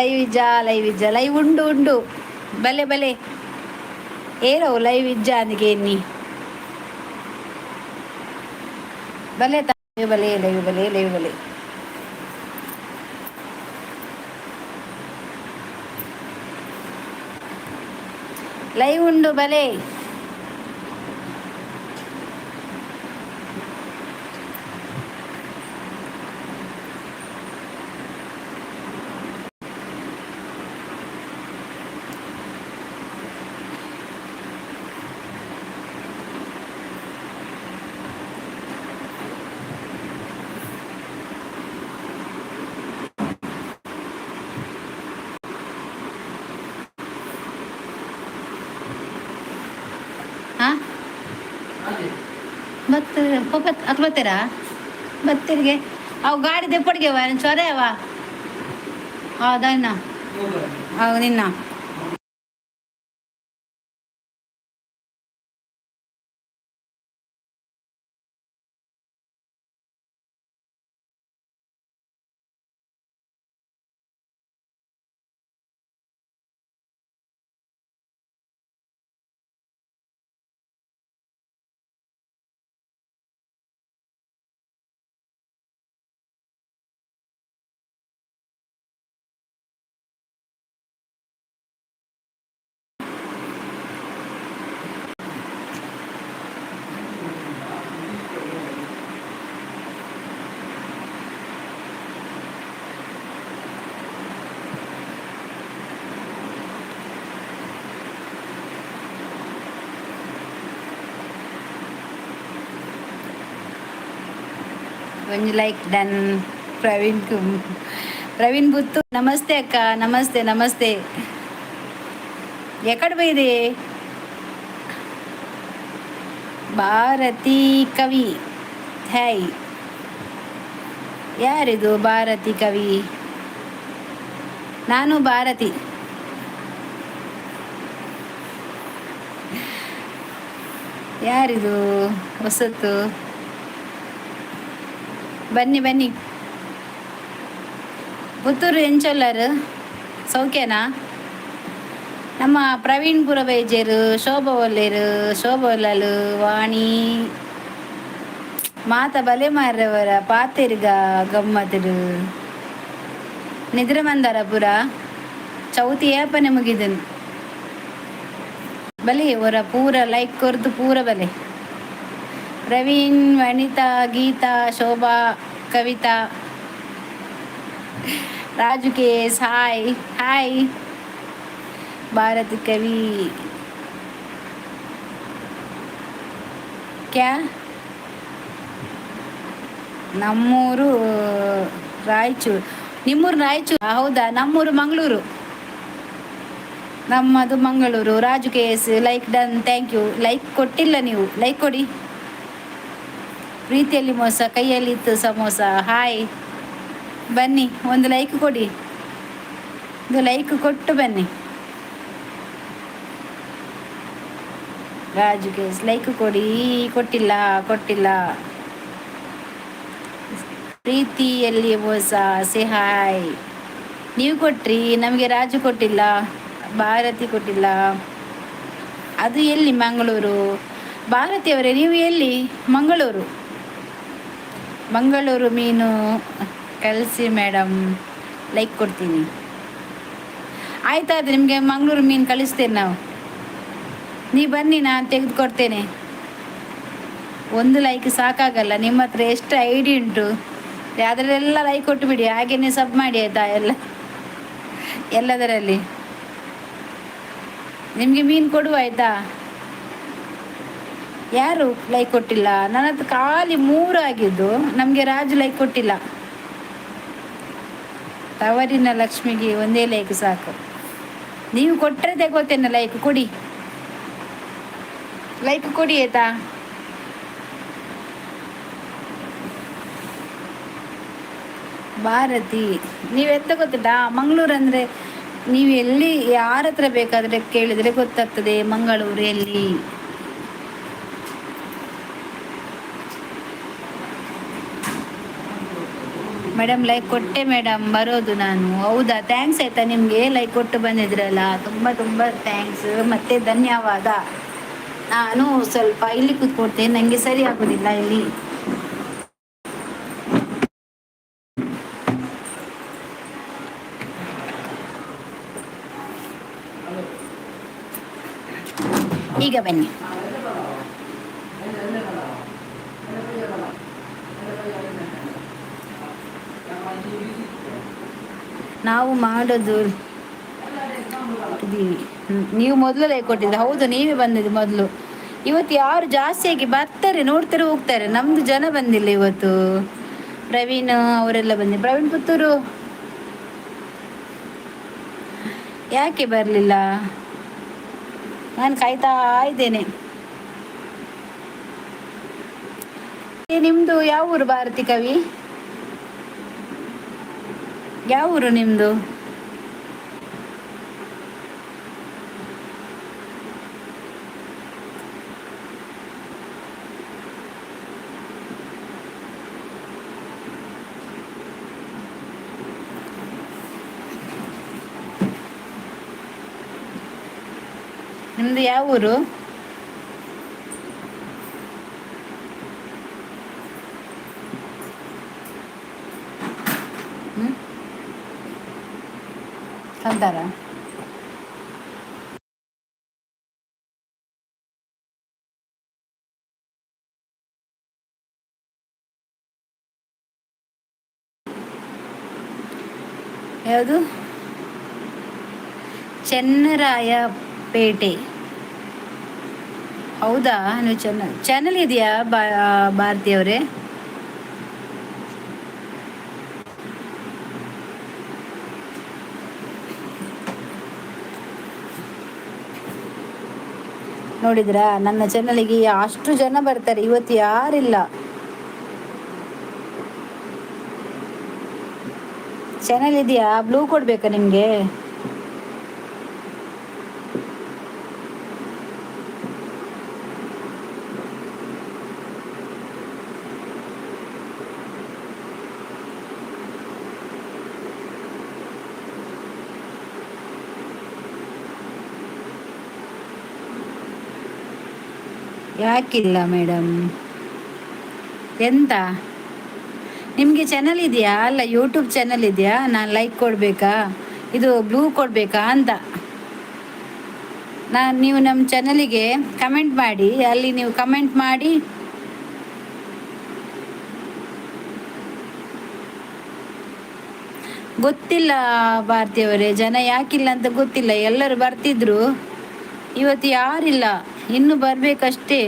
Live ಇಜ್ಜ, live ಇಜ್ಜ, live ಉಂಡು ಉಂಡು. ಬಲೆ ಬಲೆ, ಏರೋ ಲೈವ್ ಇಜ್ಜ ಅಂದಿಗೆ ಎನ್ನಿ. ಬಲೆ ಬಲೆ, ಲೈವ್ ಬಲೆ, ಲೈವ್ ಬಲೆ. ಲೈವ್ ಉಂಡು ಬಲೆ. ಹಾಂ, ಬತ್ತ ಅಕ್ ಬರ್ತೀರಾ? ಬತ್ತೀರಿಗೆ ಅವು ಗಾಡಿ ದೆಪ್ಪಡಿಗೆವ ಚೊರೆ ಅವ. ಹೌದಾ? ಹೌದು ನಿನ್ನ. ಒಂಜಿ ಲೈಕ್ ಡನ್. ಪ್ರವೀಣ್ ಪ್ರವೀಣ್ ಬುತ್ತು, ನಮಸ್ತೆ ಅಕ್ಕ. ನಮಸ್ತೆ ನಮಸ್ತೆ. ಎಕಡೆ ಬೈದೆ? ಭಾರತಿ ಕವಿ, ಹ್ಯಾಯ್. ಯಾರಿದು ಭಾರತಿ ಕವಿ? ನಾನು ಭಾರತಿ. ಯಾರಿದು ಹೊಸತು? ಬನ್ನಿ ಬನ್ನಿ. ಪುತ್ತೂರು ಎಂಚೊಲ್ಲರು? ಸೌಖ್ಯನಾ? ನಮ್ಮ ಪ್ರವೀಣ್ ಪುರಬೈಜರು, ಶೋಭಾ ಒಲ್ಲೇರು, ಶೋಭಾ ಒಲ್ಲಲು, ವಾಣಿ ಮಾತ ಬಲೆ ಮಾರ್ರವರ ಪಾತೆರ್ಗ ಗಮ್ಮತಿರು. ನಿದ್ರೆ ಮಂದಾರ ಪುರ. ಚೌತಿ ಏಪನೆ ಮುಗಿದನು. ಬಲೆ ಅವರ ಪೂರ ಲೈಕ್ ಕೊರ್ದು ಪೂರ ಬಲೆ. ಪ್ರವೀಣ್, ವನಿತಾ, ಗೀತಾ, ಶೋಭಾ, Kavitha, Raju case, hi hi. Bharati ಕವಿ ಕ್ಯಾ? ನಮ್ಮೂರು ರಾಯಚೂರು. ನಿಮ್ಮೂರು ರಾಯಚೂರು, ಹೌದಾ? ನಮ್ಮೂರು ಮಂಗಳೂರು. ನಮ್ಮದು Mangaluru. Raju case, like done, thank you. Like ಕೊಟ್ಟಿಲ್ಲ ನೀವು, ಲೈಕ್ ಕೊಡಿ. ಪ್ರೀತಿಯಲ್ಲಿ ಮೋಸ, ಕೈಯಲ್ಲಿ ಇತ್ತು ಸಮೋಸ. ಹಾಯ್, ಬನ್ನಿ, ಒಂದು ಲೈಕ್ ಕೊಡಿ. ಒಂದು ಲೈಕ್ ಕೊಟ್ಟು ಬನ್ನಿ. ರಾಜು ಕೇಸ್, ಲೈಕ್ ಕೊಡಿ. ಕೊಟ್ಟಿಲ್ಲ, ಕೊಟ್ಟಿಲ್ಲ. ಪ್ರೀತಿಯಲ್ಲಿ ಮೋಸ, ಸೆ ಹಾಯ್. ನೀವು ಕೊಟ್ರಿ ನಮಗೆ, ರಾಜು ಕೊಟ್ಟಿಲ್ಲ, ಭಾರತಿ ಕೊಟ್ಟಿಲ್ಲ. ಅದು ಎಲ್ಲಿ ಮಂಗಳೂರು? ಭಾರತಿಯವರೇ, ನೀವು ಎಲ್ಲಿ? ಮಂಗಳೂರು. ಮಂಗಳೂರು ಮೀನು ಕಳಿಸಿ ಮೇಡಮ್, ಲೈಕ್ ಕೊಡ್ತೀನಿ. ಆಯ್ತಾದ್ರೆ ನಿಮಗೆ ಮಂಗಳೂರು ಮೀನು ಕಳಿಸ್ತೇನೆ ನಾವು. ನೀವು ಬನ್ನಿ, ನಾನು ತೆಗೆದುಕೊಡ್ತೇನೆ. ಒಂದು ಲೈಕ್ ಸಾಕಾಗಲ್ಲ. ನಿಮ್ಮ ಹತ್ರ ಎಷ್ಟು I D ಉಂಟು, ಅದರಲ್ಲೆಲ್ಲ ಲೈಕ್ ಕೊಟ್ಟು ಬಿಡಿ. ಹಾಗೇನೆ ಸಬ್ ಮಾಡಿ, ಆಯಿತಾ? ಎಲ್ಲ ಎಲ್ಲದರಲ್ಲಿ ನಿಮಗೆ ಮೀನು ಕೊಡುವ, ಆಯಿತಾ? ಯಾರು ಲೈಕ್ ಕೊಟ್ಟಿಲ್ಲ? ನನ್ನ ಹತ್ರ ಖಾಲಿ ಮೂರು ಆಗಿದ್ದು. ನಮಗೆ ರಾಜು ಲೈಕ್ ಕೊಟ್ಟಿಲ್ಲ. ತವರಿನ ಲಕ್ಷ್ಮಿಗೆ ಒಂದೇ ಲೈಕ್ ಸಾಕು. ನೀವು ಕೊಟ್ಟರೆ ತಗೋತೇನೆ. ಲೈಕ್ ಕೊಡಿ, ಲೈಕ್ ಕೊಡಿ, ಆಯ್ತಾ? ಭಾರತಿ, ನೀವೆತ್ತ ಗೊತ್ತಿಲ್ಲ? ಮಂಗಳೂರು ಅಂದರೆ ನೀವು ಎಲ್ಲಿ ಯಾರ ಹತ್ರ ಬೇಕಾದರೆ ಕೇಳಿದರೆ ಗೊತ್ತಾಗ್ತದೆ ಮಂಗಳೂರು ಎಲ್ಲಿ. ಮೇಡಮ್ ಲೈಕ್ ಕೊಟ್ಟೆ ಮೇಡಮ್, ಬರೋದು ನಾನು. ಹೌದಾ, thanks ಆಯ್ತಾ ನಿಮಗೆ. ಲೈಕ್ ಕೊಟ್ಟು ಬಂದಿದ್ರಲ್ಲ, ತುಂಬ ತುಂಬ thanks ಮತ್ತು ಧನ್ಯವಾದ. ನಾನು ಸ್ವಲ್ಪ ಇಲ್ಲಿ ಕೂತ್ಕೊಡ್ತೇನೆ, ನನಗೆ ಸರಿ ಆಗೋದಿಲ್ಲ ಇಲ್ಲಿ. ಈಗ ಬನ್ನಿ. ನಾವು ಮಾಡೋದು ಇದ್ದೀವಿ. ನೀವು ಮೊದಲು ಲೈಕ್ ಕೊಟ್ಟಿದ್ದೆ. ಹೌದು, ನೀವೇ ಬಂದಿದ್ದು ಮೊದಲು. ಇವತ್ತು ಯಾರು ಜಾಸ್ತಿಯಾಗಿ ಬರ್ತಾರೆ, ನೋಡ್ತಾರೆ, ಹೋಗ್ತಾರೆ. ನಮ್ದು ಜನ ಬಂದಿಲ್ಲ ಇವತ್ತು. ಪ್ರವೀಣ್ ಅವರೆಲ್ಲ ಬಂದಿ. ಪ್ರವೀಣ್ ಪುತ್ತೂರು ಯಾಕೆ ಬರಲಿಲ್ಲ? ನಾನು ಕಾಯ್ತಾ ಇದ್ದೇನೆ. ನಿಮ್ಮದು ಯಾವ ಊರು ಭಾರತಿ ಕವಿ? ಯಾವ ಊರು ನಿಮ್ಮದು? ನಿಮ್ದು ಯಾವ ಊರು? ಅಂತಾರ? ಯಾವುದು? ಚೆನ್ನರಾಯಪೇಟೆ. ಹೌದಾ? ನೀವು ಚಾನಲ್ ಇದೆಯಾ ಭಾರತಿಯವರೇ? ನೋಡಿದ್ರಾ, ನನ್ನ ಚಾನಲಿಗೆ ಅಷ್ಟು ಜನ ಬರ್ತಾರೆ, ಇವತ್ತು ಯಾರಿಲ್ಲ. ಚಾನಲ್ ಇದೆಯಾ? ಬ್ಲೂ ಕೊಡ್ಬೇಕಾ ನಿಮಗೆ? ಯಾಕಿಲ್ಲ ಮೇಡಮ್? ಎಂತ, ನಿಮಗೆ ಚಾನಲ್ ಇದೆಯಾ? ಅಲ್ಲ, ಯೂಟ್ಯೂಬ್ ಚಾನಲ್ ಇದೆಯಾ? ನಾನು ಲೈಕ್ ಕೊಡಬೇಕಾ, ಇದು ಬ್ಲೂ ಕೊಡಬೇಕಾ ಅಂತ. ನಾನು ನೀವು ನಮ್ಮ ಚಾನಲಿಗೆ ಕಮೆಂಟ್ ಮಾಡಿ, ಅಲ್ಲಿ ನೀವು ಕಮೆಂಟ್ ಮಾಡಿ. ಗೊತ್ತಿಲ್ಲ ಭಾರತಿಯವರೇ, ಜನ ಯಾಕಿಲ್ಲ ಅಂತ ಗೊತ್ತಿಲ್ಲ. ಎಲ್ಲರೂ ಬರ್ತಿದ್ರು, ಇವತ್ತು ಯಾರಿಲ್ಲ. ಇನ್ನು ಬರಬೇಕಷ್ಟೇ,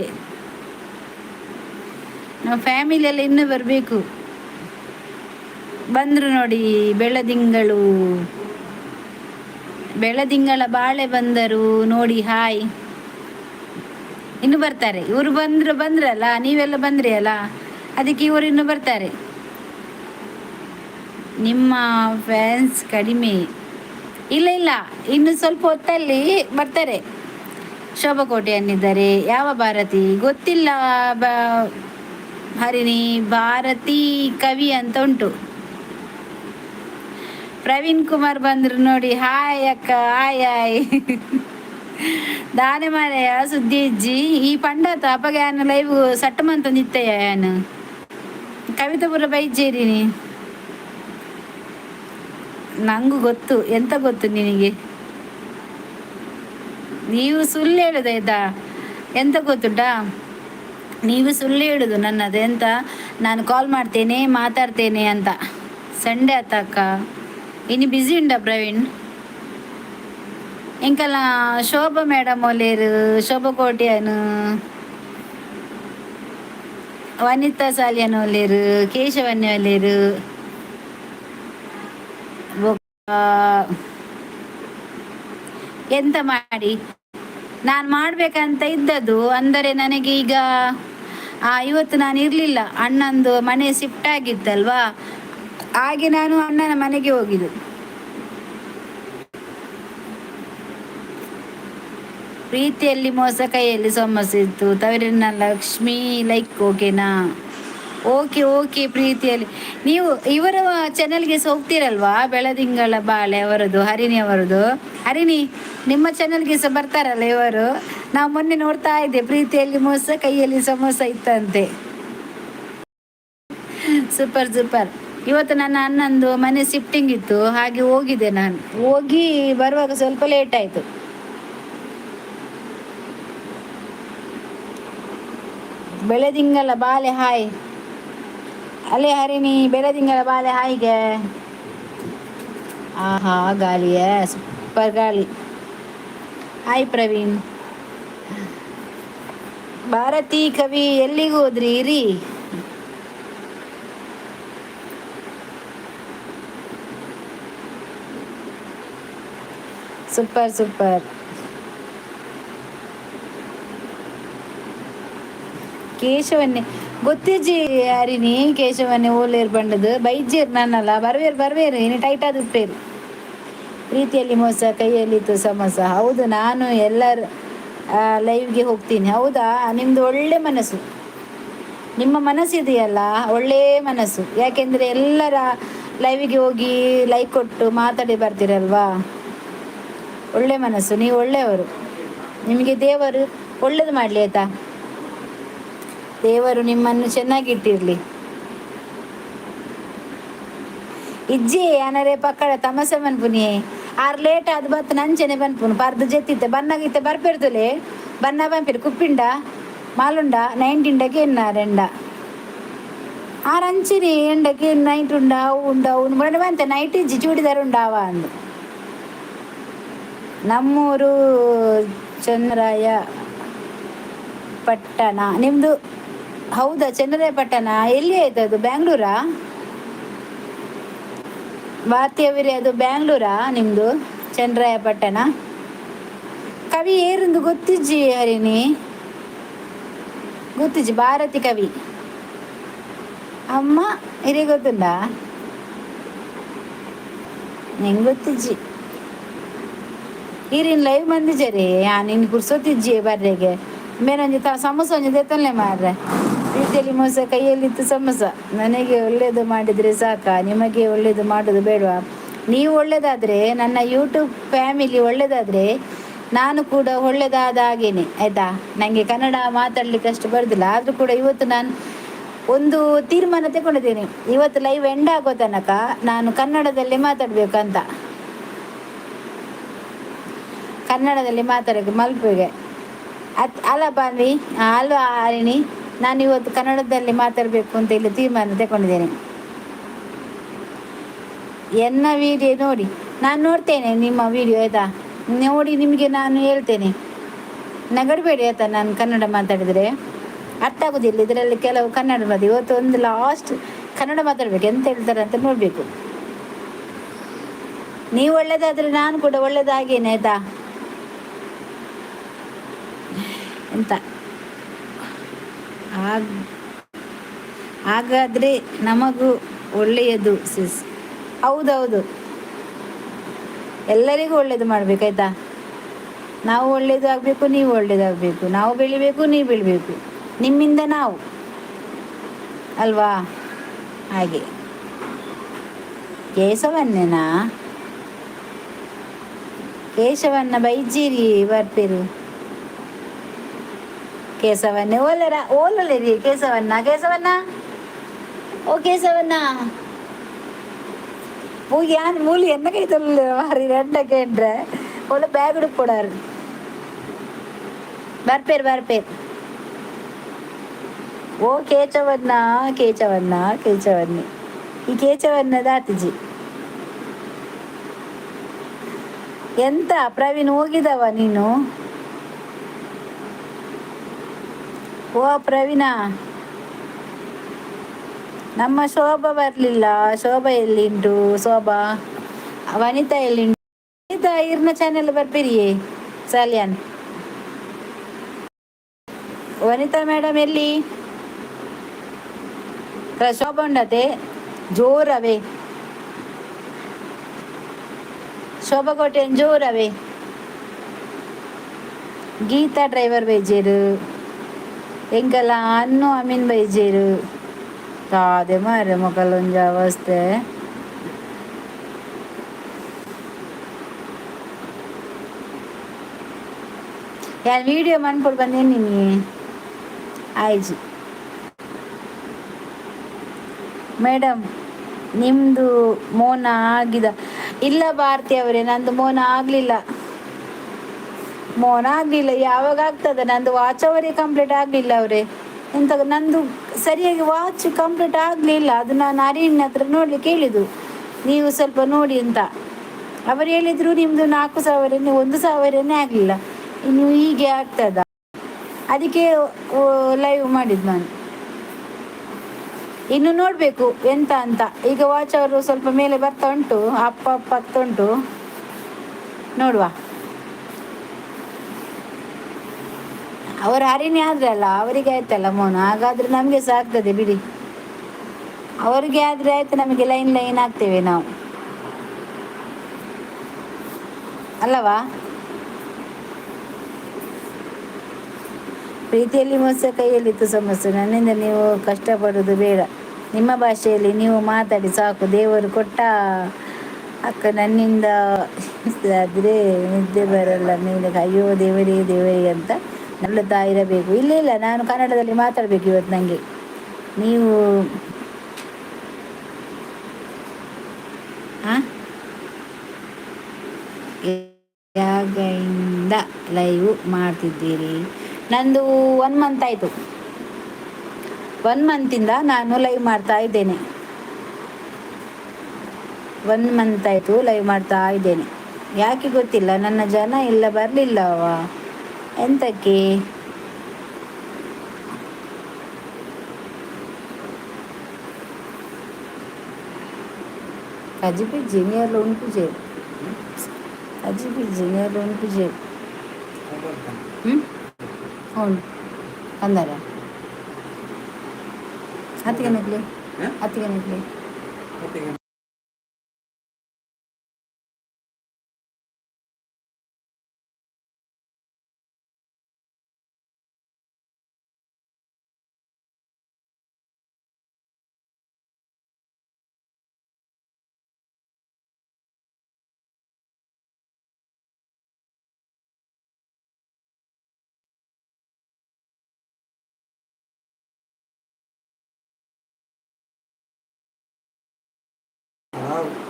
ನಮ್ಮ ಫ್ಯಾಮಿಲಿಯೆಲ್ಲ ಇನ್ನೂ ಬರಬೇಕು. ಬಂದರು ನೋಡಿ, ಬೆಳದಿಂಗಳು, ಬೆಳದಿಂಗಳ ಬಾಳೆ ಬಂದರು ನೋಡಿ. ಹಾಯ್. ಇನ್ನು ಬರ್ತಾರೆ ಇವರು. ಬಂದರು, ಬಂದ್ರಲ್ಲ, ನೀವೆಲ್ಲ ಬಂದ್ರಿ ಅಲ್ಲ, ಅದಕ್ಕೆ ಇವರು ಇನ್ನು ಬರ್ತಾರೆ. ನಿಮ್ಮ ಫ್ಯಾನ್ಸ್ ಕಡಿಮೆ. ಇಲ್ಲ ಇಲ್ಲ, ಇನ್ನು ಸ್ವಲ್ಪ ಹೊತ್ತಲ್ಲಿ ಬರ್ತಾರೆ. ಶೋಭಾ ಅನ್ನಿದ್ದಾರೆ. ಯಾವ ಭಾರತಿ ಗೊತ್ತಿಲ್ಲ. ಹರಿಣಿ ಭಾರತಿ ಕವಿ ಅಂತ ಉಂಟು. ಪ್ರವೀಣ್ ಕುಮಾರ್ ಬಂದ್ರು ನೋಡಿ. ಹಾಯ್ ಅಕ್ಕ, ಹಾಯ್ ಹಾಯ್. ದಾನೆ ಮಾರೆಯ ಸುದ್ದಿ ಇಜ್ಜಿ. ಈ ಪಂಡತ ಅಪ್ಪಗೆ ಯಾನು ಲೈವ್ ಸಟ್ಟ ಮಂತೊಂದಿತ್ತಯ್ಯ. ಯಾನು ಕವಿತಾಪುರ ಬೈಜೇರಿನಿ. ನಂಗೂ ಗೊತ್ತು. ಎಂತ ಗೊತ್ತು ನಿನಗೆ? ನೀವು ಸುಳ್ಳು ಹೇಳುದು ಆಯ್ತಾ? ಎಂತ ಗೊತ್ತುಂಟಾ? ನೀವು ಸುಳ್ಳು ಹೇಳುದು ನನ್ನದು. ಎಂತ, ನಾನು ಕಾಲ್ ಮಾಡ್ತೇನೆ, ಮಾತಾಡ್ತೇನೆ ಅಂತ. ಸಂಡೇ ಆತಕ್ಕ, ಇನ್ನು ಬ್ಯುಸಿ ಉಂಟಾ ಪ್ರವೀಣ್? ಇಂಕಲ್ಲ ಶೋಭಾ ಮೇಡಮ್ ಒಲೇರು, ಶೋಭಾ ಕೋಟ್ಯಾನು, ವನಿತಾ ಸಾಲಿಯನ್ ಒಲ್ಲೇರು, ಕೇಶವನ್ಯ ಒಲ್ಲೇರು. ಎಂತ ಮಾಡಿ ನಾನು ಮಾಡಬೇಕಂತ ಇದ್ದದ್ದು ಅಂದರೆ, ನನಗೆ ಈಗ ಇವತ್ತು ನಾನು ಇರಲಿಲ್ಲ. ಅಣ್ಣಂದು ಮನೆ ಶಿಫ್ಟ್ ಆಗಿತ್ತಲ್ವಾ, ಹಾಗೆ ನಾನು ಅಣ್ಣನ ಮನೆಗೆ ಹೋಗಿದ್ದು. ಪ್ರೀತಿಯಲ್ಲಿ ಮೋಸ, ಕೈಯಲ್ಲಿ ಸಮಸ್ಯೆ ಇತ್ತು. ತವರಿನ ಲಕ್ಷ್ಮಿ ಲೈಕ್ ಓಕೆನಾ? Okay okay. ಪ್ರೀತಿಯಲ್ಲಿ ನೀವು ಇವರ ಚಾನೆಲ್ಗೆ ಸಹ ಹೋಗ್ತೀರಲ್ವಾ? ಬೆಳದಿಂಗಳ ಬಾಳೆ ಅವರದು, ಹರಿಣಿ ಅವರದು. ಹರಿಣಿ, ನಿಮ್ಮ ಚಾನೆಲ್ಗೆ ಸಹ ಬರ್ತಾರಲ್ಲ ಇವರು? ನಾವು ಮೊನ್ನೆ ನೋಡ್ತಾ ಇದ್ದೆ, ಪ್ರೀತಿಯಲ್ಲಿ ಮೋಸ, ಕೈಯಲ್ಲಿ ಸಮೋಸ ಇತ್ತಂತೆ. Super super. ಇವತ್ತು ನನ್ನ ಅಣ್ಣಂದು ಮನೆ ಶಿಫ್ಟಿಂಗ್ ಇತ್ತು, ಹಾಗೆ ಹೋಗಿದೆ. ನಾನು ಹೋಗಿ ಬರುವಾಗ ಸ್ವಲ್ಪ ಲೇಟ್ ಆಯಿತು. ಬೆಳೆದಿಂಗಲ ಬಾಲೆ ಹಾಯ್. ಅಲ್ಲೇ ಹರಿಣಿ, ಬೆಳೆದಿಂಗಲ ಬಾಲೆ ಹಾಯ್ಗೆ. ಆಹಾ, ಗಾಳಿಯೇ ಸೂಪರ್ ಗಾಳಿ. ಹಾಯ್ ಪ್ರವೀಣ್. ಭಾರತಿ ಕವಿ, ಎಲ್ಲಿಗೆ ಹೋದ್ರಿ? ಇರಿ. Super super. ಕೇಶವನ್ನೇ ಗೊತ್ತಿಜ್ಜಿ ಹರಿಣಿ, ಕೇಶವನ್ನೇ ಓಲೇರ್ ಬಂಡದು ಬೈಜೇರ್ ನನ್ನಲ್ಲ. ಬರ್ವೇರು ಬರ್ವೇರು, ಇನ್ನು ಟೈಟ್ ಆದ ಉಪ್ಪೇರು. ಪ್ರೀತಿಯಲ್ಲಿ ಮೋಸ, ಕೈಯಲ್ಲಿತ್ತು ಸಮೋಸ. ಹೌದು, ನಾನು ಎಲ್ಲರ ಲೈವ್ಗೆ ಹೋಗ್ತೀನಿ. ಹೌದಾ? ನಿಮ್ಮದು ಒಳ್ಳೆ ಮನಸ್ಸು. ನಿಮ್ಮ ಮನಸ್ಸಿದೆಯಲ್ಲ, ಒಳ್ಳೆ ಮನಸ್ಸು. ಯಾಕೆಂದರೆ ಎಲ್ಲರ ಲೈವಿಗೆ ಹೋಗಿ ಲೈಕ್ ಕೊಟ್ಟು ಮಾತಾಡಿ ಬರ್ತೀರಲ್ವಾ? ಒಳ್ಳೆ ಮನಸ್ಸು, ನೀವು ಒಳ್ಳೆಯವರು. ನಿಮಗೆ ದೇವರು ಒಳ್ಳೇದು ಮಾಡಲಿ, ಆಯಿತಾ? ದೇವರು ನಿಮ್ಮನ್ನು ಚೆನ್ನಾಗಿಟ್ಟಿರಲಿ. ಇಜ್ಜಿ ಅನರೆ ಪಕ್ಕಡ ತಮಸೆ ಮನ್ಪುನಿ. ಆರ್ ಲೇಟ್ ಆದ್ ಬತ್ತು ನಂಚೆನೆ ಬನ್ಪುನು. ಪರ್ದು ಜೆತ್ತಿತ್ತೆ ಬನ್ನಾಗಿತ್ತೆ ಬರ್ಪಿರ್ತುಲೆ. ಬನ್ನ ಬಂಪಿರು ಕುಪ್ಪಿಂಡ ಮಾಲುಂಡ ನೈನ್ಟಿಂಡಕ್ಕೆ ಎನ್ನ ರೆಂಡ ಆರ್ ಅಂಚಿನಿ ಎಂಡಕ್ಕೆ ನೈಟ್ ಉಂಡ ಅವು ಉಂಡ ಅವು ಬಣ್ಣ ಬಂತೆ. ನೈಟ್ ಇಜ್ಜಿ, ಚೂಡಿದಾರ ಉಂಡ ಅವ ಅಂದು. ನಮ್ಮೂರು ಚನ್ನರಾಯ ಪಟ್ಟಣ. ನಿಮ್ಮದು ಹೌದಾ? ಚನ್ನರಾಯಪಟ್ಟಣ ಎಲ್ಲಿ ಆಯ್ತು ಅದು? ಬ್ಯಾಂಗ್ಳೂರಾ? ಭಾರತೀಯವರೇ, ಅದು ಬ್ಯಾಂಗ್ಳೂರಾ ನಿಮ್ಮದು ಚನ್ನರಾಯಪಟ್ಟಣ? ಕವಿ ಏರಿಂದು ಗೊತ್ತಿಜ್ಜಿ ಹರಿಣಿ, ಗೊತ್ತಿಜ್ಜಿ. ಭಾರತಿ ಕವಿ ಅಮ್ಮ ಹಿರಿಯ ಗೊತ್ತುಂಡಾ? ನಿಂಗೆ ಗೊತ್ತಿಜ್ಜಿ. ಈರಿನ್ ಲೈವ್ ಮಂದಿಜರಿ. ನಿನ್ ಪುರ್ಸೊತ್ತಿಜ್ಜಿ ಬರ್ರೆಗೆ. ಮೇನೊಂಜಿ ತ ಸಮೋಸ ಒಂಜಿ ದೆತ್ತೊನ್ಲೆ ಮಾರ್ರೆ. ಪ್ರೀತಿಯಲ್ಲಿ ಮೋಸ, ಕೈಯಲ್ಲಿತ್ತು ಸಮೋಸ. ನನಗೆ ಒಳ್ಳೇದು ಮಾಡಿದರೆ ಸಾಕ, ನಿಮಗೆ ಒಳ್ಳೇದು ಮಾಡೋದು ಬೇಡವಾ? ನೀವು ಒಳ್ಳೇದಾದರೆ, ನನ್ನ ಯೂಟ್ಯೂಬ್ ಫ್ಯಾಮಿಲಿ ಒಳ್ಳೇದಾದರೆ, ನಾನು ಕೂಡ ಒಳ್ಳೇದಾದ ಹಾಗೇನೆ, ಆಯಿತಾ? ನನಗೆ ಕನ್ನಡ ಮಾತಾಡಲಿಕ್ಕೆ ಅಷ್ಟು ಬರೋದಿಲ್ಲ. ಆದರೂ ಕೂಡ ಇವತ್ತು ನಾನು ಒಂದು ತೀರ್ಮಾನ ತಗೊಂಡಿದ್ದೇನೆ. ಇವತ್ತು ಲೈವ್ ಎಂಡ್ ಆಗೋ ತನಕ ನಾನು ಕನ್ನಡದಲ್ಲೇ ಮಾತಾಡಬೇಕಂತ. ಕನ್ನಡದಲ್ಲಿ ಮಾತಾಡಬೇಕು ಮಲ್ಪೆಗೆ ಅತ್ ಅಲ್ಲ ಬಾನ್ವಿ, ಅಲ್ವಾ ಹರಿಣಿ? ನಾನು ಇವತ್ತು ಕನ್ನಡದಲ್ಲಿ ಮಾತಾಡಬೇಕು ಅಂತ ಇಲ್ಲಿ ತೀರ್ಮಾನ ತಗೊಂಡಿದ್ದೇನೆ. ಎನ್ನ ವಿಡಿಯೋ ನೋಡಿ. ನಾನು ನೋಡ್ತೇನೆ ನಿಮ್ಮ ವಿಡಿಯೋ, ಆಯಿತಾ? ನೋಡಿ ನಿಮಗೆ ನಾನು ಹೇಳ್ತೇನೆ. ನಗಡಬೇಡಿ, ಆಯಿತಾ? ನಾನು ಕನ್ನಡ ಮಾತಾಡಿದರೆ ಅರ್ಥ ಆಗೋದಿಲ್ಲ. ಇದರಲ್ಲಿ ಕೆಲವು ಕನ್ನಡ ಮಾತು. ಇವತ್ತು ಒಂದು ಲಾಸ್ಟ್ ಕನ್ನಡ ಮಾತಾಡಬೇಕು. ಎಂತ ಹೇಳ್ತಾರೆ ಅಂತ ನೋಡಬೇಕು. ನೀವು ಒಳ್ಳೇದಾದರೆ ನಾನು ಕೂಡ ಒಳ್ಳೇದಾಗೇನೆ, ಆಯಿತಾ? ಎಂತ ಆಗ ಹಾಗಾದರೆ ನಮಗೂ ಒಳ್ಳೆಯದು ಸಿಸ್. ಹೌದೌದು, ಎಲ್ಲರಿಗೂ ಒಳ್ಳೆಯದು ಮಾಡಬೇಕಾಯ್ತಾ? ನಾವು ಒಳ್ಳೆಯದು ಆಗಬೇಕು, ನೀವು ಒಳ್ಳೆಯದಾಗಬೇಕು. ನಾವು ಬೆಳಿಬೇಕು, ನೀವು ಬೆಳಿಬೇಕು. ನಿಮ್ಮಿಂದ ನಾವು, ಅಲ್ವಾ? ಹಾಗೆ. ಕೇಶವನ್ನೇನಾ? ಕೇಶವನ್ನ ಬೈಜೀರಿ ಬರ್ಪೇರು. ಕೇಶವನ್ನೇ ಓಲರ ಓಲಲೇರಿ. ಕೇಶವನ್ನ, ಕೇಶವನ್ನ, ಓ ಕೇಶವನ್ನ. ಯಾನ್ ಮೂಲಿ ಎನ್ನ ಕೈ ತೊಲ್ಲ ಮಾರಿ ರೆಂಡಕ್ಕೆ ಓಲ ಬ್ಯಾಗ್ ಕೊಡಾರು. ಬರ್ಪೇರು ಬರ್ಪೇರು. ಓ ಕೇಚವನ್ನ, ಕೇಚವನ್ನ, ಕೇಚವನ್ನಿ. ಈ ಕೇಚವನ್ನ ದಾತಿಜಿ. ಎಂತ ಪ್ರವೀಣ್, ಹೋಗಿದವ ನೀನು? ಓ ಪ್ರವೀಣ, ನಮ್ಮ ಶೋಭಾ ಬರಲಿಲ್ಲ. ಶೋಭಾ ಎಲ್ಲಿಂಟು? ಶೋಭಾ, ವನಿತಾ ಎಲ್ಲಿಂಟು? ವನಿತಾ, ಇರ್ನ ಚಾನೆಲ್ ಬರ್ಪಿರಿಯೇ ಸಾಲಿಯಾನ್. ವನಿತಾ ಮೇಡಮ್ ಎಲ್ಲಿ? ಶೋಭಾ ಉಂಡತೆ ಜೋರವೇ. ಶೋಭಾ ಕೋಟೆ ಜೋರವೇ. ಗೀತಾ ಡ್ರೈವರ್ ಬೈಜೇರು. ಎಂಕಲ ಅನ್ನು ಅಮೀನ್ ಬೈಜೇರು. ದಾದೆ ಮಾರ್ರೆ ಮೊಕಲೊಂಜಿ ಅವಸ್ಥೆ. ಯಾನ್ ವೀಡಿಯೋ ಮನ್ಪೊಡು ಬಂದೇನಿ ಆಯ್ಜಿ. ಮೇಡಮ್, ನಿಮ್ಮದು ಮೋನ ಆಗಿದ ಇಲ್ಲ ಭಾರತಿ ಅವರೇ? ನಂದು ಮೋನ ಆಗಲಿಲ್ಲ, ಮೋನ ಆಗಲಿಲ್ಲ. ಯಾವಾಗ ಆಗ್ತದೆ? ನಂದು ವಾಚ್ ಅವರೇ ಕಂಪ್ಲೀಟ್ ಆಗಲಿಲ್ಲ ಅವರೇ. ಎಂತ, ನಂದು ಸರಿಯಾಗಿ ವಾಚ್ ಕಂಪ್ಲೀಟ್ ಆಗಲಿಲ್ಲ. ಅದು ನಾನು ಅರಿವಿನ ಹತ್ರ ನೋಡಲಿಕ್ಕೆ ಹೇಳಿದ್ದು, ನೀವು ಸ್ವಲ್ಪ ನೋಡಿ ಅಂತ. ಅವರು ಹೇಳಿದರು, ನಿಮ್ಮದು 4000, 1000ನೇ ಆಗಲಿಲ್ಲ ಇನ್ನು, ಹೀಗೆ ಆಗ್ತದ? ಅದಕ್ಕೆ ಲೈವ್ ಮಾಡಿದ್ದು ನಾನು. ಇನ್ನು ನೋಡಬೇಕು ಎಂತ ಅಂತ. ಈಗ ವಾಚ್ ಅವರು ಸ್ವಲ್ಪ ಮೇಲೆ ಬರ್ತಾ ಉಂಟು, ಅಪ್ಪ ಅಪ್ಪ ಆಗ್ತಾ ಉಂಟು, ನೋಡುವ. ಅವರು ಹರಿಣಿ ಆದ್ರಲ್ಲ, ಅವರಿಗೆ ಆಯ್ತಲ್ಲ ಮೌನ. ಹಾಗಾದ್ರೆ ನಮಗೆ ಸಹ ಆಗ್ತದೆ ಬಿಡಿ. ಅವರಿಗೆ ಆದರೆ ಆಯ್ತು, ನಮಗೆ ಲೈನ್ ಲೈನ್ ಆಗ್ತೇವೆ ನಾವು, ಅಲ್ಲವಾ? ಪ್ರೀತಿಯಲ್ಲಿ ಮೋಸ, ಕೈಯಲ್ಲಿತ್ತು ಸಮಸ್ಯೆ. ನನ್ನಿಂದ ನೀವು ಕಷ್ಟಪಡೋದು ಬೇಡ. ನಿಮ್ಮ ಭಾಷೆಯಲ್ಲಿ ನೀವು ಮಾತಾಡಿ ಸಾಕು. ದೇವರು ಕೊಟ್ಟ ಅಕ್ಕ, ನನ್ನಿಂದ ಆದರೆ ನಿದ್ದೆ ಬರಲ್ಲ ಮೇಲೆ. ಅಯ್ಯೋ ದೇವರೇ, ದೇವರೇ ಅಂತ ನರಳುತ್ತಾ ಇರಬೇಕು. ಇಲ್ಲ ಇಲ್ಲ, ನಾನು ಕನ್ನಡದಲ್ಲಿ ಮಾತಾಡಬೇಕು ಇವತ್ತು ನನಗೆ. ನೀವು ಹಾಂ ಯಾವಾಗಿಂದ ಲೈವ್ ಮಾಡ್ತಿದ್ದೀರಿ? ನಂದು ಒನ್ ಮಂತ್ ಆಯಿತು. ಒನ್ ಮಂತಿಂದ ನಾನು ಲೈವ್ ಮಾಡ್ತಾ ಇದ್ದೇನೆ. ಒನ್ ಮಂತ್ ಆಯಿತು, ಲೈವ್ ಮಾಡ್ತಾ ಇದ್ದೇನೆ. ಯಾಕೆ ಗೊತ್ತಿಲ್ಲ, ನನ್ನ ಜನ ಇಲ್ಲ, ಬರಲಿಲ್ಲವ, ಎಂತಕ್ಕೆ? ಕಜಿಪಿಜ್ಜಿ ನೇರ್ಲು ಉಂಟು, ಕಜಿಪಿಜ್ಜಿ ನೇರ್ಲು ಉಂಟು. ಹ್ಞೂ ಹೌದು, ಅಂದಾರ ಅತ್ತಿಗೆ ನೆಕ್ಲಿ, ಅತ್ತಿಗೆ ನೆಕ್ಲಿ.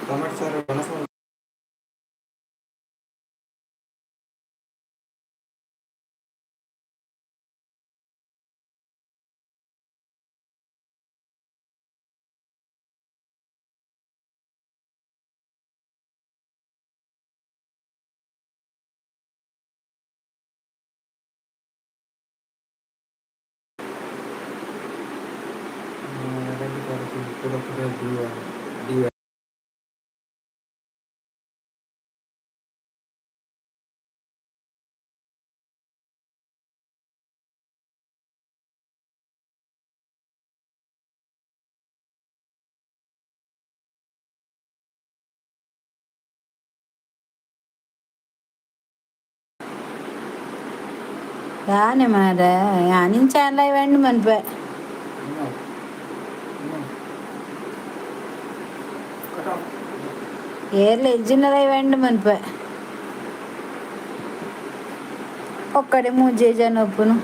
ಟೊಮೆಟೊ ಸಾರು ಒಣಸು. ಡಿ. ದಾನೆ ಮಾರ, ನಿಂಚ ಲೈವ್ ಎಂಡ್ ಮನ್ಪೆ. ಏರ್ಲ ಇಜ್ಜಿನ ಲೈವ್ ಎಂಡ್ ಮನ್ಪೆ. ಒಕ್ಕಡೆ ಮೂಜೆ ಜನ ಒಪ್ಪುನು.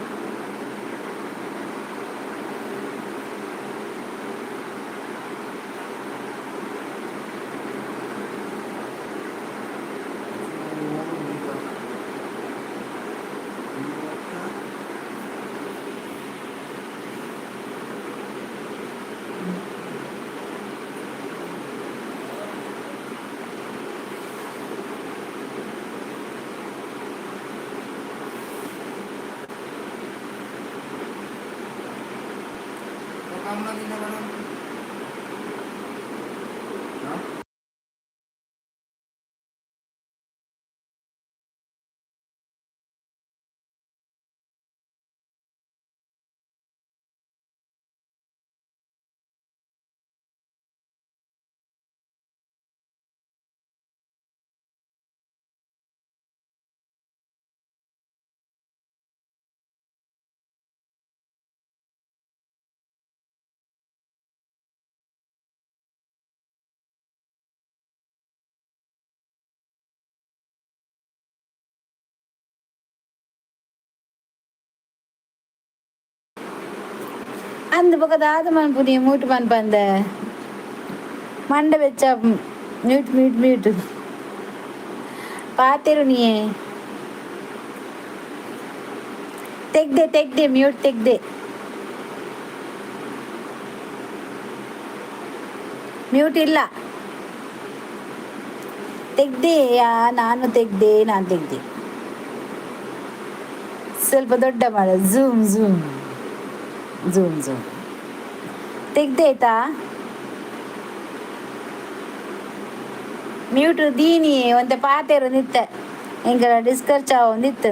ಅಂದ್ ಬೊಕ ದಾದ ಮನ್ಪುನಿ ಮ್ಯೂಟ್ ಮನ್ಪಂದೆ ಮಂಡೆ ಬೆಚ್ಚ. Mute mute mute ಪಾತೆರುನಿಯೇ. ತೆಗ್ದೆ ತೆಗ್ದೆ, ಮ್ಯೂಟ್ ತೆಗ್ದೆ. ಮ್ಯೂಟ್ ಇಲ್ಲ, ತೆಗ್ದೆ. ನಾನು ತೆಗ್ದೆ, ನಾನು ತೆಗ್ದೆ. ಸ್ವಲ್ಪ ದೊಡ್ಡ ಮಾಡ. Zoom zoom zoom zoom. ತೆಗ್ದೆ, ಆಯ್ತಾ? ಮ್ಯೂಟ್ ದೀನಿ ಒಂತೆ ಪಾತೆರು ನಿತ್ತೆ ಎಂಕಲ ಡಿಸ್ಕರ್ಚ್ ಆವೊಂದಿತ್ತು.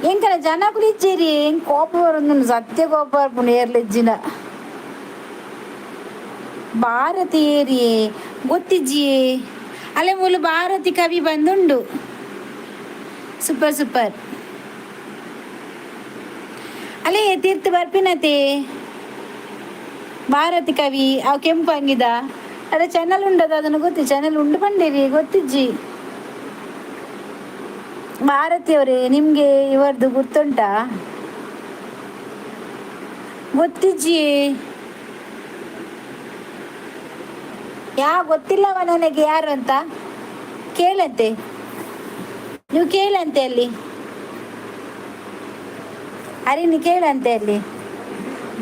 ಎಂಕಲ ಜನಕುಲು ಇಜ್ಜೆರಿ. ಎಂಕ್ ಕೋಪ ಬರೊಂದುಂಡು, ಸತ್ಯ ಕೋಪ ಬರ್ಪುಂಡು ಏರ್ಲ ಇಜ್ಜಿಂಡ. ಭಾರತಿ ಏರಿಯೇ? ಗೊತ್ತಿಜ್ಜಿಯೇ. ಅಲೆ ಮೂಲು ಭಾರತಿ ಕವಿ ಬಂದುಂಡು. Super super. ಅಲೆ ತೀರ್ಥ ಬರ್ಪಿನತೆ ಭಾರತಿ ಕವಿ. ಅವು ಕೆಂಪು ಅಂಗಿದ ಅರೆ ಚಾನಲ್ ಉಂಡದ? ಅದನ್ನು ಗೊತ್ತಿ ಚಾನಲ್ ಉಂಡು ಬಂಡೇರಿ. ಗೊತ್ತಿಜ್ಜಿ. ಭಾರತಿಯವರೇ, ನಿಮಗೆ ಇವರದ್ದು ಗುರ್ತುಂಟಾ? ಗೊತ್ತಿಜ್ಜಿ. ಯಾ ಗೊತ್ತಿಲ್ಲವ ನನಗೆ ಯಾರು ಅಂತ. ಕೇಳಂತೆ, ನೀವು ಕೇಳಂತೆ ಅಲ್ಲಿ. ಹರಿಣಿ ಕೇಳಂತೆ ಅಲ್ಲಿ.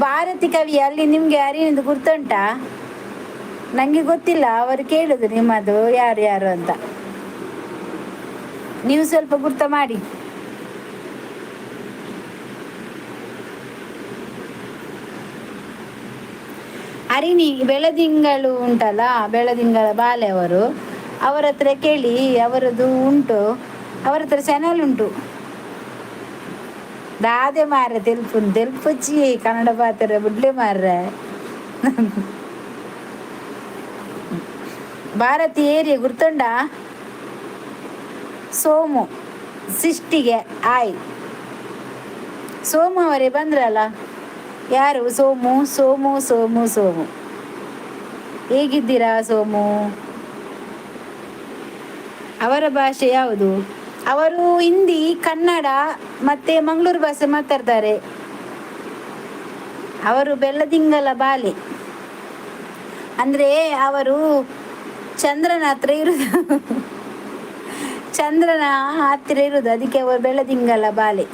ಭಾರತಿ ಕವಿ ಅಲ್ಲಿ ನಿಮಗೆ ಹರಿಣಿದು ಗುರ್ತುಂಟಾ? ನನಗೆ ಗೊತ್ತಿಲ್ಲ. ಅವರು ಕೇಳುದು ನಿಮ್ಮದು ಯಾರು ಯಾರು ಅಂತ. ನೀವು ಸ್ವಲ್ಪ ಗುರ್ತ ಮಾಡಿ. ಹರಿಣಿ ಬೆಳದಿಂಗಳು ಉಂಟಲ್ಲ, ಬೆಳದಿಂಗಳ ಬಾಲೆ ಅವರು, ಅವರ ಹತ್ರ ಕೇಳಿ. ಅವರದ್ದು ಉಂಟು, ಅವರ ಹತ್ರ ಚಾನಲ್ ಉಂಟು. ದಾದೆ ಮಾರ್ರೆ ತೆಲ್ಪು ತೆಲ್ಪುಚ್ಚಿ. ಕನ್ನಡ ಪಾತ್ರ ಬುಡ್ಲೆ ಮಾರ್ರೆ. ಭಾರತಿ ಏರಿಯ ಗುರ್ತುಂಡ? ಸೋಮು ಸಿಷ್ಟಿಗೆ ಆಯ್. ಸೋಮು ಅವರೇ ಬಂದ್ರಲ್ಲ. ಯಾರು ಸೋಮು? ಸೋಮು ಸೋಮು ಸೋಮು, ಹೇಗಿದ್ದೀರಾ ಸೋಮು? ಅವರ ಭಾಷೆ ಯಾವುದು? ಅವರು ಹಿಂದಿ, ಕನ್ನಡ ಮತ್ತೆ ಮಂಗಳೂರು ಭಾಷೆ ಮಾತಾಡ್ತಾರೆ. ಅವರು ಬೆಲ್ಲದಿಂಗಲ ಬಾಲೆ. ಅಂದರೆ ಅವರು ಚಂದ್ರನ ಹತ್ರ ಇರುವುದು, ಚಂದ್ರನ ಹತ್ತಿರ ಇರುವುದು. ಅದಕ್ಕೆ ಅವರು ಬೆಳದಿಂಗಲ ಬಾಲೆ.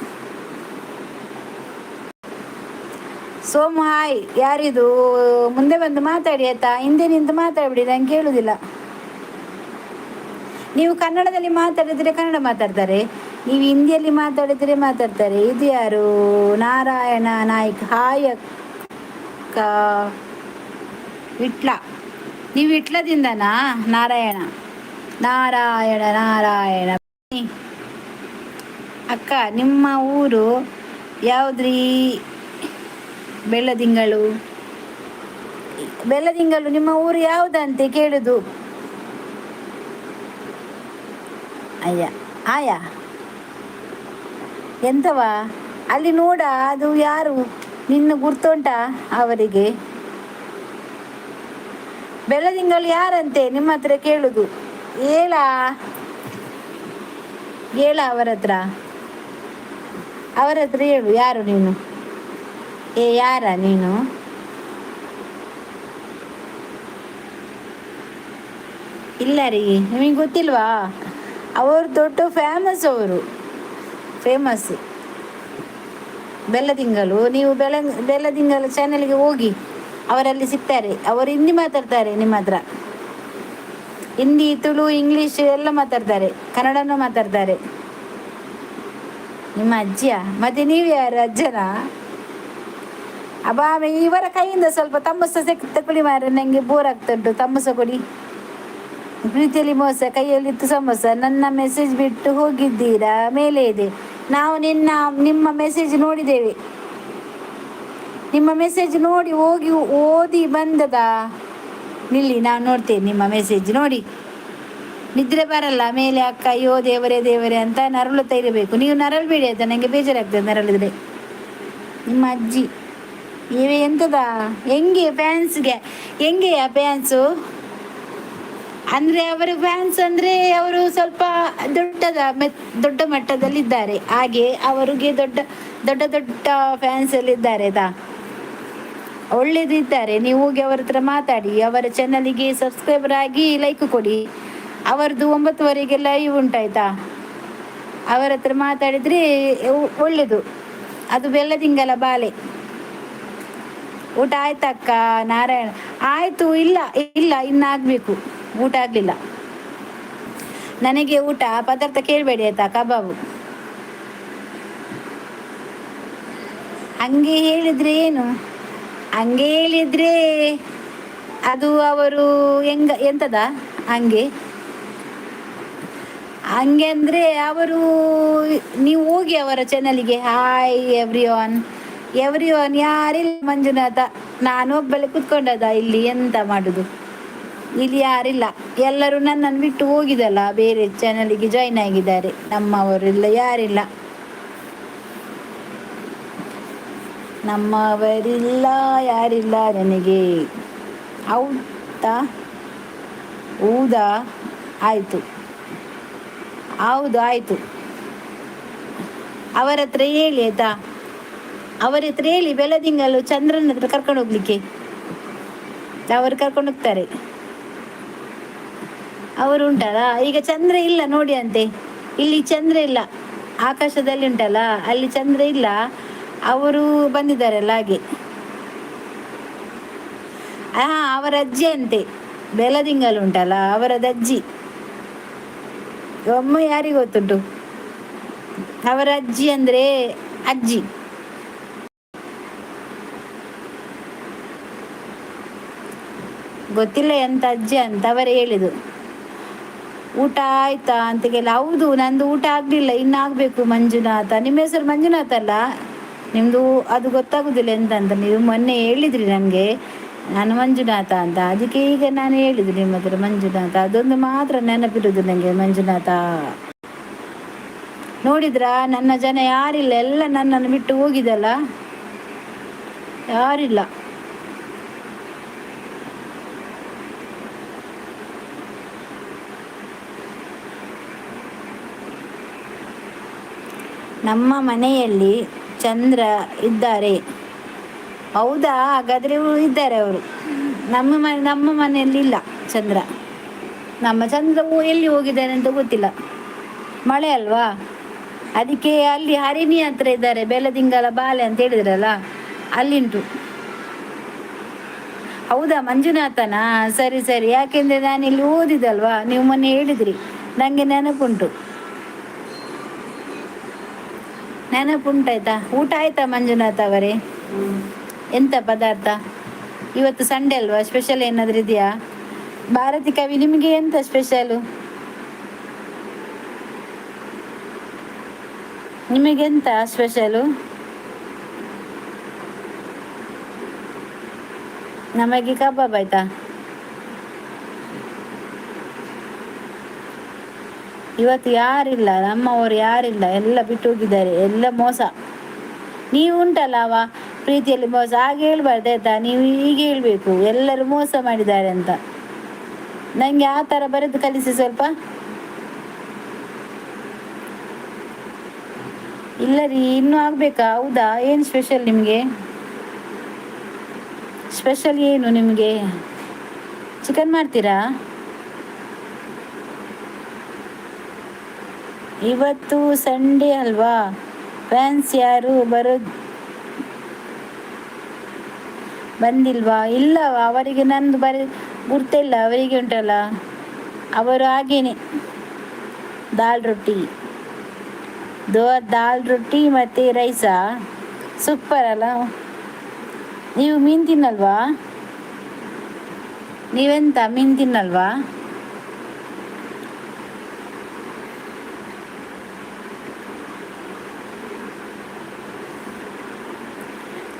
ಸೋಮು ಹಾಯ್. ಯಾರಿದು? ಮುಂದೆ ಬಂದು ಮಾತಾಡಿ ಆಯ್ತಾ? ಹಿಂದೆ ನಿಂತು ಮಾತಾಡ್ಬಿಡಿ, ನಂಗೆ ಕೇಳುದಿಲ್ಲ. ನೀವು ಕನ್ನಡದಲ್ಲಿ ಮಾತಾಡಿದರೆ ಕನ್ನಡ ಮಾತಾಡ್ತಾರೆ, ನೀವು ಹಿಂದಿಯಲ್ಲಿ ಮಾತಾಡಿದರೆ ಮಾತಾಡ್ತಾರೆ. ಇದು ಯಾರು? ನಾರಾಯಣ ನಾಯ್ಕ್. ಹಾಯ್ ಅಕ್ಕ. ವಿಟ್ಲ. ನೀವು ವಿಟ್ಲದಿಂದನಾ? ನಾರಾಯಣ ನಾರಾಯಣ ನಾರಾಯಣ. ಅಕ್ಕ, ನಿಮ್ಮ ಊರು ಯಾವುದ್ರಿ? ಬೆಳ್ಳದಿಂಗಳು, ಬೆಳ್ಳದಿಂಗಳು, ನಿಮ್ಮ ಊರು ಯಾವುದಂತೆ ಕೇಳುದು. ಅಯ್ಯ ಆಯಾ, ಎಂತವಾ ಅಲ್ಲಿ ನೋಡ. ಅದು ಯಾರು? ನಿನ್ನ ಗುರ್ತುಂಟಾ ಅವರಿಗೆ? ಬೆಳದಿಂಗಳು ಯಾರಂತೆ ನಿಮ್ಮ ಹತ್ರ ಕೇಳುದು. ಹೇಳ ಹೇಳ ಅವರ ಹತ್ರ, ಅವರ ಹತ್ರ ಹೇಳು. ಯಾರು ನೀನು? ಏ ಯಾರ ನೀನು? ಇಲ್ಲ ರೀ, ನಿಮಗೆ ಗೊತ್ತಿಲ್ವಾ? ಅವರು ದೊಡ್ಡ ಫೇಮಸ್, ಅವರು ಫೇಮಸ್ ಬೆಲ್ಲದಿಂಗಲು. ನೀವು ಬೆಲ್ಲದಿಂಗಲು ಚಾನೆಲ್ಗೆ ಹೋಗಿ, ಅವರಲ್ಲಿ ಸಿಗ್ತಾರೆ. ಅವರು ಹಿಂದಿ ಮಾತಾಡ್ತಾರೆ ನಿಮ್ಮ ಹತ್ರ. ಹಿಂದಿ, ತುಳು, ಇಂಗ್ಲೀಷ್ ಎಲ್ಲ ಮಾತಾಡ್ತಾರೆ, ಕನ್ನಡನೂ ಮಾತಾಡ್ತಾರೆ. ನಿಮ್ಮ ಅಜ್ಜಿಯ? ಮತ್ತೆ ನೀವು ಯಾರು, ಅಜ್ಜನ? ಅಬ್ಬಾ, ಇವರ ಕೈಯಿಂದ ಸ್ವಲ್ಪ ತಮ್ಮಸ ತಗೊಳ್ಳಿ ಮಾರ್ರೆ, ನನಗೆ ಬೋರ್ ಆಗ್ತಾ ಉಂಟು. ತಮ್ಮಸ ಕೊಡಿ. ಪ್ರೀತಿಯಲ್ಲಿ ಮೋಸ, ಕೈಯಲ್ಲಿತ್ತು ಸಮೋಸ. ನನ್ನ ಮೆಸೇಜ್ ಬಿಟ್ಟು ಹೋಗಿದ್ದೀರಾ? ಮೇಲೆ ಇದೆ. ನಾವು ನಿಮ್ಮ ಮೆಸೇಜ್ ನೋಡಿದ್ದೇವೆ. ನಿಮ್ಮ ಮೆಸೇಜ್ ನೋಡಿ ಹೋಗಿ ಓದಿ ಬಂದದ. ನಿಲ್ಲಿ, ನಾನು ನೋಡ್ತೇನೆ ನಿಮ್ಮ ಮೆಸೇಜ್ ನೋಡಿ. ನಿದ್ರೆ ಬರಲ್ಲ ಮೇಲೆ ಅಕ್ಕ. ಅಯ್ಯೋ ದೇವರೇ ದೇವರೇ ಅಂತ ನರಳುತ್ತಾ ಇರಬೇಕು. ನೀವು ನರಳಬೇಡಿ ಆಯ್ತಾ? ನನಗೆ ಬೇಜಾರಾಗ್ತದೆ ನರಳಿದ್ರೆ. ನಿಮ್ಮ ಅಜ್ಜಿ ಇವೆ ಎಂತದ? ಹೆಂಗೆ ಫ್ಯಾನ್ಸ್ಗೆ ಹೆಂಗೆಯಾ ಫ್ಯಾನ್ಸು? ಅಂದರೆ ಅವರ ಫ್ಯಾನ್ಸ್ ಅಂದರೆ ಅವರು ಸ್ವಲ್ಪ ದೊಡ್ಡದ ದೊಡ್ಡ ಮಟ್ಟದಲ್ಲಿದ್ದಾರೆ. ಹಾಗೆ ಅವರಿಗೆ ದೊಡ್ಡ ದೊಡ್ಡ ದೊಡ್ಡ ಫ್ಯಾನ್ಸ್ ಎಲ್ಲ ಇದ್ದಾರೆ ಆಯ್ತಾ? ಒಳ್ಳೇದಿದ್ದಾರೆ. ನೀವು ಹೋಗಿ ಅವರ ಹತ್ರ ಮಾತಾಡಿ, ಅವರ ಚಾನಲಿಗೆ ಸಬ್ಸ್ಕ್ರೈಬರ್ ಆಗಿ ಲೈಕ್ ಕೊಡಿ. ಅವರದ್ದು 9:30ಗೆ ಲೈವ್ ಉಂಟಾಯ್ತಾ? ಅವರ ಹತ್ರ ಮಾತಾಡಿದರೆ ಒಳ್ಳೆಯದು. ಅದು ಬೆಲ್ಲದಿಂಗಲ ಬಾಲೆ. ಊಟ ಆಯ್ತಕ್ಕ? ನಾರಾಯಣ, ಆಯಿತು. ಇಲ್ಲ ಇಲ್ಲ, ಇನ್ನಾಗಬೇಕು. ಊಟ ಆಗಲಿಲ್ಲ ನನಗೆ. ಊಟ ಪದಾರ್ಥ ಕೇಳಬೇಡಿ ಆಯ್ತಾ? ಕಬಾಬು. ಹಂಗೆ ಹೇಳಿದ್ರೆ ಏನು? ಹಂಗೆ ಹೇಳಿದ್ರೆ ಅದು ಅವರು ಹೆಂಗ ಎಂತದ ಹಂಗೆ ಹಂಗೆ ಅಂದರೆ ಅವರು, ನೀವು ಹೋಗಿ ಅವರ ಚಾನಲಿಗೆ. Hi every one, every one. ಯಾರಿಲ್ಲ ಮಂಜುನಾಥ, ನಾನು ಒಬ್ಬಳೆ ಕುತ್ಕೊಂಡದ ಇಲ್ಲಿ. ಎಂತ ಮಾಡುದು? ಇಲ್ಲಿ ಯಾರಿಲ್ಲ. ಎಲ್ಲರೂ ನನ್ನನ್ನು ಬಿಟ್ಟು ಹೋಗಿದಲ್ಲ, ಬೇರೆ ಚಾನಲಿಗೆ ಜಾಯಿನ್ ಆಗಿದ್ದಾರೆ. ನಮ್ಮವರೆಲ್ಲ ಯಾರಿಲ್ಲ, ನಮ್ಮವರಿಲ್ಲ, ಯಾರಿಲ್ಲ ನನಗೆ. ಹೌದಾ? ಹೌದಾ? ಆಯಿತು, ಹೌದು, ಆಯಿತು. ಅವರ ಹತ್ರ ಹೇಳಿ ಆಯ್ತಾ? ಅವರ ಹತ್ರ ಹೇಳಿ, ಬೆಳದಿಂಗಲು ಚಂದ್ರನ ಹತ್ರ ಕರ್ಕೊಂಡು ಹೋಗ್ಲಿಕ್ಕೆ. ಅವರು ಕರ್ಕೊಂಡು ಹೋಗ್ತಾರೆ. ಅವರು ಉಂಟಲ್ಲ, ಈಗ ಚಂದ್ರ ಇಲ್ಲ ನೋಡಿ ಅಂತೆ. ಇಲ್ಲಿ ಚಂದ್ರ ಇಲ್ಲ, ಆಕಾಶದಲ್ಲಿ ಉಂಟಲ್ಲ, ಅಲ್ಲಿ ಚಂದ್ರ ಇಲ್ಲ. ಅವರು ಬಂದಿದ್ದಾರಲ್ಲ ಹಾಗೆ. ಹಾ, ಅವರ ಅಜ್ಜಿ ಅಂತೆ. ಬೆಲದಿಂಗಲು ಉಂಟಲ್ಲ, ಅವರದ್ದು ಅಜ್ಜಿ. ಒಮ್ಮೆ ಯಾರಿಗೆ ಗೊತ್ತುಂಟು? ಅವರ ಅಜ್ಜಿ ಅಂದ್ರೆ ಅಜ್ಜಿ. ಗೊತ್ತಿಲ್ಲ ಎಂತ ಅಜ್ಜಿ ಅಂತ ಅವರೇ ಹೇಳಿದ್ದು. ಊಟ ಆಯ್ತಾ ಅಂತ ಕೇಳಿ. ಹೌದು, ನಂದು ಊಟ ಆಗಲಿಲ್ಲ, ಇನ್ನಾಗಬೇಕು. ಮಂಜುನಾಥ, ನಿಮ್ಮ ಹೆಸರು ಮಂಜುನಾಥ ಅಲ್ಲ ನಿಮ್ಮದು? ಅದು ಗೊತ್ತಾಗುದಿಲ್ಲ ಎಂತ ಅಂತ. ನೀವು ಮೊನ್ನೆ ಹೇಳಿದ್ರಿ ನನಗೆ, ನಾನು ಮಂಜುನಾಥ ಅಂತ. ಅದಕ್ಕೆ ಈಗ ನಾನು ಹೇಳಿದ್ದು ನಿಮ್ಮ ಹತ್ರ ಮಂಜುನಾಥ. ಅದೊಂದು ಮಾತ್ರ ನೆನಪಿರುವುದು ನನಗೆ, ಮಂಜುನಾಥ. ನೋಡಿದ್ರಾ, ನನ್ನ ಜನ ಯಾರಿಲ್ಲ, ಎಲ್ಲ ನನ್ನನ್ನು ಬಿಟ್ಟು ಹೋಗಿದಲ್ಲ, ಯಾರಿಲ್ಲ. ನಮ್ಮ ಮನೆಯಲ್ಲಿ ಚಂದ್ರ ಇದ್ದಾರೆ. ಹೌದಾ? ಹಾಗಾದರೆ ಇದ್ದಾರೆ ಅವರು. ನಮ್ಮ ಮನೆ, ನಮ್ಮ ಮನೆಯಲ್ಲಿ ಇಲ್ಲ ಚಂದ್ರ. ನಮ್ಮ ಚಂದ್ರ ಎಲ್ಲಿ ಹೋಗಿದ್ದಾರೆ ಅಂತ ಗೊತ್ತಿಲ್ಲ. ಮಳೆ ಅಲ್ವಾ, ಅದಕ್ಕೆ ಅಲ್ಲಿ ಹರಿಣಿ ಹತ್ರ ಇದ್ದಾರೆ. ಬೆಲದಿಂಗಲ ಬಾಲೆ ಅಂತ ಹೇಳಿದ್ರಲ್ಲ, ಅಲ್ಲಿಂಟು. ಹೌದಾ ಮಂಜುನಾಥನಾ? ಸರಿ ಸರಿ. ಯಾಕೆಂದರೆ ನಾನಿಲ್ಲಿ ಓದಿದಲ್ವಾ, ನೀವು ಮೊನ್ನೆ ಹೇಳಿದ್ರಿ, ನನಗೆ ನೆನಪುಂಟು, ನೆನಪುಂಟಾಯ್ತಾ? ಊಟ ಆಯ್ತಾ ಮಂಜುನಾಥ್ ಅವರೇ? ಎಂತ ಪದಾರ್ಥ? ಇವತ್ತು ಸಂಡೇ ಅಲ್ವಾ, ಸ್ಪೆಷಲ್ ಏನಾದರೂ ಇದೆಯಾ? ಭಾರತಿ ಕವಿ, ನಿಮಗೆ ಎಂತ ಸ್ಪೆಷಲು? ನಿಮಗೆಂತ ಸ್ಪೆಷಲು? ನಮಗೆ ಕಬಾಬ್ ಆಯ್ತಾ? ಇವತ್ತು ಯಾರಿಲ್ಲ, ನಮ್ಮವರು ಯಾರಿಲ್ಲ, ಎಲ್ಲ ಬಿಟ್ಟು ಹೋಗಿದ್ದಾರೆ. ಎಲ್ಲ ಮೋಸ. ನೀವು ಉಂಟಲ್ಲ ಅವ ಪ್ರೀತಿಯಲ್ಲಿ ಮೋಸ, ಹಾಗೆ ಹೇಳ್ಬಾರ್ದು ಆಯ್ತಾ? ನೀವು ಹೀಗೆ ಹೇಳಬೇಕು, ಎಲ್ಲರೂ ಮೋಸ ಮಾಡಿದ್ದಾರೆ ಅಂತ. ನನಗೆ ಆ ಥರ ಬರೆದು ಕಲಿಸಿ ಸ್ವಲ್ಪ. ಇಲ್ಲ ರೀ, ಇನ್ನೂ ಆಗಬೇಕಾ? ಹೌದಾ? ಏನು ಸ್ಪೆಷಲ್ ನಿಮಗೆ? ಸ್ಪೆಷಲ್ ಏನು ನಿಮಗೆ? ಚಿಕನ್ ಮಾಡ್ತೀರಾ? ಇವತ್ತು ಸಂಡೇ ಅಲ್ವಾ, ಫ್ಯಾನ್ಸ್ ಯಾರು ಬಂದಿಲ್ವಾ? ಇಲ್ಲ, ಅವರಿಗೆ ನಂದು ಬರೀ ಗುರ್ತಿಲ್ಲ ಅವರಿಗೆ ಉಂಟಲ್ಲ, ಅವರು ಹಾಗೇನೆ. ದಾಲ್ ರೊಟ್ಟಿ, ದಾಲ್ ರೊಟ್ಟಿ ಮತ್ತು ರೈಸಾ? ಸೂಪರ್ ಅಲ್ಲ? ನೀವು ಮೀನು ತಿನ್ನಲ್ವಾ? ನೀವೆಂತ ಮೀನು ತಿನ್ನಲ್ವಾ?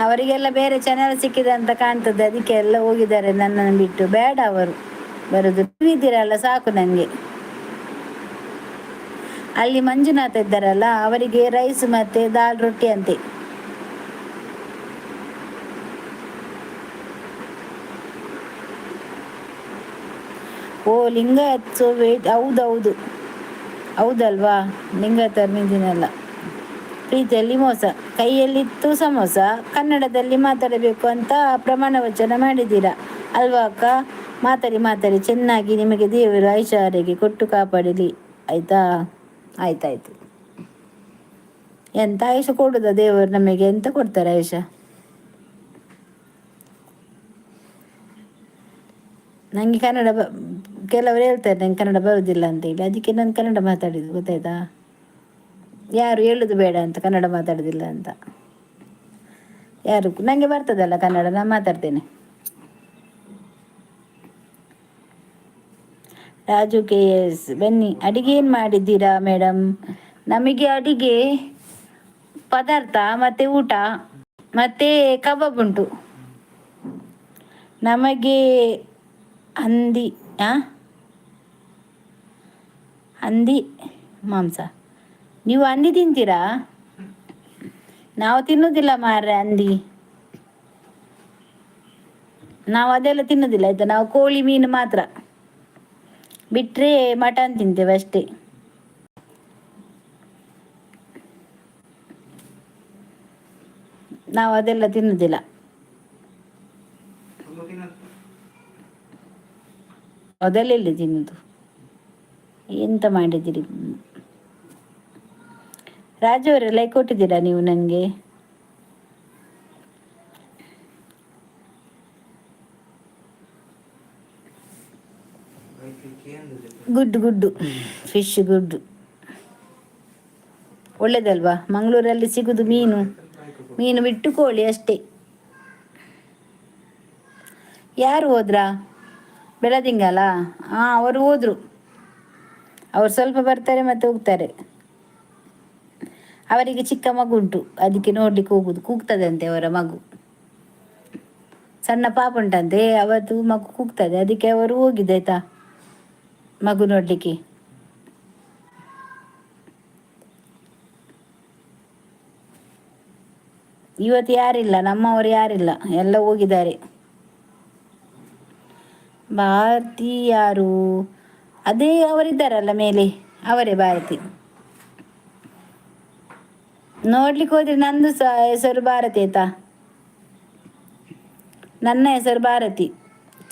ಅವರಿಗೆಲ್ಲ ಬೇರೆ ಚಾನೆಲ್ ಸಿಕ್ಕಿದೆ ಅಂತ ಕಾಣ್ತದೆ, ಅದಕ್ಕೆ ಎಲ್ಲ ಹೋಗಿದ್ದಾರೆ ನನ್ನನ್ನು ಬಿಟ್ಟು. ಬೇಡ ಅವರು ಬರೋದು, ನೀವಿದ್ದೀರಲ್ಲ ಸಾಕು ನನಗೆ. ಅಲ್ಲಿ ಮಂಜುನಾಥ ಇದ್ದಾರಲ್ಲ, ಅವರಿಗೆ ರೈಸ್ ಮತ್ತೆ ದಾಲ್ ರೊಟ್ಟಿ ಅಂತೆ. ಓ ಲಿಂಗಾಯತ್, ಸೊ ವೇಟ್. ಹೌದೌದು, ಹೌದಲ್ವಾ? ಲಿಂಗಾಯತರು ಮೀನು ತಿನ್ನಲ್ಲ. ಪ್ರೀತಿಯಲ್ಲಿ ಮೋಸ, ಕೈಯಲ್ಲಿತ್ತು ಸಮೋಸ. ಕನ್ನಡದಲ್ಲಿ ಮಾತಾಡಬೇಕು ಅಂತ ಪ್ರಮಾಣ ವಚನ ಮಾಡಿದ್ದೀರಾ ಅಲ್ವಾ ಅಕ್ಕ? ಮಾತಾಡಿ ಮಾತಾಡಿ ಚೆನ್ನಾಗಿ. ನಿಮಗೆ ದೇವರು ಆಯುಷ್ಯ ಕೊಟ್ಟು ಕಾಪಾಡಲಿ, ಆಯಿತಾ? ಆಯ್ತಾಯ್ತು. ಎಂತ ಆಯುಷ್ಯ ಕೊಡುದ ದೇವರು ನಮಗೆ? ಎಂತ ಕೊಡ್ತಾರೆ ಆಯುಷ್ಯ? ನನಗೆ ಕನ್ನಡ ಬ ಕೆಲವರು ಹೇಳ್ತಾರೆ ನಂಗೆ ಕನ್ನಡ ಬರುವುದಿಲ್ಲ ಅಂತ ಹೇಳಿ. ಅದಕ್ಕೆ ನಾನು ಕನ್ನಡ ಮಾತಾಡಿದ್ದು, ಗೊತ್ತಾಯ್ತಾ? ಯಾರು ಹೇಳುದು ಬೇಡ ಅಂತ, ಕನ್ನಡ ಮಾತಾಡೋದಿಲ್ಲ ಅಂತ ಯಾರು. ನನಗೆ ಬರ್ತದಲ್ಲ ಕನ್ನಡ, ನಾನು ಮಾತಾಡ್ತೇನೆ. ರಾಜು ಕೆ ಎಸ್, ಬನ್ನಿ. ಅಡಿಗೆ ಏನು ಮಾಡಿದ್ದೀರಾ ಮೇಡಮ್? ನಮಗೆ ಅಡಿಗೆ ಪದಾರ್ಥ ಮತ್ತು ಊಟ ಮತ್ತು ಕಬಾಬ್ ಉಂಟು ನಮಗೆ. ಹಂದಿ, ಹಂದಿ ಮಾಂಸ. ನೀವು ಹಂದಿ ತಿಂತೀರಾ? ನಾವು ತಿನ್ನುವುದಿಲ್ಲ ಮಾರ್ರೆ ಹಂದಿ. ನಾವು ಅದೆಲ್ಲ ತಿನ್ನುವುದಿಲ್ಲ, ಆಯ್ತಾ? ನಾವು ಕೋಳಿ, ಮೀನು ಮಾತ್ರ. ಬಿಟ್ಟರೆ ಮಟನ್ ತಿಂತೇವೆ ಅಷ್ಟೇ. ನಾವು ಅದೆಲ್ಲ ತಿನ್ನುವುದಿಲ್ಲ. ಅದೆಲ್ಲ ಎಲ್ಲಿ ತಿನ್ನುದು? ಎಂತ ಮಾಡಿದ್ದೀರಿ ರಾಜು ಅವರೇ? ಲೈಕ್ ಕೊಟ್ಟಿದ್ದೀರಾ ನೀವು ನನಗೆ? ಗುಡ್ ಗುಡ್ಡು ಫಿಶ್ ಗುಡ್ಡು, ಒಳ್ಳೇದಲ್ವಾ? ಮಂಗಳೂರಲ್ಲಿ ಸಿಗುದು ಮೀನು. ಮೀನು ಬಿಟ್ಟು ಕೋಳಿ ಅಷ್ಟೇ. ಯಾರು ಹೋದ್ರಾ? ಬೆಳದಿಂಗಲ? ಹಾಂ, ಅವರು ಹೋದರು. ಅವರು ಸ್ವಲ್ಪ ಬರ್ತಾರೆ ಮತ್ತೆ ಹೋಗ್ತಾರೆ. ಅವರಿಗೆ ಚಿಕ್ಕ ಮಗು ಉಂಟು, ಅದಕ್ಕೆ ನೋಡ್ಲಿಕ್ಕೆ ಹೋಗುದು. ಕೂಗ್ತದಂತೆ ಅವರ ಮಗು. ಸಣ್ಣ ಪಾಪ ಉಂಟಂತೆ ಅವತ್ತು. ಮಗು ಕೂಗ್ತದೆ, ಅದಕ್ಕೆ ಅವರು ಹೋಗಿದೆ, ಆಯ್ತಾ? ಮಗು ನೋಡ್ಲಿಕ್ಕೆ. ಇವತ್ತು ಯಾರಿಲ್ಲ, ನಮ್ಮವರು ಯಾರಿಲ್ಲ, ಎಲ್ಲ ಹೋಗಿದ್ದಾರೆ. ಭಾರತಿ ಯಾರು? ಅದೇ ಅವರಿದ್ದಾರಲ್ಲ ಮೇಲೆ, ಅವರೇ ಭಾರತಿ. ನೋಡ್ಲಿಕ್ಕೆ ಹೋದ್ರೆ ನಂದು ಸಹ ಹೆಸರು ಭಾರತಿ, ಆಯ್ತಾ? ನನ್ನ ಹೆಸರು ಭಾರತಿ.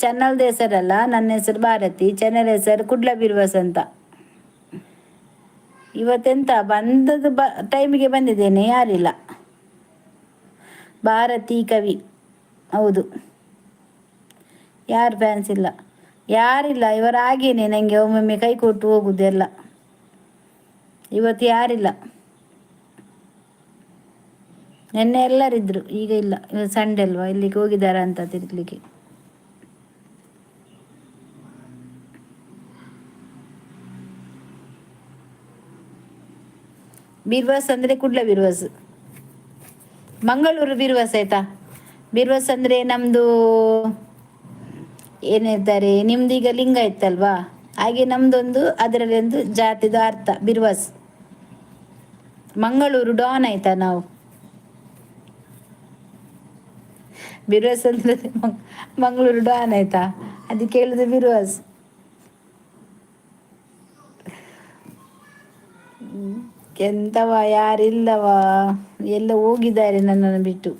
ಚಾನಲ್ದ ಹೆಸರಲ್ಲ, ನನ್ನ ಹೆಸರು ಭಾರತಿ. ಚಾನಲ್ ಹೆಸರು ಕುಡ್ಲ ಬಿರ್ವಸ್ ಅಂತ. ಇವತ್ತೆಂತ ಬಂದದ್ದು? ಟೈಮಿಗೆ ಬಂದಿದ್ದೇನೆ, ಯಾರಿಲ್ಲ. ಭಾರತಿ ಕವಿ, ಹೌದು. ಯಾರು ಫ್ಯಾನ್ಸ್ ಇಲ್ಲ, ಯಾರಿಲ್ಲ. ಇವರು ಹಾಗೇನೆ ನನಗೆ ಒಮ್ಮೊಮ್ಮೆ ಕೈ ಕೊಟ್ಟು ಹೋಗುದೆಲ್ಲ. ಇವತ್ತು ಯಾರಿಲ್ಲ. ನಿನ್ನೆ ಎಲ್ಲರಿದ್ದರು, ಈಗ ಇಲ್ಲ. ಇವತ್ತು ಸಂಡೆ ಅಲ್ವಾ, ಇಲ್ಲಿಗೆ ಹೋಗಿದ್ದಾರ ಅಂತ ತಿರುಗಲಿಕ್ಕೆ. ಬಿರ್ವಾಸ್ ಅಂದರೆ ಕುಡ್ಲ ಬಿರ್ವಾಸ್, ಮಂಗಳೂರು ಬಿರ್ವಾಸ್, ಆಯ್ತಾ? ಬಿರ್ವಾಸ್ ಅಂದರೆ ನಮ್ಮದು ಏನು ಹೇಳ್ತಾರೆ, ನಿಮ್ದು ಈಗ ಲಿಂಗ ಇತ್ತಲ್ವಾ, ಹಾಗೆ ನಮ್ಮದೊಂದು ಅದರಲ್ಲಿ ಒಂದು ಜಾತಿದು ಅರ್ಥ ಬಿರ್ವಾಸ್. ಮಂಗಳೂರು ಡಾನ್, ಆಯ್ತಾ? ನಾವು ಬಿರ್ವಾಸ್ ಅಂದರೆ ಮಂಗಳೂರು ಡಾನ್, ಆಯ್ತಾ? ಅದಕ್ಕೆ ಹೇಳುದು ಬಿರ್ವಾಸ್. ಎಂತವ, ಯಾರಿಲ್ಲವ, ಎಲ್ಲ ಹೋಗಿದ್ದಾರೆ ನನ್ನನ್ನು ಬಿಟ್ಟು.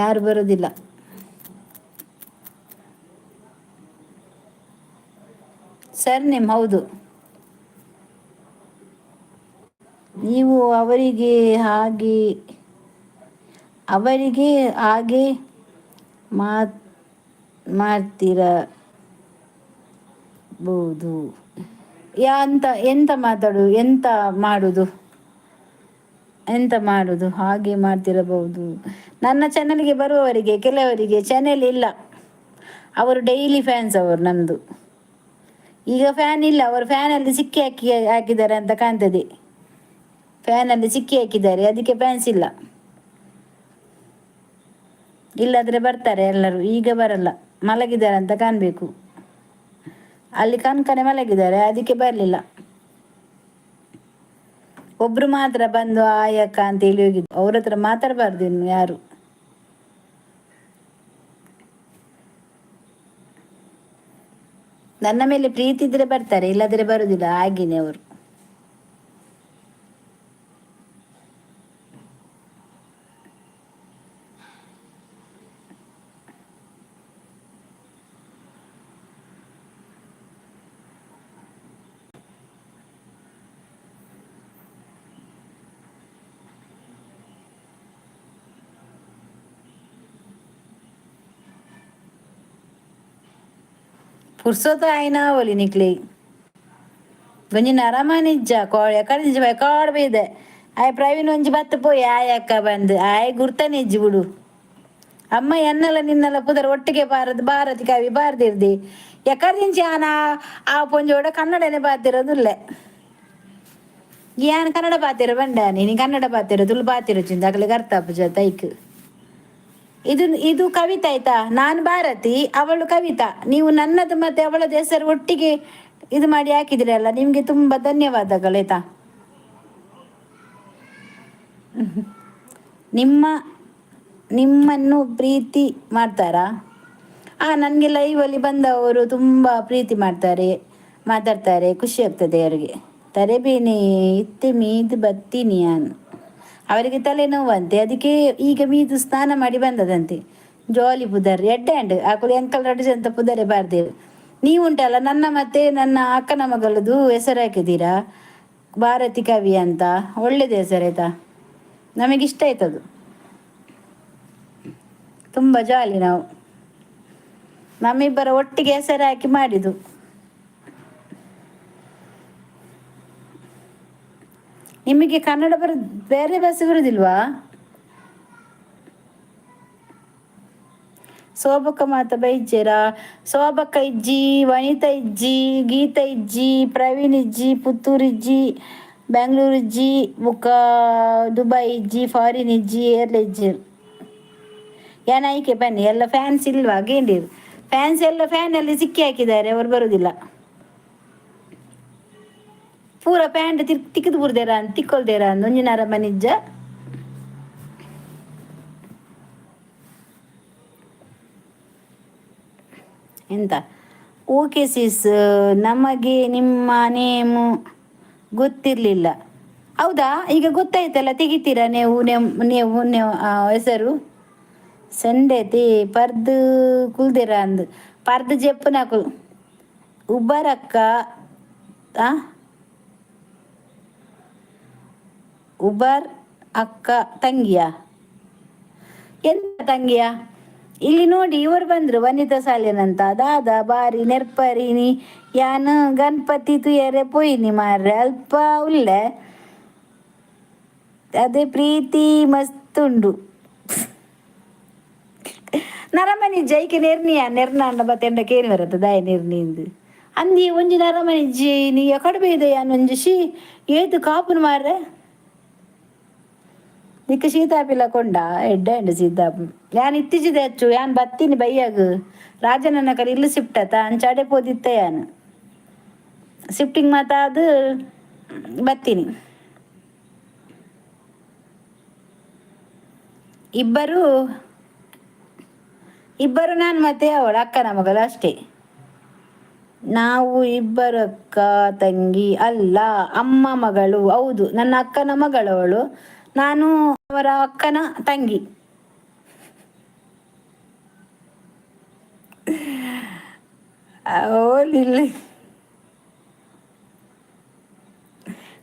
ಯಾರು ಬರೋದಿಲ್ಲ. ಸರ್ ನಿಮ್, ಹೌದು. ನೀವು ಅವರಿಗೆ ಹಾಗೆ ಮಾಡ್ತಿರಬಹುದು ಯಾ ಅಂತ. ಎಂತ ಮಾತಾಡು, ಎಂತ ಮಾಡುದು, ಎಂತ ಮಾಡುದು? ಹಾಗೆ ಮಾಡ್ತಿರಬಹುದು. ನನ್ನ ಚಾನಲ್ಗೆ ಬರುವವರಿಗೆ ಕೆಲವರಿಗೆ ಚಾನೆಲ್ ಇಲ್ಲ. ಅವರು ಡೈಲಿ ಫ್ಯಾನ್ಸ್ ಅವರು ನಮ್ಮದು. ಈಗ ಫ್ಯಾನ್ ಇಲ್ಲ. ಅವರು ಫ್ಯಾನಲ್ಲಿ ಸಿಕ್ಕಿ ಹಾಕಿದ್ದಾರೆ ಅಂತ ಕಾಣ್ತದೆ. ಫ್ಯಾನಲ್ಲಿ ಸಿಕ್ಕಿ ಹಾಕಿದ್ದಾರೆ, ಅದಕ್ಕೆ ಫ್ಯಾನ್ಸ್ ಇಲ್ಲ. ಇಲ್ಲಾದರೆ ಬರ್ತಾರೆ ಎಲ್ಲರೂ. ಈಗ ಬರಲ್ಲ, ಮಲಗಿದ್ದಾರೆ ಅಂತ ಕಾಣಬೇಕು. ಅಲ್ಲಿ ಕಣ್ಕನೆ ಮಲಗಿದ್ದಾರೆ, ಅದಕ್ಕೆ ಬರಲಿಲ್ಲ. ಒಬ್ರು ಮಾತ್ರ ಬಂದು ಆಯಕ್ಕ ಅಂತ ಹೇಳಿ ಹೋಗಿದ್ದು. ಅವ್ರ ಹತ್ರ ಮಾತಾಡಬಾರ್ದು ಇನ್ನು ಯಾರು. ನನ್ನ ಮೇಲೆ ಪ್ರೀತಿ ಇದ್ರೆ ಬರ್ತಾರೆ, ಇಲ್ಲದ್ರೆ ಬರುದಿಲ್ಲ. ಹಾಗೇನೆ ಅವರು. ಪುರ್ಸೊತ ಆಯ್ನ ಒಲಿ ನಿಕ್ಲಿ ಒಂಜಿ ನರಮಾನಿ ಇಜ್ಜ ಕೋಳೆ ಎಕಡೆ ನಿಜ ಕಾಡ್ ಬೈದೆ ಆಯ್ ಪ್ರವೀಣ್ ಒಂಜಿ ಬತ್ತ ಪೋಯಿ ಆಯ್ ಅಕ್ಕ ಬಂದು ಆಯ್ ಗುರ್ತನೆ ಇಜ್ಜಿ ಬಿಡು. ಅಮ್ಮ ಎನ್ನಲ ನಿನ್ನಲ ಪುದರ್ ಒಟ್ಟಿಗೆ ಬಾರದು ಭಾರತಿ ಕವಿ ಬಾರ್ದಿರ್ದಿ ಎಕದಿಂಚಿ ಆನ ಆ ಪೊಂಜೋಡ ಕನ್ನಡನೆ ಬಾತಿರೋದುಲ್ಲೆ. ಯಾನ್ ಕನ್ನಡ ಪಾತಿರ ಬಂಡ ನೀನು ಕನ್ನಡ ಪಾತಿರ ತುಳು ಪಾತಿರ ಚಿಂದ ಅಗಲಿಗೆ ಅರ್ಥ ಆಪುಜ ತೈಕ್. ಇದು ಇದು ಕವಿತಾ ಆಯ್ತಾ? ನಾನು ಭಾರತಿ, ಅವಳು ಕವಿತಾ. ನೀವು ನನ್ನದು ಮತ್ತೆ ಅವಳದ್ದು ಹೆಸರು ಒಟ್ಟಿಗೆ ಇದು ಮಾಡಿ ಹಾಕಿದ್ರಲ್ಲ, ನಿಮಗೆ ತುಂಬ ಧನ್ಯವಾದಗಳು ಆಯ್ತಾ? ನಿಮ್ಮ ನಿಮ್ಮನ್ನು ಪ್ರೀತಿ ಮಾಡ್ತಾರಾ? ನನಗೆ ಲೈವಲ್ಲಿ ಬಂದವರು ತುಂಬ ಪ್ರೀತಿ ಮಾಡ್ತಾರೆ, ಮಾತಾಡ್ತಾರೆ, ಖುಷಿ ಆಗ್ತದೆ ಅವರಿಗೆ. ತಲೆಬೇನೆ ಇತ್ತೆ ಮೀದು ಬತ್ತೀನಿ ನಾನು. ಅವರಿಗೆ ತಲೆನೋವಂತೆ, ಅದಕ್ಕೆ ಈಗ ಮೀದು ಸ್ನಾನ ಮಾಡಿ ಬಂದದಂತೆ. ಜಾಲಿ ಪುದರ್ ಎಡ್ಡೆ ಅಂಡ್ ಆಕುಲು ಎಂಕಲ್ ರಡ್ಡು ಅಂತ ಪುದರೆ ಬಾರ್ದೇವು. ನೀವು ಉಂಟಲ್ಲ, ನನ್ನ ಮತ್ತೆ ನನ್ನ ಅಕ್ಕನ ಮಗಳದು ಹೆಸರು ಹಾಕಿದ್ದೀರಾ ಭಾರತಿ ಕವಿ ಅಂತ. ಒಳ್ಳೇದು ಹೆಸರು ಆಯ್ತಾ? ನಮಗಿಷ್ಟ ಆಯ್ತದು. ತುಂಬ ಜಾಲಿ ನಾವು. ನಮ್ಮಿಬ್ಬರ ಒಟ್ಟಿಗೆ ಹೆಸರು ಹಾಕಿ ಮಾಡಿದ್ದು. ನಿಮಗೆ ಕನ್ನಡ ಬರ ಬೇರೆ ಭಾಷೆ ಬರುದಿಲ್ವಾ? ಶೋಭಕ್ಕ ಮಾತ ಬೈಜೇರಾ? ಶೋಭಕ್ಕ ಇಜ್ಜಿ, ವನಿತಾ ಇಜ್ಜಿ, ಗೀತಾ ಇಜ್ಜಿ, ಪ್ರವೀಣ್ ಇಜ್ಜಿ, ಪುತ್ತೂರು ಇಜ್ಜಿ, ಬೆಂಗಳೂರು ಇಜ್ಜಿ, ಬುಕ್ಕ ದುಬೈ ಇಜ್ಜಿ, ಫಾರಿನ್ ಇಜ್ಜಿ, ಏರ್ಲ ಇಜ್ಜಿ. ಏನ್ ಆಯ್ಕೆ ಬನ್ನಿ. ಎಲ್ಲ ಫ್ಯಾನ್ಸ್ ಇಲ್ವಾ? ಗೇಂಡಿರು ಫ್ಯಾನ್ಸ್ ಎಲ್ಲ ಫ್ಯಾನಲ್ಲಿ ಸಿಕ್ಕಿ ಹಾಕಿದ್ದಾರೆ, ಅವರು ಬರುದಿಲ್ಲ. ಪೂರ ಪ್ಯಾಂಟ್ ತಿಕ್ ತಿಕ್ಕದು ಬುರ್ದೇರ ಅಂತ ತಿಕ್ಕೊಲ್ದೇರ ಅಂದ್ ಒಂಜಿನಾರ ಮನಿಜ್ಜ. ಎಂತ? ಓಕೆ ಸಿಸ್, ನಮಗೆ ನಿಮ್ಮ ನೇಮು ಗೊತ್ತಿರಲಿಲ್ಲ. ಹೌದಾ? ಈಗ ಗೊತ್ತಾಯ್ತಲ್ಲ, ತೆಗಿತೀರಾ ನೀವು? ನೀವು ನೀವು ಹೆಸರು ಸಂಡೇತಿ ಪರ್ದು ಕುಲ್ದಿರ ಅಂದ್ ಪರ್ದು ಜೆಪ್ಪುನಕುಲು ಉಬ್ಬರಕ್ಕ ಆ ಉಬರ್ ಅಕ್ಕ ತಂಗಿಯ? ಎಂತ ತಂಗಿಯ? ಇಲ್ಲಿ ನೋಡಿ, ಇವರು ಬಂದ್ರು ವನಿತಾ ಸಾಲಿನಂತ. ದಾದಾ ಬಾರಿ ನೆರ್ಪರಿನಿ ಯಾನ್ ಗಣಪತಿ ತುಯರೆ ಪೋಯಿನಿ ಮಾರ್ರೆ ಅಲ್ಪ ಉಲ್ಲೆ ಅದೇ ಪ್ರೀತಿ ಮಸ್ತ್ ಉಂಡು. ನರಮನಿ ಜೈಕೆ ನೆರ್ನಿಯ ನೆರ್ನಾಂಡ ಬತ್ತೆಂಡ ಕೇನಿ ಬರತ್ತ ದಾಯ ನೆರ್ನಿಂದು ಅಂದಿ ಒಂಜಿ ನರಮನಿ ಜಿ ನೀ ಎಕಡೆ ಇದೆ ಯಾನ್ ಒಂಜಿ she ಏತು ಕಾಪುನು ಮಾರ್ರೆ. ನಿಕ್ಕ ಶೀತಾಪಿಲ್ಲ ಕೊಂಡ ಎಡ್ಡೆ ಅಂಡ್ ಸೀತಾಪು ಯಾನ್ ಇತ್ತೀಚಿದೆ ಹೆಚ್ಚು ಯಾನ್ ಬತ್ತೀನಿ ಬೈಯಾಗ. ರಾಜನನ್ನ ಕಡೆ ಇಲ್ಲಿ ಶಿಫ್ಟ್ ಆತ ಅಂಚಾಡೆ ಪೋದಿತ್ತ. ಯಾನ್ ಶಿಫ್ಟಿಂಗ್ ಮಾತ ಅದು ಬತ್ತೀನಿ. ಇಬ್ಬರು ಇಬ್ಬರು, ನಾನು ಮತ್ತೆ ಅವಳು ಅಕ್ಕನ ಮಗಳು ಅಷ್ಟೇ. ನಾವು ಇಬ್ಬರು ಅಕ್ಕ ತಂಗಿ ಅಲ್ಲ, ಅಮ್ಮ ಮಗಳು. ಹೌದು, ನನ್ನ ಅಕ್ಕನ ಮಗಳವಳು, ನಾನು ಅವರ ಅಕ್ಕನ ತಂಗಿ. ಓಲಿಲ್ಲ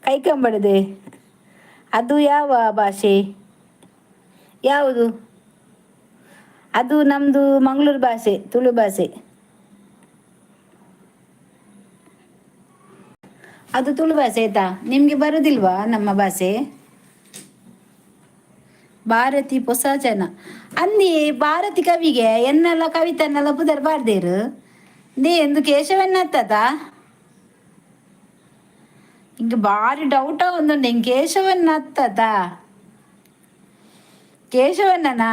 ಕೈಕಂಬಡಿದೆ. ಅದು ಯಾವ ಭಾಷೆ? ಯಾವುದು ಅದು? ನಮ್ಮದು ಮಂಗಳೂರು ಭಾಷೆ, ತುಳು ಭಾಷೆ ಅದು. ತುಳು ಭಾಷೆ ಆಯ್ತಾ? ನಿಮಗೆ ಬರುದಿಲ್ವಾ ನಮ್ಮ ಭಾಷೆ? ಭಾರತಿ ಹೊಸ ಜನ ಅಂದಿ ಭಾರತಿ ಕವಿಗೆ ಎನ್ನೆಲ್ಲ ಕವಿತನ್ನೆಲ್ಲ ಪುದರ್ ಬಾರ್ದೇರು they ಎಂದು ಕೇಶವನ್ನ ಇಂಕ ಬಾರಿ ಡೌಟ ಒಂದುಂಡು. ಹಿಂಗೆ ಕೇಶವನ್ನ ಅತ್ತದ? ಕೇಶವನ್ನನಾ?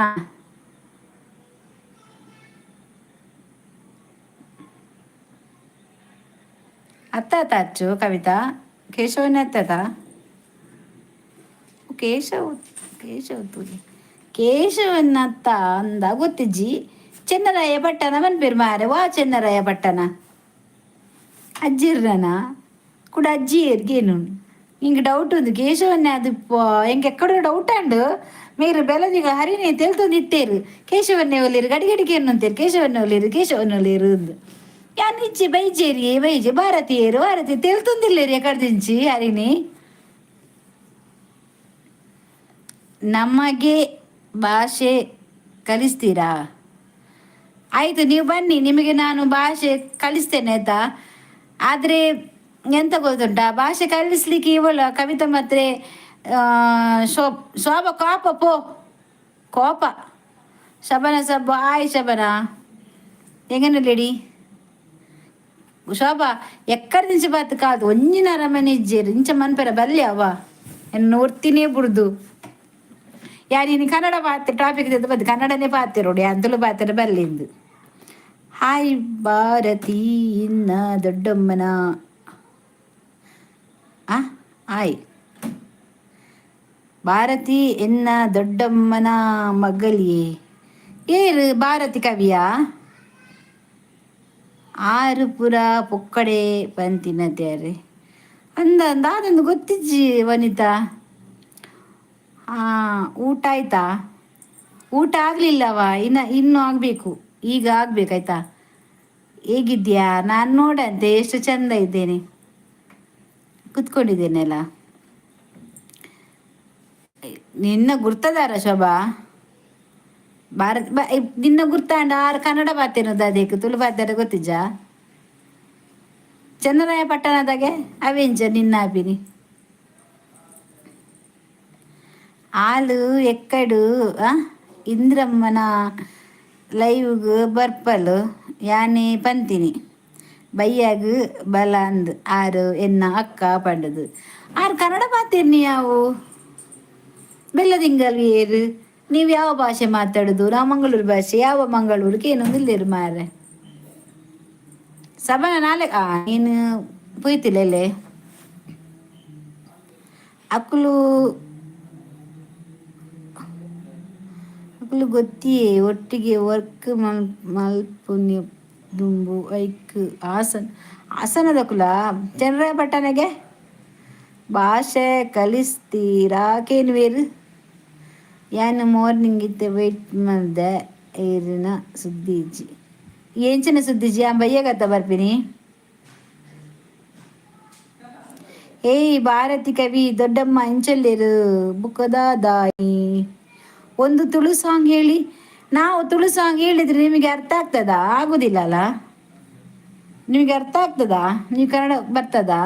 ಅತ್ತ ಅಚ್ಚು ಕವಿತಾ ಕೇಶವನ ಅತ್ತದ? ಕೇಶವ ಕೇಶವ ತೂಲಿ ಕೇಶವನ್ನತ್ತ ಅಂದ ಗೊತ್ತಿಜ್ಜಿ. ಚೆನ್ನರಾಯ ಪಟ್ಟಣ ಮನ್ಪೇರು ಮಾರೆ ವಾ ಚೆನ್ನರಾಯ ಪಟ್ಟಣ. ಅಜ್ಜಿರ್ರನ ಕೂಡ ಅಜ್ಜಿ ಏರ್ಗೇನು ಇಂಕ್ ಡೌಟ್ ఉంది ಕೇಶವನ್ನೇ ಅದು ಎಂಕ್ ಎಕ್ಕಡ ಡೌಟ್ ಅಂಡ್ ಮೇರು ಬೆಲದಿಗ ಹರಿನೇ ತೆಲ್ತೊಂದು ಇತ್ತೇರು ಕೇಶವನ್ನೇ ಒಲ್ಲೇರು ಗಡಿ ಗಡಿಗೆ ಅಂತೇರು ಕೇಶವನ್ನೇ ಒಲ್ಲೇರು ಕೇಶವನ್ನೇ ಒಲ್ಲೇರು ಅಂದು ಯಾನ್ ಇಜ್ಜೆ ಬೈಜೇರಿ ಬೈಜೆ ಭಾರತೀಯರು ಭಾರತಿ ತೆಲ್ತೊಂದಿಲ್ಲೇರಿ ಎಕಡ್ದಿಂಚಿ ಹರಿಣಿ. ನಮಗೆ ಭಾಷೆ ಕಲಿಸ್ತೀರಾ? ಆಯಿತು, ನೀವು ಬನ್ನಿ, ನಿಮಗೆ ನಾನು ಭಾಷೆ ಕಲಿಸ್ತೇನೆ, ಆಯ್ತಾ? ಆದರೆ ಎಂತ ಗೊತ್ತುಂಟಾ, ಭಾಷೆ ಕಲಿಸ್ಲಿಕ್ಕೆ ಇವಳು ಕವಿತಾ ಮಾತ್ರ ಶೋಭ ಕೋಪ ಪೋ ಕೋಪ. ಶಬನ ಸಬ್ಬ ಆಯ್ ಶಬನ ಎಂಗನ ಲೇಡಿ ಶೋಭಾ ಎಕ್ಕಡ ದಿಂಚ ಬಾತ್ ಕಾದು ಒಂಜಿನ ಅರಮನೆ ಇಜ್ಜೇರು ಇಂಚ ಮನ್ಪೆರ ಬಲ್ಲೆ ಅವ ಎನ್ನ ಒರ್ತಿನೇ ಬುಡ್ದು. ಯಾ ನೀನು ಕನ್ನಡ ಪಾತೆ ಟಾಪಿಕ್ ಬಂದು ಕನ್ನಡನೇ ಪಾತಿರೋಡು ಅಂತಲೂ ಪಾತಿರ ಬಲ್ಲಿಂದು. ಹಾಯ್ ಭಾರತಿ ಇನ್ನ ದೊಡ್ಡಮ್ಮನ ಆ ಆಯ್ ಭಾರತಿ ಎನ್ನ ದೊಡ್ಡಮ್ಮನ ಮಗಲಿಯೇ ಏರು ಭಾರತಿ ಕವಿಯ ಆರು ಪುರ ಪೊಕ್ಕಡೆ ಪಂತಿನ ತೇರೆ ಅಂದ ಅಂದಾದೊಂದು ಗೊತ್ತಿಜ್ಜಿ ವನಿತಾ. ಹಾಂ, ಊಟ ಆಯ್ತಾ? ಊಟ ಆಗಲಿಲ್ಲವಾ, ಇನ್ನು ಇನ್ನೂ ಆಗಬೇಕು, ಈಗ ಆಗಬೇಕಾಯ್ತಾ? ಹೇಗಿದ್ಯಾ? ನಾನು ನೋಡಂತೆ ಎಷ್ಟು ಚಂದ ಇದ್ದೇನೆ, ಕುತ್ಕೊಂಡಿದ್ದೇನೆಲ್ಲ. ನಿನ್ನ ಗುರ್ತದಾರ ಶೋಭಾ ಭಾರತ್ ಬ ನಿನ್ನ ಗುರ್ತಾಂಡ ಆರು ಕನ್ನಡ ಬಾತೇನದ ಅದಕ್ಕೆ ತುಳು ಬಾತಾರ ಗೊತ್ತಿಜ್ಜ? ಚನ್ನರಾಯ ಪಟ್ಟಣದಾಗೆ ಅವೆಂಚ ನಿನ್ನ ಆಪಿನಿ ಆಲು ಎಕ್ಕಡು ಇಂದ್ರಮ್ಮನ ಲೈವ್ಗ್ ಬರ್ಪಲು ಯಾನೆ ಪಂತಿನಿ ಬಯ್ಯಾಗ್ ಬಲಾಂದ್ ಆರು ಎನ್ನ ಅಕ್ಕ ಪಂಡದು ಆರು ಕನ್ನಡ ಮಾತೇರ್ನಿ ಯಾವು ಬೆಲ್ಲದಿಂಗಲ್ ಏರು ನೀವು ಯಾವ ಭಾಷೆ ಮಾತಾಡೋದು? ನಾವು ಮಂಗಳೂರು ಭಾಷೆ. ಯಾವ ಮಂಗಳೂರಿಗೆ ಏನೊಂದು ಇಲ್ಲೇರು ಮಾರ್ರೆ. ಸಬನ ನಾಳೆ ನೀನು ಪುಯ್ತಿಲ್ಲೇ ಅಕ್ಕಲು ಅಕುಲು ಗೊತ್ತಿಯೇ ಒಟ್ಟಿಗೆ ವರ್ಕ್ ಮಲ್ ಮಲ್ಪುನಿ ದುಂಬು ಐಕ್ ಹಾಸನ ಹಾಸನದಕುಲ ಚನ್ನರಾಯಪಟ್ಟಣಗೆ ಭಾಷೆ ಕಲಿಸ್ತೀರಾ ಕೇನುವೇರು ಯಾನ್ ಮಾರ್ನಿಂಗ್ ಇತ್ತೆ ವೇಟ್ ಮಲ್ದೆ ಏರಿನ ಸುದ್ದಿ ಇಜ್ಜಿ ಎಂಚಿನ ಸುದ್ದಿ ಇಜ್ಜಿ ಆನ್ ಬಯ್ಯಗತ್ತ ಬರ್ಪಿನಿ. ಏಯ್ ಭಾರತಿ ಕವಿ ದೊಡ್ಡಮ್ಮ ಇಂಚಲ್ಲೇರು ಬುಕ್ಕದ ದಾಯಿ ಒಂದು ತುಳು ಸಾಂಗ್ ಹೇಳಿ. ನಾವು ತುಳು ಸಾಂಗ್ ಹೇಳಿದ್ರೆ ನಿಮಗೆ ಅರ್ಥ ಆಗ್ತದಾ? ಆಗುದಿಲ್ಲ ಅಲ್ಲ? ನಿಮಗೆ ಅರ್ಥ ಆಗ್ತದಾ? ನೀವು ಕನ್ನಡ ಬರ್ತದಾ?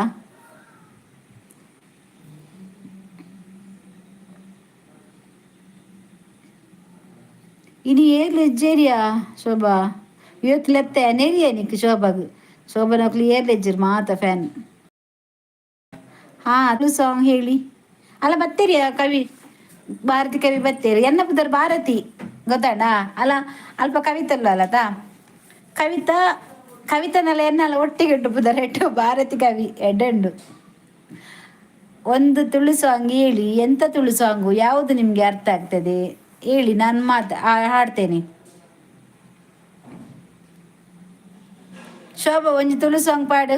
ಇನಿ ಏರ್ಲು ಇಜ್ಜೇರಿಯಾ ಶೋಭಾ ಇವತ್ತು ಲೆತ್ತೆ ನೆರಿಯ ನಿಕ್ ಶೋಭಾಗ್ ಶೋಭನಕ್ಲು ಏರ್ಲು ಇಜ್ಜಿರ್ ಮಾತ ಫ್ಯಾನ್. ಹಾ ಅದು ಸಾಂಗ್ ಹೇಳಿ ಅಲ್ಲ ಬತ್ತೀರಿಯಾ ಕವಿ ಭಾರತಿ ಕವಿ ಬತ್ತೀರಿ ಎನ್ನ ಪುದರ್ ಭಾರತಿ ಗೊತ್ತಾಡ ಅಲ್ಲ ಅಲ್ಪ ಕವಿತಲ್ಲ ಅಲ್ಲತಾ ಕವಿತಾ ಕವಿತನಲ್ಲ ಎನ್ನಲ್ಲ ಒಟ್ಟಿಗೆ ಉಂಟು ಪುದರ್ ಎಟ್ಟು ಭಾರತಿ ಕವಿ ಎಡ್ಡೆಂಡು. ಒಂದು ತುಳು ಸಾಂಗ್ ಹೇಳಿ. ಎಂತ ತುಳು ಸಾಂಗು? ಯಾವುದು ನಿಮಗೆ ಅರ್ಥ ಆಗ್ತದೆ ಹೇಳಿ, ನಾನು ಮಾತು ಹಾಡ್ತೇನೆ. ಶೋಭಾ ಒಂಜಿ ತುಳು ಸಾಂಗ್ ಪಾಡು.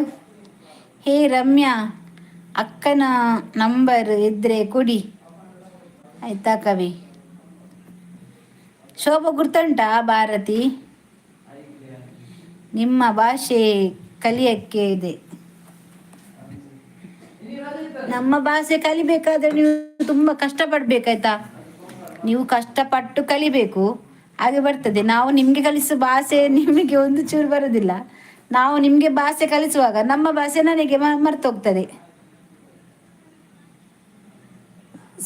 ಹೇ ರಮ್ಯಾ ಅಕ್ಕನ ನಂಬರ್ ಇದ್ರೆ ಕೊಡಿ ಆಯ್ತಾ ಕವಿ. ಶೋಭಾ ಗುರ್ತುಂಟಾ ಭಾರತಿ? ನಿಮ್ಮ ಭಾಷೆ ಕಲಿಯಕ್ಕೆ ಇದೆ. ನಮ್ಮ ಭಾಷೆ ಕಲಿಬೇಕಾದ್ರೆ ನೀವು ತುಂಬ ಕಷ್ಟಪಡ್ಬೇಕಾಯ್ತಾ? ನೀವು ಕಷ್ಟಪಟ್ಟು ಕಲಿಬೇಕು, ಹಾಗೆ ಬರ್ತದೆ. ನಾವು ನಿಮಗೆ ಕಲಿಸುವ ಭಾಷೆ ನಿಮಗೆ ಒಂದು ಚೂರು ಬರುವುದಿಲ್ಲ. ನಾವು ನಿಮಗೆ ಭಾಷೆ ಕಲಿಸುವಾಗ ನಮ್ಮ ಭಾಷೆ ನನಗೆ ಮರ್ತೋಗ್ತದೆ.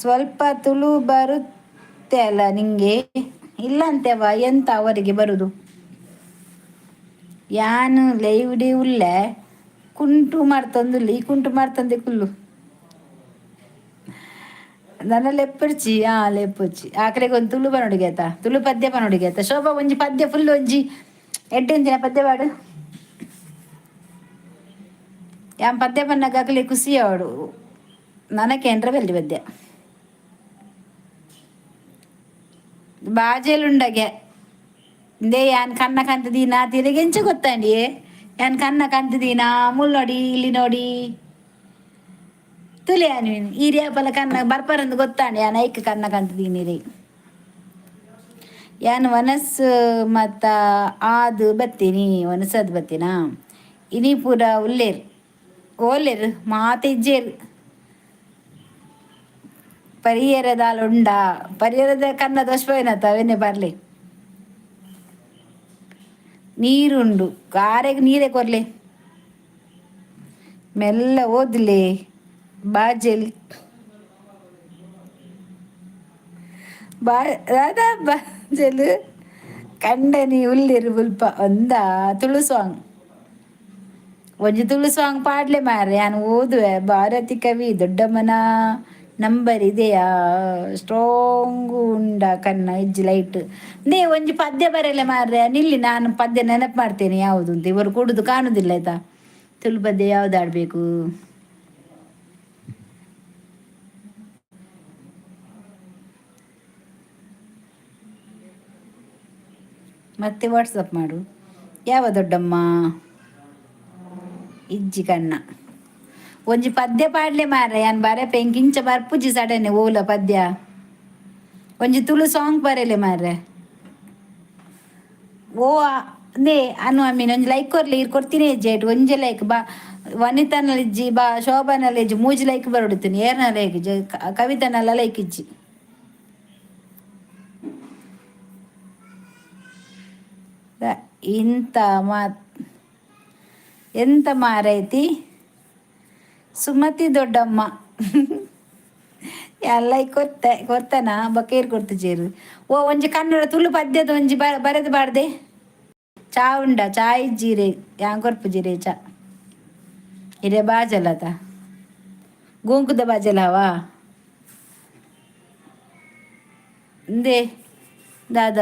ಸ್ವಲ್ಪ ತುಳು ಬರುತ್ತೆ ಅಲ್ಲ ನಿಂಗೆ? ಇಲ್ಲ ಅಂತೇವ ಎಂತ ಅವರಿಗೆ ಬರುದು? ಯಾನ್ ಲೈವ್ಡೆ ಉಲ್ಲೆ ಕುಂಟು ಮಾಡ್ತಂದುಲ್ಲ ಈ ಕುಂಟು ಮಾಡ್ತಂದೆ ಕುಲ್ಲು ನನ್ನ ಲೆಪ್ಪರ್ಚಿ ಆ ಲೆಪ್ಪುರ್ಚಿ ಆಕಡೆಗೆ ಒಂದು ತುಳು ಬನೊಡಿಗೆ ಆಯ್ತಾ? ತುಳು ಪದ್ಯ ಬನೊಡಿಗೆ ಆಯ್ತಾ? ಶೋಭಾ ಒಂಜಿ ಪದ್ಯ ಫುಲ್ ಒಂಜಿ ಎಡ್ಡೆಂಚಿನ ಪದ್ಯ ಪಾಡು. ಯಾನ್ ಪದ್ಯ ಪನ್ನಗ ಅಕಲೆ ಖುಷಿ ಆವಡು ನನಕೇಂದ್ರ ಬಲ್ಲಿ ಪದ್ಯ ಬಾಜೆಲುಂಡಗೆ ಇಂದೇ ಯಾನ್ ಕಣ್ಣ ಕಂತ ದೀನ ತಿರುಗೆಂಚ ಗೊತ್ತಾಂಡಿಯೇ ಯಾನ್ ಕನ್ನ ಕಂತದೀನ ಮುಲ್ ನೋಡಿ ಇಲ್ಲಿ ನೋಡಿ ತುಲೆ ಅನ್ವಿನ್ ಈರ್ಯಾಪಲ ಕನ್ನ ಬರ್ಪರಂದು ಗೊತ್ತಾಂಡ ಯಾನ್ ಐಕ್ ಕನ್ನ ಕಂತದೀನಿ ರೀ. ಯಾನ್ ವನಸ್ ಮತ್ತ ಆದು ಬತ್ತೀನಿ, ವನಸದ್ ಬತ್ತೀನಾ? ಇನಿ ಪೂರ ಉಲ್ಲೇರ್ ಓಲ್ಲೇರ್ ಮಾತ ಇಜ್ಜೇರ್. ಪರಿಯರದಾಲ್ ಉಂಡ ಪರಿಯರದ ಕನ್ನ ದೋಷ್ಪೋಯ್ನತ ಅವೆನ್ನೆ ಬರ್ಲಿ. ನೀರುಂಡು ಕಾರೆಗ್ ನೀರೇ ಕೊರ್ಲೆ. ಮೆಲ್ಲ ಓದ್ಲೆ ಬಾಜೆಲ್ ಬಾ ದಾದಾ ಬಾಜೆಲ್ ಕಂಡನಿ ಉಲ್ಲೆರ್ ಬುಲ್ಪ. ಒಂದ ತುಳು ಸಾಂಗ್, ಒಂಜಿ ತುಳು ಸಾಂಗ್ ಪಾಡ್ಲೆ ಮಾರ್ರೆ, ಯಾನ್ ಓದುವೆ. ಭಾರತಿ ಕವಿ ದೊಡ್ಡಮ್ಮನ ನಂಬರ್ ಇದೆಯಾ? ಸ್ಟ್ರಾಂಗ್ ಉಂಡ ಕನ್ನ? ಇಜ್ಜಿ ಲೈಟ್ ನೇ. ಒಂಜಿ ಪದ್ಯ ಬರೆಲೆ ಮಾರ್ರೆ. ನಿಲ್ಲಿ, ನಾನು ಪದ್ಯ ನೆನಪು ಮಾಡ್ತೇನೆ ಯಾವುದು ಅಂತ. ಇವರು ಕೊಡುದು ಕಾಣುದಿಲ್ಲ, ಆಯ್ತಾ? ತುಳು ಪದ್ಯ ಯಾವ್ದು ಆಡ್ಬೇಕು? ಮತ್ತೆ ವಾಟ್ಸಪ್ ಮಾಡು. ಯಾವ ದೊಡ್ಡಮ್ಮ? ಇಜ್ಜಿ ಕಣ್ಣ. ಒಂಜಿ ಪದ್ಯ ಪಾಡ್ಲೆ ಮಾರ್ರೆ, ಯಾನ್ ಬರೆಪೆ. ಇಂಚ ಬರ್ಪುಜಿ ಸಡನ್ ಓಲ ಪದ್ಯ. ಒಂಜಿ ತುಳು ಸಾಂಗ್ ಬರೆಲೆ ಮಾರ್ರೆ. ಓ ನೇ ಅನು ಅಮ್ಮೀನ್, ಒಂಜಿ ಲೈಕ್ ಕೊರ್ಲಿ. ಇರ್ ಕೊಡ್ತೀನಿ ಇಜ್ಜಿ ಒಂಜಿ ಲೈಕ್. ಬಾ ವನಿತನಲ್ಲಿ ಇಜ್ಜಿ, ಬಾ ಶೋಭಾನಲ್ಲಿ ಇಜ್ಜಿ. ಮೂಜಿ ಲೈಕ್ ಬರೊಡಿತೀನಿ. ಏರ್ನ ಲೈಕ್ ಇಜ್ಜಿ, ಕವಿತನಲ್ಲ ಲೈಕ್ ಇಜ್ಜಿ. ಇಂತ ಮಾತ್ ಎಂತ ಮಾರೈತಿ ಸುಮತಿ ದೊಡ್ಡಮ್ಮ? ಎಲ್ಲ ಕೊತ್ತೆ ಕೊತ್ತನ ಬಕೇರ್ ಕೊಡ್ತು ಚೇರು. ಓ ಒಂಜಿ ಕನ್ನಡ ತುಳು ಪದ್ಯದ ಒಂಜಿ ಬರೆದು ಬಾರ್ದೆ. ಚಾ ಉಂಡ? ಚಾ ಇಜ್ಜಿರೆ, ಯಾನ್ ಕೊರ್ಪುಜಿರೆ ಚಾ. ಇರೆ ಬಾಜಲತ ಗೋಂಕುದ ಬಾಜಲವಾ? ಇಂದೆ ದಾದ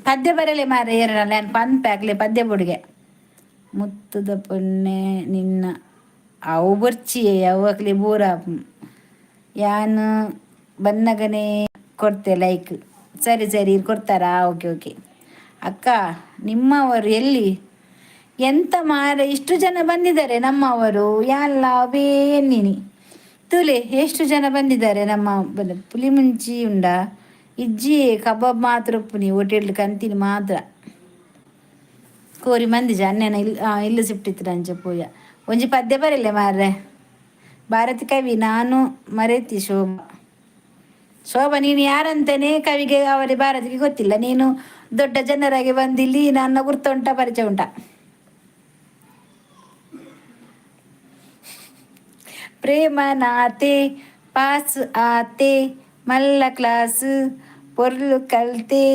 ಪದ್ಯ ಬರಲೆ ಮಾರೆ ಏರಲ್ಲ. ಯಾನ್ ಪನ್ಪೆ ಅಕ್ಲೆ ಪದ್ಯ ಬುಡುಗೆ. ಮುತ್ತುದ ಪೊನ್ನೆ ನಿನ್ನ ಅವು ಬೊರ್ಚಿಯೇ, ಅವು ಅಕ್ಲೆ ಬೋರ. ಯಾನ್ ಬನ್ನಗನೇ ಕೊಡ್ತೆ ಲೈಕ್. ಸರಿ ಸರಿ, ಕೊಡ್ತಾರಾ? ಓಕೆ ಓಕೆ ಅಕ್ಕ, ನಿಮ್ಮವರು ಎಲ್ಲಿ? ಎಂತ ಮಾರ, ಇಷ್ಟು ಜನ ಬಂದಿದ್ದಾರೆ ನಮ್ಮವರು. ಯಾಲ್ಲ ನೀನಿ ತುಲೆ, ಎಷ್ಟು ಜನ ಬಂದಿದ್ದಾರೆ ನಮ್ಮ. ಪುಲಿ ಮುಂಚಿ ಉಂಡ? ಇಜ್ಜಿ, ಕಬಾಬ್ ಮಾತ್ರ ಉಪ್ಪುನಿ. ಹೋಟೆಲ್ ಕಂತೀನಿ ಮಾತ್ರ ಕೋರಿ ಮಂದಿ ಅನ್ನೇನ ಇಲ್ಲಿ ಇಲ್ಲು ಸಿಪ್ಟಿತ್ತು ಅಂಚ ಪೂಜ. ಒಂಜಿ ಪದ್ಯ ಬರಲ್ಲ ಮಾರ್ರೆ. ಭಾರತಿ ಕವಿ ನಾನು ಮರೆತಿ. ಶೋಭಾ, ಶೋಭಾ, ನೀನು ಯಾರಂತಾನೆ ಕವಿಗೆ ಅವರಿಗೆ ಭಾರತಿಗೆ ಗೊತ್ತಿಲ್ಲ. ನೀನು ದೊಡ್ಡ ಜನರಾಗಿ ಬಂದಿಲ್ಲಿ ನನ್ನ ಗುರ್ತುಂಟ, ಪರಿಚಯ ಉಂಟ? ಪ್ರೇಮ ನಾತೆ ಪಾಸ್ ಆತೆ ಮಲ್ಲ ಕ್ಲಾಸ್ ಪೊರ್ಲು ಕಲ್ತೆ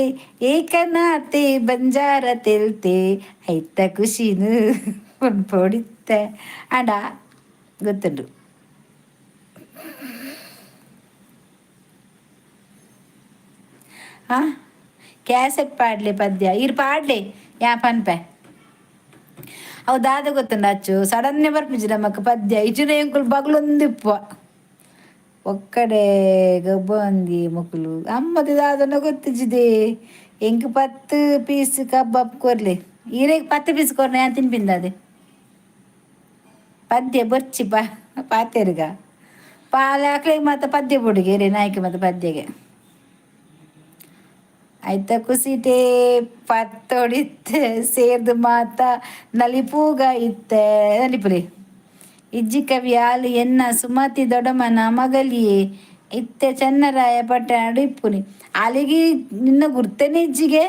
ಏಕನಾತೆ ಬಂಜಾರ ತೆಲ್ತೆ ಐತ ಖುಷಿನು ಪೊಡಿತ್ತೆ ಅಂಡ ಗೊತ್ತುಂಟು. ಆ ಕ್ಯಾಸೆಟ್ ಪಾಡ್ಲೆ ಪದ್ಯ ಇರ್ ಪಾಡ್ಲೆ. ಯಾ ಪನ್ಪೆ ಅವು ದಾದ ಗೊತ್ತುಂಡು ಅಚ್ಚು ಸಡನ್ನೆ ಬರ್ಪಿಜಿ ನಮಕ್ ಪದ್ಯ. ಇಚಿನ ಎಂಕುಲು ಬಗ್ಲೊಂದಿಪ್ಪ ಒಕ್ಕಡೆ ಗಬ್ಬಂದಿ ಮೊಕುಲು ಅಮ್ಮದ ದಾದನ ಗೊತ್ತಿಜ್ಜಿದೆ. ಎಂಕ್ 10 ಪೀಸ್ ಕಬಾಬ್ ಕೊರ್ಲೆ. ಈರೆಗ್ 10 ಪೀಸ್ ಕೊರ್ನೆ, ಯಾನ್ ತಿನ್ಪಿಂದಾದೆ. ಪದ್ಯ ಬೊರ್ಚಿ ಪಾ ಪಾತೆರ್ಗ ಪಾಲಾಕ್ಲೆ ಮಾತ ಪದ್ಯ ಬುಡುಗೆ ರೇ ನಾಯ್ಕೆ ಮಾತ ಪದ್ಯಗೆ ಆಯ್ತ ಕುಸಿಟೆ ಪತ್ತೊಡಿತ್ತೆ ಸೇರ್ದು ಮಾತ ನಲಿಪೂಗ ಇತ್ತೆ ನಲಿಪುಲಿ. ಇಜ್ಜಿ ಕವಿ ಆಲು ಎನ್ನ ಸುಮತಿ ದೊಡಮನ ಮಗಲಿಯೇ ಇತ್ತೆ ಚೆನ್ನರಾಯ ಪಟ್ಟಣ ಇಪ್ಪುನಿ. ಅಲ್ಲಿಗೆ ನಿನ್ನ ಗುರ್ತನೆ ಇಜ್ಜಿಗೆ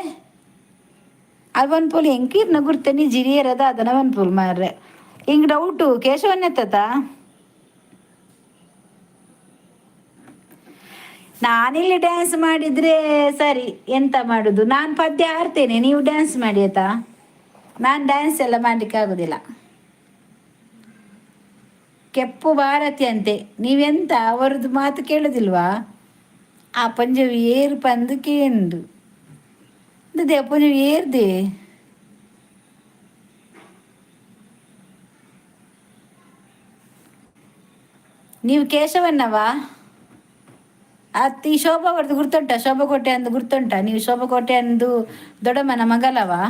ಅದು ಪನ್ಪುಲಿ. ಎಂಕೀರ್ನ ಗುರ್ತನೆ ಜಿರಿಯರದ ಅದನ್ನ ಪನ್ಪುಲ್ ಮಾರ್ರೆ. ಹಿಂಗ್ ಡೌಟು ಕೇಶವನ್ನೆತ್ತ. ನಾನಿಲ್ಲಿ ಡ್ಯಾನ್ಸ್ ಮಾಡಿದ್ರೆ ಸರಿ, ಎಂತ ಮಾಡುದು? ನಾನು ಪದ್ಯ ಆಡ್ತೇನೆ, ನೀವು ಡ್ಯಾನ್ಸ್ ಮಾಡಿ ಆಯ್ತಾ? ನಾನು ಡ್ಯಾನ್ಸ್ ಎಲ್ಲ ಮಾಡ್ಲಿಕ್ಕೆ ಆಗುದಿಲ್ಲ. ಕೆಪ್ಪು ಭಾರತಿ ಅಂತೆ. ನೀವೆಂತ ಅವರದ್ದು ಮಾತು ಕೇಳುದಿಲ್ವಾ? ಆ ಪಂಜವಿ ಏರು ಪಂದು ಕೇಂದು ಪಂಜವಿ ಏರ್ದೆ. ನೀವು ಕೇಶವನ್ನವಾ? ಅತ್ತಿ ಶೋಭಾ ಅವ್ರದ್ದು ಗುರ್ತುಂಟ? ಶೋಭಾ ಕೋಟೆ ಅಂದು ಗುರ್ತುಂಟ? ನೀವು ಶೋಭಾ ಕೋಟೆ ಅಂದು ದೊಡ್ಡಮ್ಮನ ಮಗಲವಾ?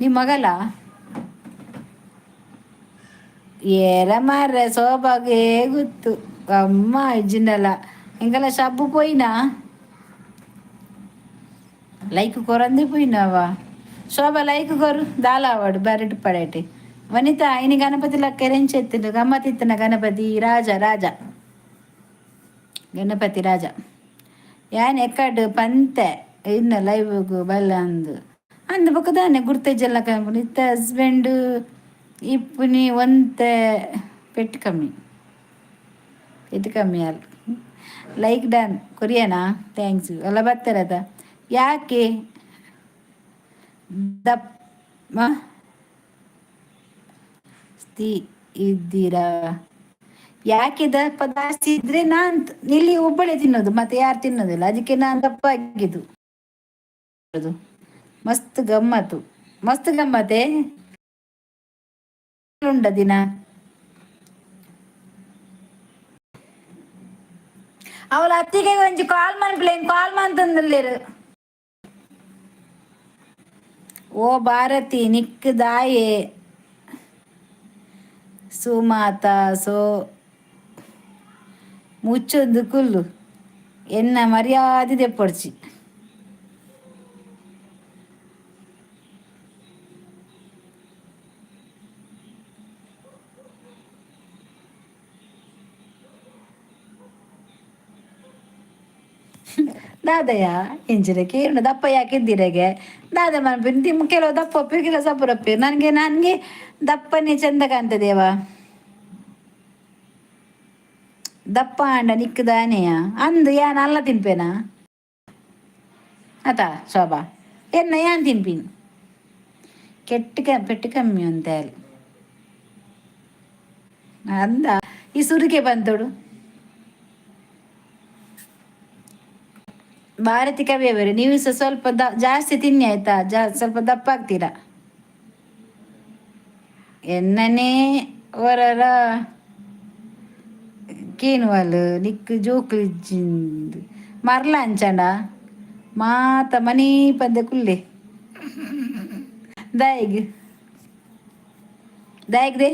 ನಿಮ್ಮ ಮಗಲ? ಏರ ಮಾರ್ರೆ, ಸೋಬಾಗೆ ಗೊತ್ತು. ಅಮ್ಮ ಇಜ್ಜಿಂಡಲ ಇಂಕಲ ಸಬ್ಬು ಪೋಯಿನಾ? ಲೈಕ್ ಕೊರಂದೆ ಪೋಯಿನವ? ಶೋಭಾ, ಲೈಕ್ ಕೊರು. ದಾಲ ಆವಡು ಬರಟ್ ಪಡೇಟಿ. ವನಿತಾ, ಇನಿ ಗಣಪತಿ ಲಕ್ಕ ಎರೆಂಚೆತ್ತಿನ ಗಮ್ಮತ್ತಿತ್ತನ? ಗಣಪತಿ ರಾಜ, ರಾಜ ಗಣಪತಿ ರಾಜ. ಯಾನ್ ಎಕ್ಕಡ್ ಪಂತೆ ಇನ್ನ ಲೈವ್ಗ್ ಬಲ್ಲ ಅಂದು ಅಂದ್. ಬೊಕ ದಾನೆ ಗುರ್ತೆಜೆಲ್ಲ ಕಂಪುನಿ ಇತ್ತೆ. ಹಸ್ಬೆಂಡ್ ಇಪ್ಪುನಿ ಒಂತೆ ಪೆಟ್ಟು ಕಮ್ಮಿ, ಪೆಟ್ಟು ಕಮ್ಮಿ ಅಲ್ಲ. ಲೈಕ್ ಡನ್ ಕೊರಿಯನಾ? Thanks. ಎಲ್ಲ ಬರ್ತಾರತ. ಯಾಕೆ ದಪ್ಪ ಇದ್ದೀರಾ? ಯಾಕೆ ದಪ್ಪ ಜಾಸ್ತಿ ಇದ್ರೆ ನಾನ್ ಇಲ್ಲಿ ಒಬ್ಬಳೆ ತಿನ್ನೋದು, ಮತ್ತೆ ಯಾರು ತಿನ್ನೋದಿಲ್ಲ. ಅದಕ್ಕೆ ನಾನು ದಪ್ಪ ಆಗಿದ್ದು. ಮಸ್ತ್ ಗಮ್ಮತ್ತು, ಮಸ್ತ್ ಗಮ್ಮತ್ತೆ ಉಂಡ ದಿನ. ಅವಳ ಅತ್ತಿಗೆ ಒಂಜಿ ಕಾಲ್ ಮನ್ಪ್ಲೆ, ಕಾಲ್ ಮಂತಂದಿಲ್ಲೇರು. ಓ ಭಾರತಿ, ನಿಕ್ ದಾಯೆ ಸುಮಾತ ಸೋ ಮುಚ್ಚೊಂದು ಕುಲ್ಲು, ಎನ್ನ ಮರ್ಯಾದೆ ದೆಪ್ಪೊಡ್ಚಿ. ದಾದಯ್ಯ ಇಂಚಿನ ಕೇಳು, ದಪ್ಪ ಯಾಕಿದ್ದೀರೆಗೆ ದಾದ ಮನ್ಪಿನ? ತಿಮ್ಮ ಕೆಲವು ದಪ್ಪ ಒಪ್ಪಿರು, ಕೆಲವು ಸಪುರ. ನನಗೆ ನನಗೆ ದಪ್ಪನೇ ಚಂದ ಕಾಣ್ತದೇವ. ದಪ್ಪ ಅಂಡ ನಿಕ್ಕದಾನೆಯ ಅಂದು ಯಾನ್ ಅಲ್ಲ ತಿನ್ಪೇನಾ ಅತಾ? ಶೋಭಾ, ಎನ್ನ ಯಾನ್ ತಿನ್ಪಿನಿ? ಕೆಟ್ಟ ಪೆಟ್ಟು ಕಮ್ಮಿ ಅಂತ ಅಂದ. ಈ ಸುರಿಗೆ ಬಂತೋಡು. ಭಾರತಿ ಕವಿಯವರೇ, ನೀವು ಸಹ ಸ್ವಲ್ಪ ಜಾಸ್ತಿ ತಿನ್ನಿ, ಆಯ್ತಾ? ಸ್ವಲ್ಪ ದಪ್ಪ ಆಗ್ತೀರಾ. ಎನ್ನನೇ ಹೊರರ ಕೇನುವಲ್ ನಿಕ್ ಜೋಕ್ಲು ಇಜ್ಜಿಂದ್ ಮರ್ಲ ಅಂಚಂಡ ಮಾತ ಮನಿ ಪಂದೆ ಕುಲ್ಲೆ. ದಾಯೆಗ್ ದಾಯೆಗ್ they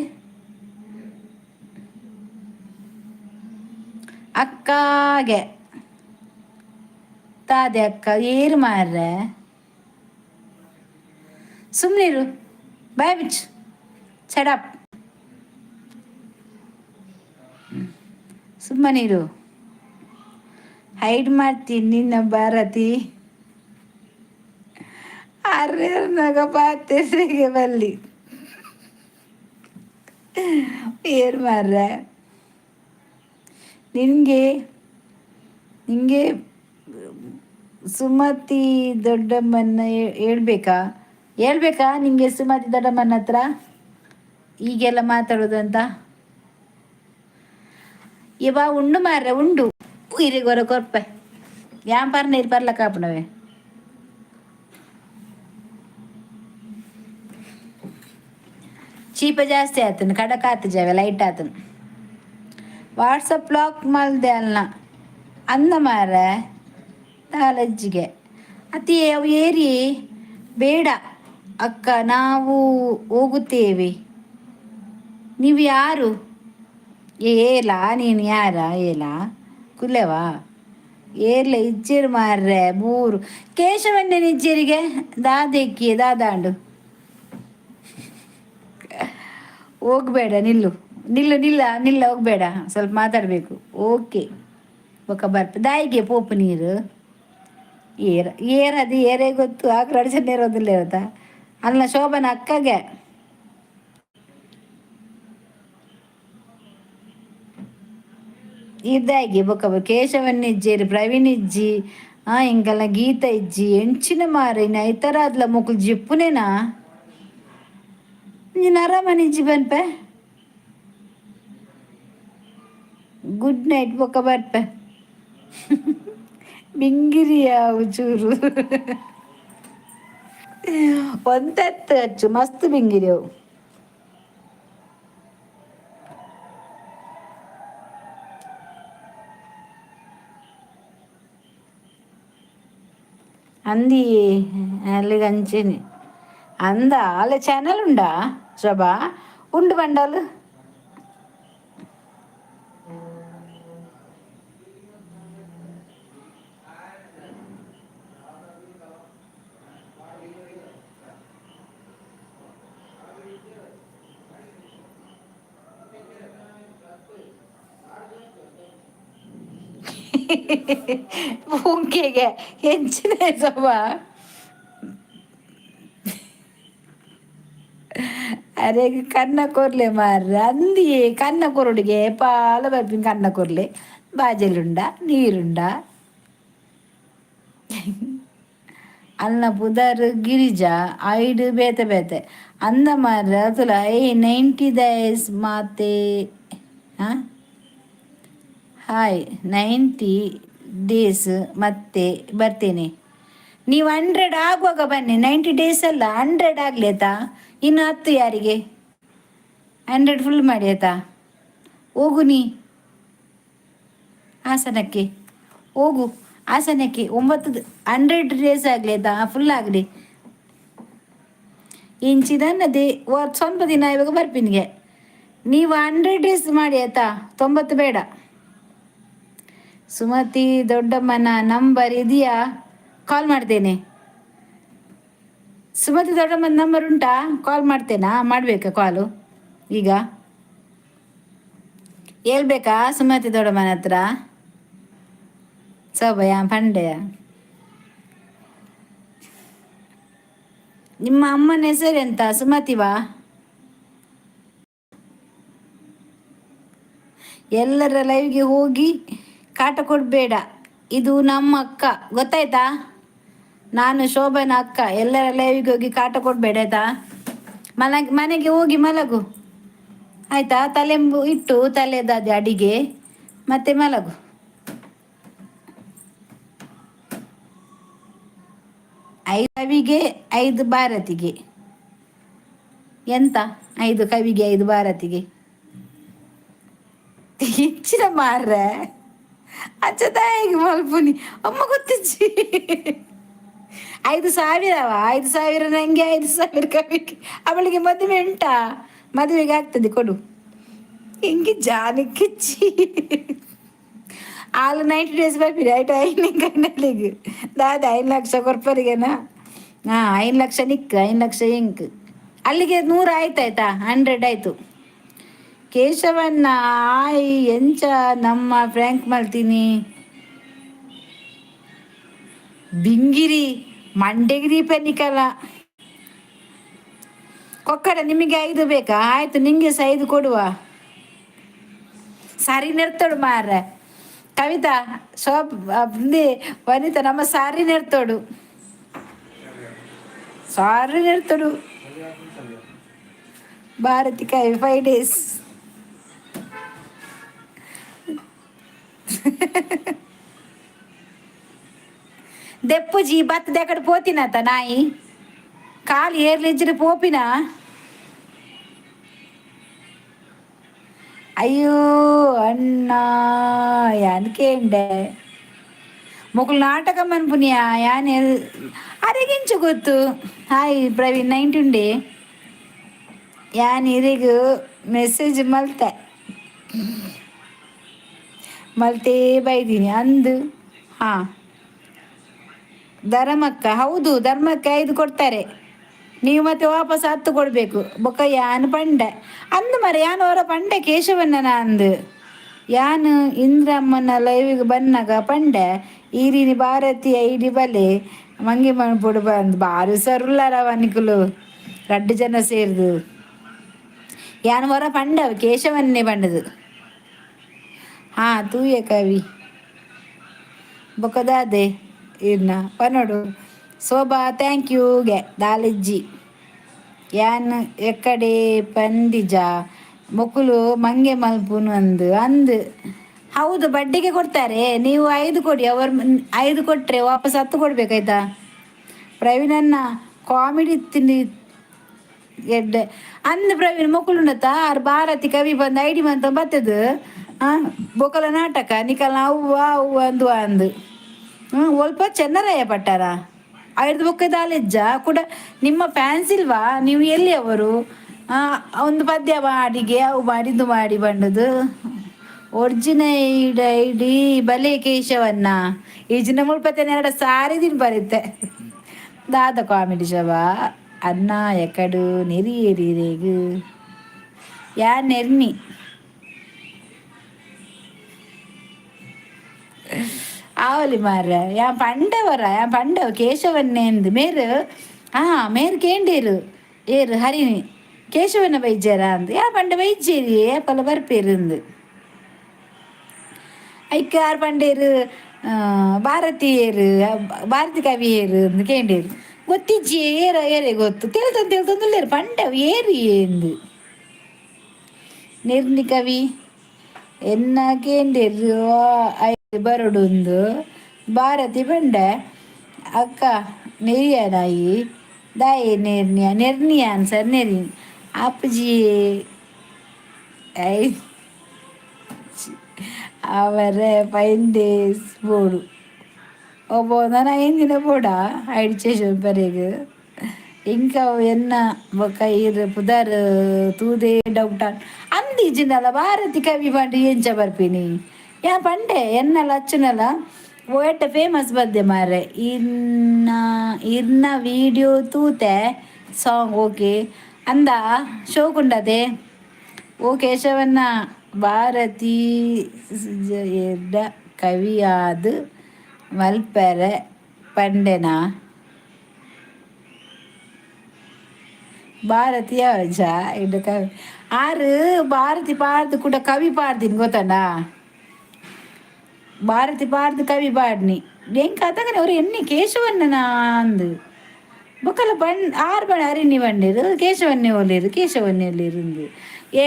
ಅಕ್ಕಾಗೆ ತಾದೆ ಅಕ್ಕ ಏರು ಮಾರ್ರೆ, ಸುಮ್ಮನಿರು, ಬಾಯ್ ಬಿಚ್ಚು, ಚಡಪ್, ಸುಮ್ಮನಿರು. ಹೈಡ್ ಮಾಡ್ತೀನಿ ನಿನ್ನ. ಭಾರತಿ ಅರ್ನಗ ಪಾತೆಗೆ ಬಲ್ಲಿ ಏರ್ ಮಾರ್ರೆ. ನಿನಗೆ ನಿಂಗೆ ಸುಮತಿ ದೊಡ್ಡಮ್ಮನ ಹೇಳ್ಬೇಕಾ? ಹೇಳ್ಬೇಕಾ ನಿಂಗೆ ಸುಮತಿ ದೊಡ್ಡಮ್ಮನ ಹತ್ರ ಈಗೆಲ್ಲ ಮಾತಾಡೋದು ಅಂತ? ಇವ ಉಂಡು ಮಾರ್ರೆ, ಉಂಡು. ಇರಿಗೊರ ಕೊರ್ಪೆ ಯಾನ್ ಪರ್ನ ಇರ್ ಪರ್ಲ ಕಾಪುನವೆ. ಚೀಪ ಜಾಸ್ತಿ ಆತನು, ಕಡಕ್ ಆತು ಜಾವೆ, ಲೈಟ್ ಆತನು. ವಾಟ್ಸಪ್ ಬ್ಲಾಕ್ ಮಲ್ದೆ ಅಲ್ಲ ಅಂದ ಮಾರ್ರೆ. ತಾಲಜ್ಜಿಗೆ ಅತಿ ಅವು ಏರಿ ಬೇಡ ಅಕ್ಕ, ನಾವು ಹೋಗುತ್ತೇವೆ. ನೀವು ಯಾರು? ಏಲ, ನೀನು ಯಾರ? ಏಲ ಕುಲ್ಲೆವಾ? ಏರ್ಲ ಇಜ್ಜೇರು ಮಾರ್ರೆ. ಮೂರು ಕೇಶವನ್ನೇ ಇಜ್ಜೇರಿಗೆ ದಾದೆಕ್ಕಿ ದಾದಾಂಡು. ಹೋಗ್ಬೇಡ, ನಿಲ್ಲು ನಿಲ್ಲು, ನಿಲ್ಲ ನಿಲ್ಲ, ಹೋಗ್ಬೇಡ, ಸ್ವಲ್ಪ ಮಾತಾಡಬೇಕು. ಓಕೆ, ಬೊಕ ಬರ್ಪ. ದಾಯಿಗೆ ಪೋಪು ನೀರು ಏರ ಏರ್ ಅದು ಏರೇ ಗೊತ್ತು. ಆಗ ಅಡಚಣೆ ಇರೋದಿಲ್ಲ ಇರುತ್ತಾ ಅಲ್ಲ ಶೋಭನ ಅಕ್ಕಗೆ. ಇದ್ದಾಗಿ ಬೊಕ್ಕ ಕೇಶವನ್ ಇಜ್ಜೇರು, ಪ್ರವೀಣ್ ಇಜ್ಜಿ, ಇಂಕಲ್ನ ಗೀತ ಇಜ್ಜಿ. ಎಂಚಿನ ಮಾರಿನ ಐತರಾದ್ಲ ಮೊಕುಲು ಜಿಪ್ಪುನೇನಾ? ನೀನು ಆರಾಮನ ಇಜ್ಜಿ ಬನ್ಪೆ. ಗುಡ್ ನೈಟ್, ಬೊಕ್ಕ ಬರ್ಪೆ. ಬಿಂಗಿರಿಯಾವು ಚೂರು ಒಂದತ್ತು ಅಚ್ಚು ಮಸ್ತ್ ಬಿಂಗಿರಿ ಅವು. ಅಂದಿ ಅಲ್ಲಿಗೆ ಅಂಚೆನೆ ಅಂದ. ಅಲ್ಲ, ಚಾನಲ್ ಉಂಡಾ ಶೋಭಾ? ಉಂಡು ಬಂಡಾಲು. ಪೂಂಕೆಗೆ ಎಂಚಿನ ಸೊಬಾ. ಅರೆ ಕನ್ನ ಕೊರ್ಲೆ ಮಾರ್ರೆ ಅಂದಿಯೇ ಕನ್ನ ಕೊರುಡಿಗೆ ಪಾಲ ಬರ್ಪಿನ ಕನ್ನ ಕೊರ್ಲೆ ಬಾಜೆಲುಂಡ ನೀರುಂಡ. ಅಲ್ನ ಪುದರ್ ಗಿರಿಜಾ ಐಡ್ ಬೇತೆ ಬೇತೆ ಅಂದ ಮಾರ್ರೆ ಅತುಲ ಏ 90 ಡೇಸ್ ಮಾತೆ. ಹಾಂ, ಹಾಯ್, 90 ಡೇಸ್ ಮತ್ತೆ ಬರ್ತೇನೆ. ನೀವು 100 ಆಗುವಾಗ ಬನ್ನಿ. 90 ಡೇಸ್ ಅಲ್ಲ, 100 ಆಗಲಿ ಆಯ್ತಾ? ಇನ್ನು 10 ಯಾರಿಗೆ? 100 ಫುಲ್ ಮಾಡಿ ಆಯ್ತಾ? ಹೋಗು ನೀ ಹಾಸನಕ್ಕೆ ಹೋಗು, ಹಾಸನಕ್ಕೆ. 9 100 ಡೇಸ್ ಆಗಲಿ ಆಯ್ತಾ? ಫುಲ್ ಆಗಲಿ. ಇಂಚಿದನ್ನದೆ ಸ್ವಲ್ಪ ದಿನ ಇವಾಗ ಬರ್ಪಿನಿಗೆ. ನೀವು 100 ಡೇಸ್ ಮಾಡಿ ಆಯ್ತಾ? 90 ಬೇಡ. ಸುಮತಿ ದೊಡ್ಡಮ್ಮನ ನಂಬರ್ ಇದೆಯಾ? ಕಾಲ್ ಮಾಡ್ತೇನೆ. ಸುಮತಿ ದೊಡ್ಡಮ್ಮನ ನಂಬರ್ ಉಂಟಾ? ಕಾಲ್ ಮಾಡ್ತೇನಾ? ಮಾಡಬೇಕಾ ಕಾಲು ಈಗ? ಹೇಳ್ಬೇಕಾ ಸುಮತಿ ದೊಡ್ಡಮ್ಮನ ಹತ್ರ? ಸೋಬಯ ಪಂಡೆಯ. ನಿಮ್ಮ ಅಮ್ಮನ ಹೆಸರೆಂತ ಸುಮತಿವಾ? ಎಲ್ಲರ ಲೈವ್ಗೆ ಹೋಗಿ ಕಾಟ ಕೊಡಬೇಡ. ಇದು ನಮ್ಮ ಅಕ್ಕ, ಗೊತ್ತಾಯ್ತಾ? ನಾನು ಶೋಭನ ಅಕ್ಕ. ಎಲ್ಲರ ಲೈವಿಗೆ ಹೋಗಿ ಕಾಟ ಕೊಡಬೇಡ ಆಯ್ತಾ? ಮನೆಗೆ ಹೋಗಿ ಮಲಗು ಆಯ್ತಾ? ತಲೆಂಬು ಇಟ್ಟು ತಲೆದಾದ ಅಡಿಗೆ ಮತ್ತೆ ಮಲಗು. 5 ಕವಿಗೆ 5 ಭಾರತಿಗೆ. ಎಂತ 5 ಕವಿಗೆ 5 ಭಾರತಿಗೆ? ಹೆಚ್ಚಿನ ಮಾರ್ರೆ ಅಚ್ಚದಾಯಿಗೆ ಮಲ್ಪುನಿ ಅಮ್ಮ ಗೊತ್ತಿಜ್ಜಿ. 5,000ವ? 5,000 ನಂಗೆ, 5,000 ಕವಿಗೆ. ಅವಳಿಗೆ ಮದುವೆ ಉಂಟಾ? ಮದುವೆಗೆ ಆಗ್ತದೆ ಕೊಡು. ಹಿಂಗೆ ಜಾನಿ ಕಿಚ್ಚಿ ಆಲ್ 90 ಡೇಸ್ ಬರ್ಪಿರಿ ಆಯ್ತು. ಐನ್ ಕಣ್ಣಲ್ಲಿಗೆ ದಾದ 5 ಲಕ್ಷ ಕೊರ್ಪರಿಗೆನಾ? ಹಾಂ, 5 ಲಕ್ಷ ನಿಕ್, 5 ಲಕ್ಷ ಇಂಕ್. ಅಲ್ಲಿಗೆ 100 ಆಯ್ತು ಆಯ್ತಾ? 100 ಆಯಿತು. ಕೇಶವಣ್ಣ ಆಯ್ ಎಂಚ ನಮ್ಮ ಫ್ರ್ಯಾಂಕ್ ಮಲ್ತೀನಿ ಬಿಂಗಿರಿ ಮಂಡೆಗೆ ದೀಪ ನಿಕಲ ಕೊಕ್ಕಡ. ನಿಮಗೆ 5 ಬೇಕಾ? ಆಯ್ತು, ನಿಂಗೆ ಸಹ 5 ಕೊಡುವ. ಸಾರಿ ನೆರ್ತೋಡು ಮಾರ್ರೆ. ಕವಿತಾ ಶೋಭ ವನಿತಾ ನಮ್ಮ ಸಾರಿ ನೆರ್ತೋಡು, ಸಾರಿ ನೆರ್ತೋಡು. ಭಾರತಿ ಕಾಯಿ 5 ಡೇಸ್. ದೆಪ್ಪುಜಿ ಬತ್ತದ ಎಕಡೆ ಪೋತಿನತ ನಾಯಿ ಕಾಲು ಏರ್ಲಿಜ್ಜಿರ ಪೋಪಿನ. ಅಯ್ಯೋ ಅಣ್ಣ ಯಾನ್ ಕೇಂಡೆ ಮೊಕುಲು ನಾಟಕ ಮನ್ಪುನಿಯ ಯಾನ್ ಅರೆಗಿಂಚು ಗೊತ್ತು. ಹಾಯ್ ಪ್ರವೀಣ್ ನೈಂಟುಂಡೆ ಯಾನ್ ಇರಿಗು ಮೆಸೇಜ್ ಮಲ್ತೆ ಮಲ್ತೇ ಬೈದೀನಿ ಅಂದು. ಹಾಂ ಧರ್ಮಕ್ಕ, ಹೌದು ಧರ್ಮಕ್ಕೆ 5 ಕೊಡ್ತಾರೆ. ನೀವು ಮತ್ತೆ ವಾಪಸ್ 10 ಕೊಡಬೇಕು. ಬೊಕ್ಕ ಯಾನ್ ಪಂಡೆ ಅಂದು ಮರ ಯಾನ್ ಅವರ ಪಂಡೆ ಕೇಶವಣ್ಣನ ಅಂದು. ಯಾನ್ ಇಂದ್ರಮ್ಮನ ಲೈವಿಗೆ ಬನ್ನಾಗ ಪಂಡೆ ಈರಿನಿ ಭಾರತಿ ಐಡಿ ಬಲೆ ಮಂಗಿ ಮಣ್ಪುಡು ಬಂದು ಬಾರಿ ಸರುಲ್ಲಾರವ ನಿಕುಲು ರಡ್ಡು ಜನ ಸೇರ್ದು. ಯಾನ್ ಹೊರ ಪಂಡವ ಕೇಶವನ್ನೇ ಪಂಡದು. ಹಾಂ ತೂಯೆ ಕವಿ ಬೊಕ್ಕದಾದೆ ಇರ್ನ ಪನೋಡು. ಶೋಭಾ thank you ಗೆ ದಾಲಿಜ್ಜಿ. ಯಾನ್ ಎಕ್ಕಡೆ ಪಂದಿಜ ಮೊಕುಲು ಮಂಗೆ ಮಲ್ಪುನು ಅಂದು ಅಂದು. ಹೌದು ಬಡ್ಡಿಗೆ ಕೊಡ್ತಾರೆ. ನೀವು 5 ಕೊಡಿ, ಅವರು 5 ಕೊಟ್ಟರೆ ವಾಪಸ್ 10 ಕೊಡ್ಬೇಕಾಯ್ತಾ? ಪ್ರವೀಣನ್ನ ಕಾಮಿಡಿ ತಿಂಡಿ ಎಡ್ಡೆ ಅಂದ್ ಪ್ರವೀಣ್. ಮೊಕುಲುಂಡತ ಆರ್ ಭಾರತಿ ಕವಿ ಬಂದು ಐಡಿ ಮಂತ ಬತ್ತದು. ಹಾಂ ಬೊಕಲ ನಾಟಕ ನಿಕಲ್ನ ಅವ್ವ ಅವ್ವ ಅಂದು ಅಂದು. ಹ್ಞೂ ಒಲ್ಪ ಚೆನ್ನರಾಯ ಪಟ್ಟಾರ ಐದು ಬೊಕ್ಕ ದಾಲೆಜ್ಜ ಕೂಡ ನಿಮ್ಮ ಫ್ಯಾನ್ಸ್ ಇಲ್ವಾ? ನೀವು ಎಲ್ಲಿ ಅವರು? ಒಂದು ಪದ್ಯ ಮಾಡಿಗೆ ಅವು ಮಾಡಿದ್ದು ಮಾಡಿ ಬಂಡದು. ಒರಿಜಿನೈಡ್ ಐಡಿ ಬಲೆ ಕೇಶವನ್ನ ಈ ಜಿನ ಮುಲ್ಪತ್ತೆ ಎರಡು ಸಾರಿ ದಿನ ಬರುತ್ತೆ. ದಾದ ಕಾಮಿಡಿ ಶವ ಅನ್ನ ಎಕಡು ನೆರಿ ಎರಿರೇಗು ಯಾ ನೆರ್ನಿ. ಆವಲಿ ಮಾರ್ರೆ, ಯಾ ಪಂಡವರ, ಯಾ ಪಂಡವ ಕೇಶವನ್ನೇಂದು ಮೇರು. ಆ ಮೇರು ಕೇಂಡೇರು ಏರು ಹರಿಣಿ ಕೇಶವನ ಬೈಜಾರ ಅಂದ್. ಯಾ ಪಂಡ ಬೈಜೇರಿ ಏಪಲ ಬರ್ಪೇರು. ಐಕಾರ್ ಪಂಡೇರು ಭಾರತೀಯರು, ಭಾರತಿ ಕವಿಯರು ಅಂದ್ ಕೇಂಡೇರು. ಗೊತ್ತಿಜ್ಜಿ, ಏರ ಏರೆ ಗೊತ್ತು ತೆಲ್ತೊಂದು ತೆಲ್ತೊಂದುಲ್ಲೇರು. ಪಂಡ ಏರು ಎಂದು ನಿರ್ನಿ ಕವಿ ಎನ್ನ ಕೇಂಡೇರು ಬರೊಡುಂದು. ಭಾರತಿ ಪಂಡೆ ಅಕ್ಕ ನೆರಿಯನಾಯಿ ದಾಯೆ ನೆರ್ನಿಯ ನೆರ್ನಿಯ ಆನ್ಸರ್ ನೆರಿ ಅಪ್ಪಜಿ I ಅವರ 5 ಡೇಸ್ ಬೋಡು. ಒಬ್ಬ ನಾನು 5 ದಿನ ಬೋಡ ಐಡಿ ಬರೆಗ್ ಇಂಕ ಎನ್ನ ಬೊಕ್ಕ ಈರ್ ಪುದರ್ ತೂದೇ ಡೌಟ್ ಅಂದಿಜಿಂದಲ. ಭಾರತಿ ಕವಿ ಪಂಡ ಎಂಚ ಬರ್ಪಿನಿ? ಯಾ ಪಂಡೆ ಎನ್ನಲ ಅಚ್ಚುನಲ ಎಡ್ಡೆ ಫೇಮಸ್ ಬದ್ದೆ ಮಾರ್ರೆ. ಇನ್ನ ಇರ್ನ ವಿಡಿಯೋ ತೂತೆ, ಸಾಂಗ್ ಓಕೆ ಅಂದ ಶೋಕುಂಡದೆ. ಓ ಕೇಶವನ್ನ, ಭಾರತಿ ಎಡ್ಡ ಕವಿಯಾದ್ ಮಲ್ಪೆರೆ ಪಂಡೆನಾ? ಭಾರತೀಯ ಇಡ್ಡ ಕವಿ ಆರು ಭಾರತಿ ಪಾಡ್ದು ಕೂಡ ಕವಿ ಪಾಡ್ದಿನಿ, ಗೊತ್ತಂಡ? ಭಾರತಿ ಪಾಡ್ದು ಕವಿ ಪಾಡ್ನಿ ಎಂಕ್ ಅತಗನೆ ಅವರು ಎನ್ನಿ ಕೇಶವಣ್ಣನ ಅಂದು. ಬೊಕ್ಕಲ ಬಣ್ ಆರು ಬಣ ಅರಿಣಿ ಬಂಡೇರು ಕೇಶವನ್ನೇ ಒಲ್ಲೇರು, ಕೇಶವನ್ನೇ ಒಲ್ಲೇರು. ಏ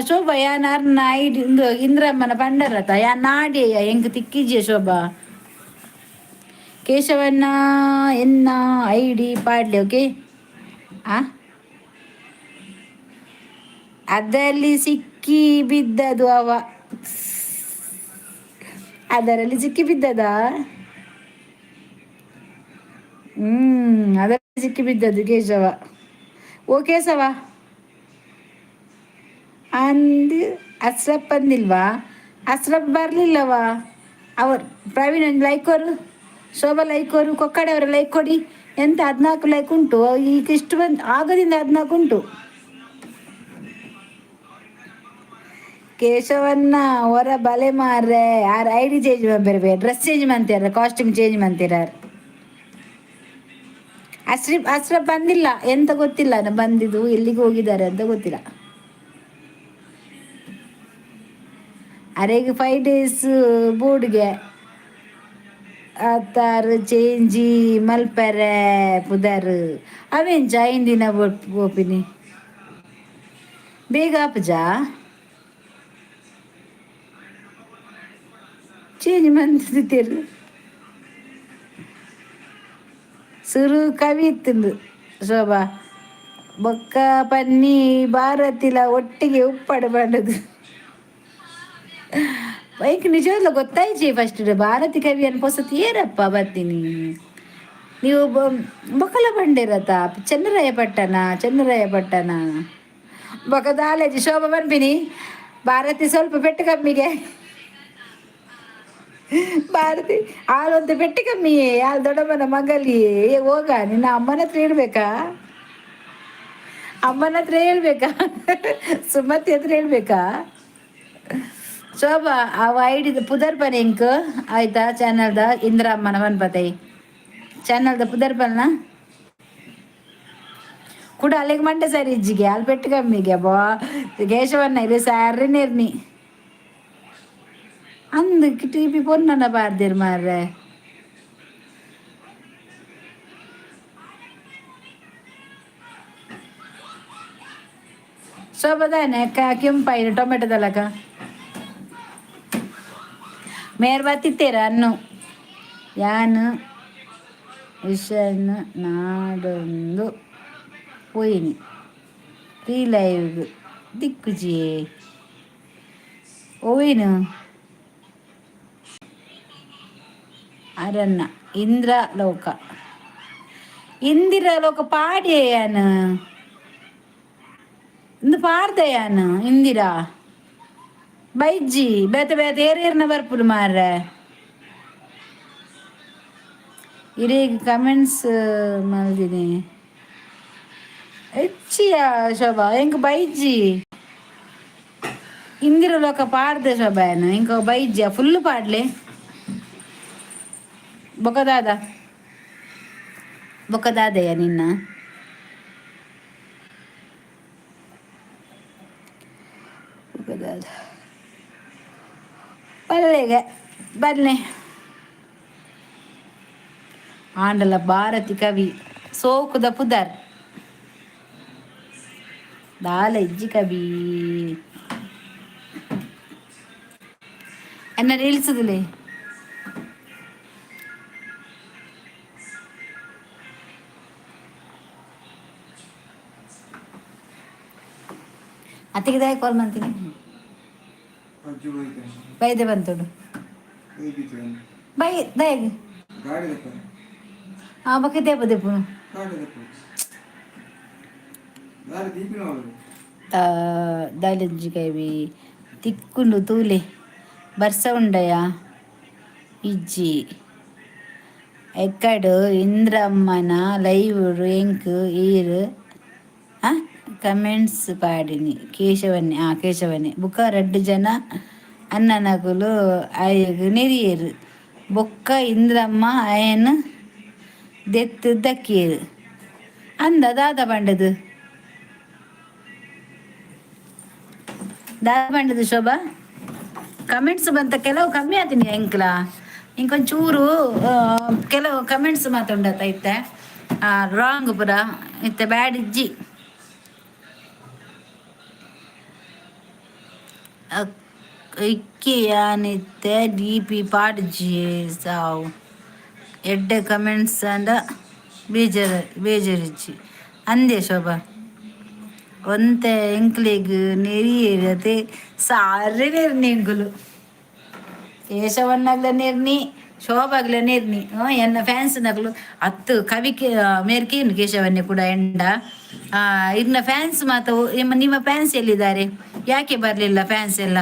ಶೋಭಾ, ಯಾನ್ ಅರ್ನ ಐಡಿ ಇಂದು ಇಂದ್ರಮ್ಮನ ಪಂಡರತ ಯಾನ್ ನಾಡಿಯ ಎಂಕ್ ತಿಕ್ಕಿಜ್ಜೆ. ಶೋಭಾ, ಕೇಶವಣ್ಣ ಎನ್ನ ಐಡಿ ಪಾಡ್ಲೆ. ಓಕೆ. ಆ ಅದರಲ್ಲಿ ಸಿಕ್ಕಿ ಬಿದ್ದದು ಅವ, ಅದರಲ್ಲಿ ಸಿಕ್ಕಿ ಬಿದ್ದದಾ? ಅದರಲ್ಲಿ ಸಿಕ್ಕಿ ಬಿದ್ದದ್ದು ಕೇಶವ. ಓ ಕೇಶವ ಅಂದ್ ಅಸ್ರಪ್ ಬಂದಿಲ್ವಾ? ಅಸ್ರಪ್ ಬರಲಿಲ್ಲವಾ? ಅವ್ರು ಪ್ರವೀಣ್ ಒಂದು ಲೈಕ್ ಕೊರು, ಶೋಭಾ ಲೈಕ್ ಕೊರು, ಕೊಕ್ಕಡೆ ಅವರ ಲೈಕ್ ಕೊಡಿ. ಎಂತ 14 ಲೈಕ್ ಉಂಟು ಈಗ? ಇಷ್ಟು ಬಂದು ಆಗದಿಂದ 14 ಉಂಟು. ಕೇಶವನ್ನ ಹೊರ ಬಲೆ ಮಾರ್ರೆ. ಯಾರು ಐಡಿ ಚೇಂಜ್ ಬೇರೆ, ಡ್ರೆಸ್ ಚೇಂಜ್ ಮಾಡ್ತೀರ, ಕಾಸ್ಟ್ಯೂಮ್ ಚೇಂಜ್ ಮಾಡ್ತೀರ. ಅಸ್ರಿಪ್ ಅಸ್ರಪ್ ಬಂದಿಲ್ಲ, ಎಂತ ಗೊತ್ತಿಲ್ಲ. ಬಂದಿದ್ದು ಎಲ್ಲಿಗೆ ಹೋಗಿದ್ದಾರೆ ಅಂತ ಗೊತ್ತಿಲ್ಲ. ಅರೆಗೆ 5 ಡೇಸ್ ಬೋರ್ಡ್ಗೆ ಆತಾರು ಚೇಂಜಿ ಮಲ್ಪೆರೆ ಪುದರ್ ಅವೆಂಚ 5 ದಿನ ಬೋಪಿನಿ ಬೇಗ ಆಪುಜಾ? ಚೇಂಜ್ ಮಂತಿರು. ಸುರು ಕವಿ ಇತ್ತಂದು ಶೋಭಾ ಬೊಕ್ಕ ಪನ್ನಿ ಭಾರತಿಲ ಒಟ್ಟಿಗೆ ಉಪ್ಪಡು ಪಂಡದು. ಬೈಕ್ ನಿಜವಾಗ್ಲೂ ಗೊತ್ತಾಯ್ಚಿ ಫಸ್ಟ್ ಭಾರತಿ ಕವಿ ಅನ್ಪೊಸತಿ ಏರಪ್ಪ ಬತ್ತೀನಿ. ನೀವು ಬೊಕ್ಕಲ ಬಂಡಿರತ್ತ ಚನ್ನರಾಯ ಪಟ್ಟಣ, ಚನ್ನರಾಯ ಪಟ್ಟಣ ಬೊಕ ದಾಲೇಜಿ. ಶೋಭಾ ಪನ್ಪಿನಿ ಭಾರತಿ ಸ್ವಲ್ಪ ಪೆಟ್ಟು ಕಮ್ಮಿಗೆ. ಭಾರತಿ ಆಳೊಂದು ಪೆಟ್ಟು ಕಮ್ಮಿಯೇ, ಆಳ್ ದೊಡ್ಡಮ್ಮನ ಮಗಲಿ. ಏ ಹೋಗ, ನಿನ್ನ ಅಮ್ಮನ ಹತ್ರ ಹೇಳ್ಬೇಕಾ? ಅಮ್ಮನ ಹತ್ರ ಹೇಳ್ಬೇಕಾ? ಸುಮತಿ ಹತ್ರ ಹೇಳ್ಬೇಕಾ? ಶೋಭಾ, ಅವ ಐಡಿದ ಪುದರ್ ಪನ್ ಎಂಕ್, ಆಯ್ತಾ? ಚಾನಲ್ದ ಇಂದ್ರಮ್ಮನ ಪನ್ಪತೈ ಚಾನಲ್ದ ಪುದರ್ ಪನ್ನ ಕೂಡ. ಅಲ್ಲಿಗೆ ಮಂಡೆ ಸರಿ ಇಜ್ಜಿಗೆ ಅಲ್ಲಿ ಪೆಟ್ಟು ಕಮ್ಮಿಗೆ ಬಾ. ಕೇಶವನ್ನ ಇಲ್ಲಿ ಸಾರಿ ನಿರ್ನಿ ಅಂದ್ ಟಿಪಿ ಪೊನ್ನನ ಪಾಡ್ದೆರ್ ಮಾರ್ರೆ. ಶೋಭದಾನೆ ಕೆಂಪಾಯಿನ ಟೊಮೆಟೊದಲಕ ಮೇರ್ ಬತ್ತಿತ್ತೇರ ಅನ್ನು ಯಾನ್ ವಿಷನ್ ನಾಡೊಂದು ಪೋಯಿನಿ ರೀಲೈವ್ ದಿಕ್ಕುಜಿಯೇ ಓವೇನು ಅರಣ್ಣ ಇಂದ್ರ ಲೋಕ, ಇಂದಿರ ಲೋಕ ಪಾಡ್ಯೆ ಯಾನ್ ಇಂದು ಪಾಡ್ದೆ ಯಾನ್ ಇಂದಿರಾ ಬೈಜ್ಜಿ. ಬೇತೆ ಬೇತೆ ಏರೇರ್ನ ಬರ್ಪುಲು ಮಾರ್ರೆ. ಇಡೀ ಕಮೆಂಟ್ಸ್ ಮಲ್ದಿನಿ ಹೆಚ್ಚಿಯ ಶೋಭಾ ಎಂಕ್ ಬೈಜ್ಜಿ. ಇಂದಿರ ಲೋಕ ಪಾಡ್ದೆ ಶೋಭಾ ಯಾನ್, ಇಂಕ ಬೈಜ್ಜಿ ಫುಲ್ ಪಾಡ್ಲೆ. ಬೊಕದಾದ ಬೊಕದಾದೆಯ ನಿನ್ನ ಬೊಕದಾದ ಪಲ್ಲೆಗೆ ಬನ್ನಿ. ಆಂಡಲ ಭಾರತಿ ಕವಿ ಸೋಕುದ ಪುದರ್ ದಾಲ ಇಜ್ಜಿ ಕವಿ. ಎನ್ನ ರೀಲ್ಸ್ದುಲೆ ಅತ್ತಿಗೆ ಕಾಲ್ ಮಾಡ್ತೀನಿ. ಬೈದೆ ಬಂತುಡು ಬೈ ದಯಗ್. ಆ ಬೊಕ ದೇಪ ದೇಪುನು ದಾಲಿಂಜಿ ಕವಿ ತಿಕ್ಕುಂಡು ತೂಲೆ ಬರ್ಸ ಉಂಡಯ ಇಜ್ಜಿ. ಎಕ್ಕಡು ಇಂದ್ರಮ್ಮನ ಲೈವ್ ಎಂಕ್ ಈರ್ ಕಮೆಂಟ್ಸ್ ಪಾಡಿನಿ ಕೇಶವನ್ನೇ. ಆ ಕೇಶವನ್ನೇ ಬುಕ್ಕ ರಡ್ಡ್ ಜನ ಅಣ್ಣನಕುಲು ಆಯಗ್ ನೆರಿಯೆರ್. ಬೊಕ್ಕ ಇಂದ್ರಮ್ಮ ಆಯನ್ ದೆತ್ತ್ ದಕ್ಕಿಯೆರ್. ಅಂದ ದಾದ ಪಂಡದು ದಾದ ಪಂಡದು ಶೋಭಾ? ಕಮೆಂಟ್ಸ್ ಬಂತ ಕೆಲವು ಕಮ್ಮಿ ಆತೀನಿ ಎಂಕ್ಲ. ಇಂಕೊಂಚೂರು ಕೆಲವು ಕಮೆಂಟ್ಸ್ ಮಾತುಂಡತ ಇತ್ತೆ ರಾಂಗ್ ಪುರ ಇತ್ತೆ ಬ್ಯಾಡ್ ಇಜ್ಜಿ. ಇಕ್ಕೆ ಡಿ ಪಿ ಪಾಡ್ಜಿ ಸಾವು ಎಡ್ಡೆ ಕಮೆಂಟ್ಸ್ ಅಂಡ ಬೇಜಾರು ಬೇಜಾರಿಜ್ಜಿ ಅಂದೆ ಶೋಭಾ. ಒಂತೆ ಎಂಕ್ಲೆಗ್ ನೆರಿಯೆರ್ ಸಾರಿ ನೆರ್ನಿ ಎಂಕುಲು. ಕೇಶವಣ್ಣಗ್ಲ ನೆರ್ನಿ, ಶೋಭಾಗ್ಲ ನೆರ್ನಿ, ಎನ್ನ ಫ್ಯಾನ್ಸ್ ನಕಲು ಅತ್ತು ಕವಿ ಮೇರ್ಕೇನು ಕೇಶವನ್ನೇ ಕೂಡ ಎಂಡ ಇರ್ನ ಫ್ಯಾನ್ಸ್ ಮಾತ. ನಿಮ್ಮ ನಿಮ್ಮ ಫ್ಯಾನ್ಸ್ ಎಲ್ಲಿದ್ದಾರೆ? ಯಾಕೆ ಬರಲಿಲ್ಲ ಫ್ಯಾನ್ಸ್ ಎಲ್ಲ?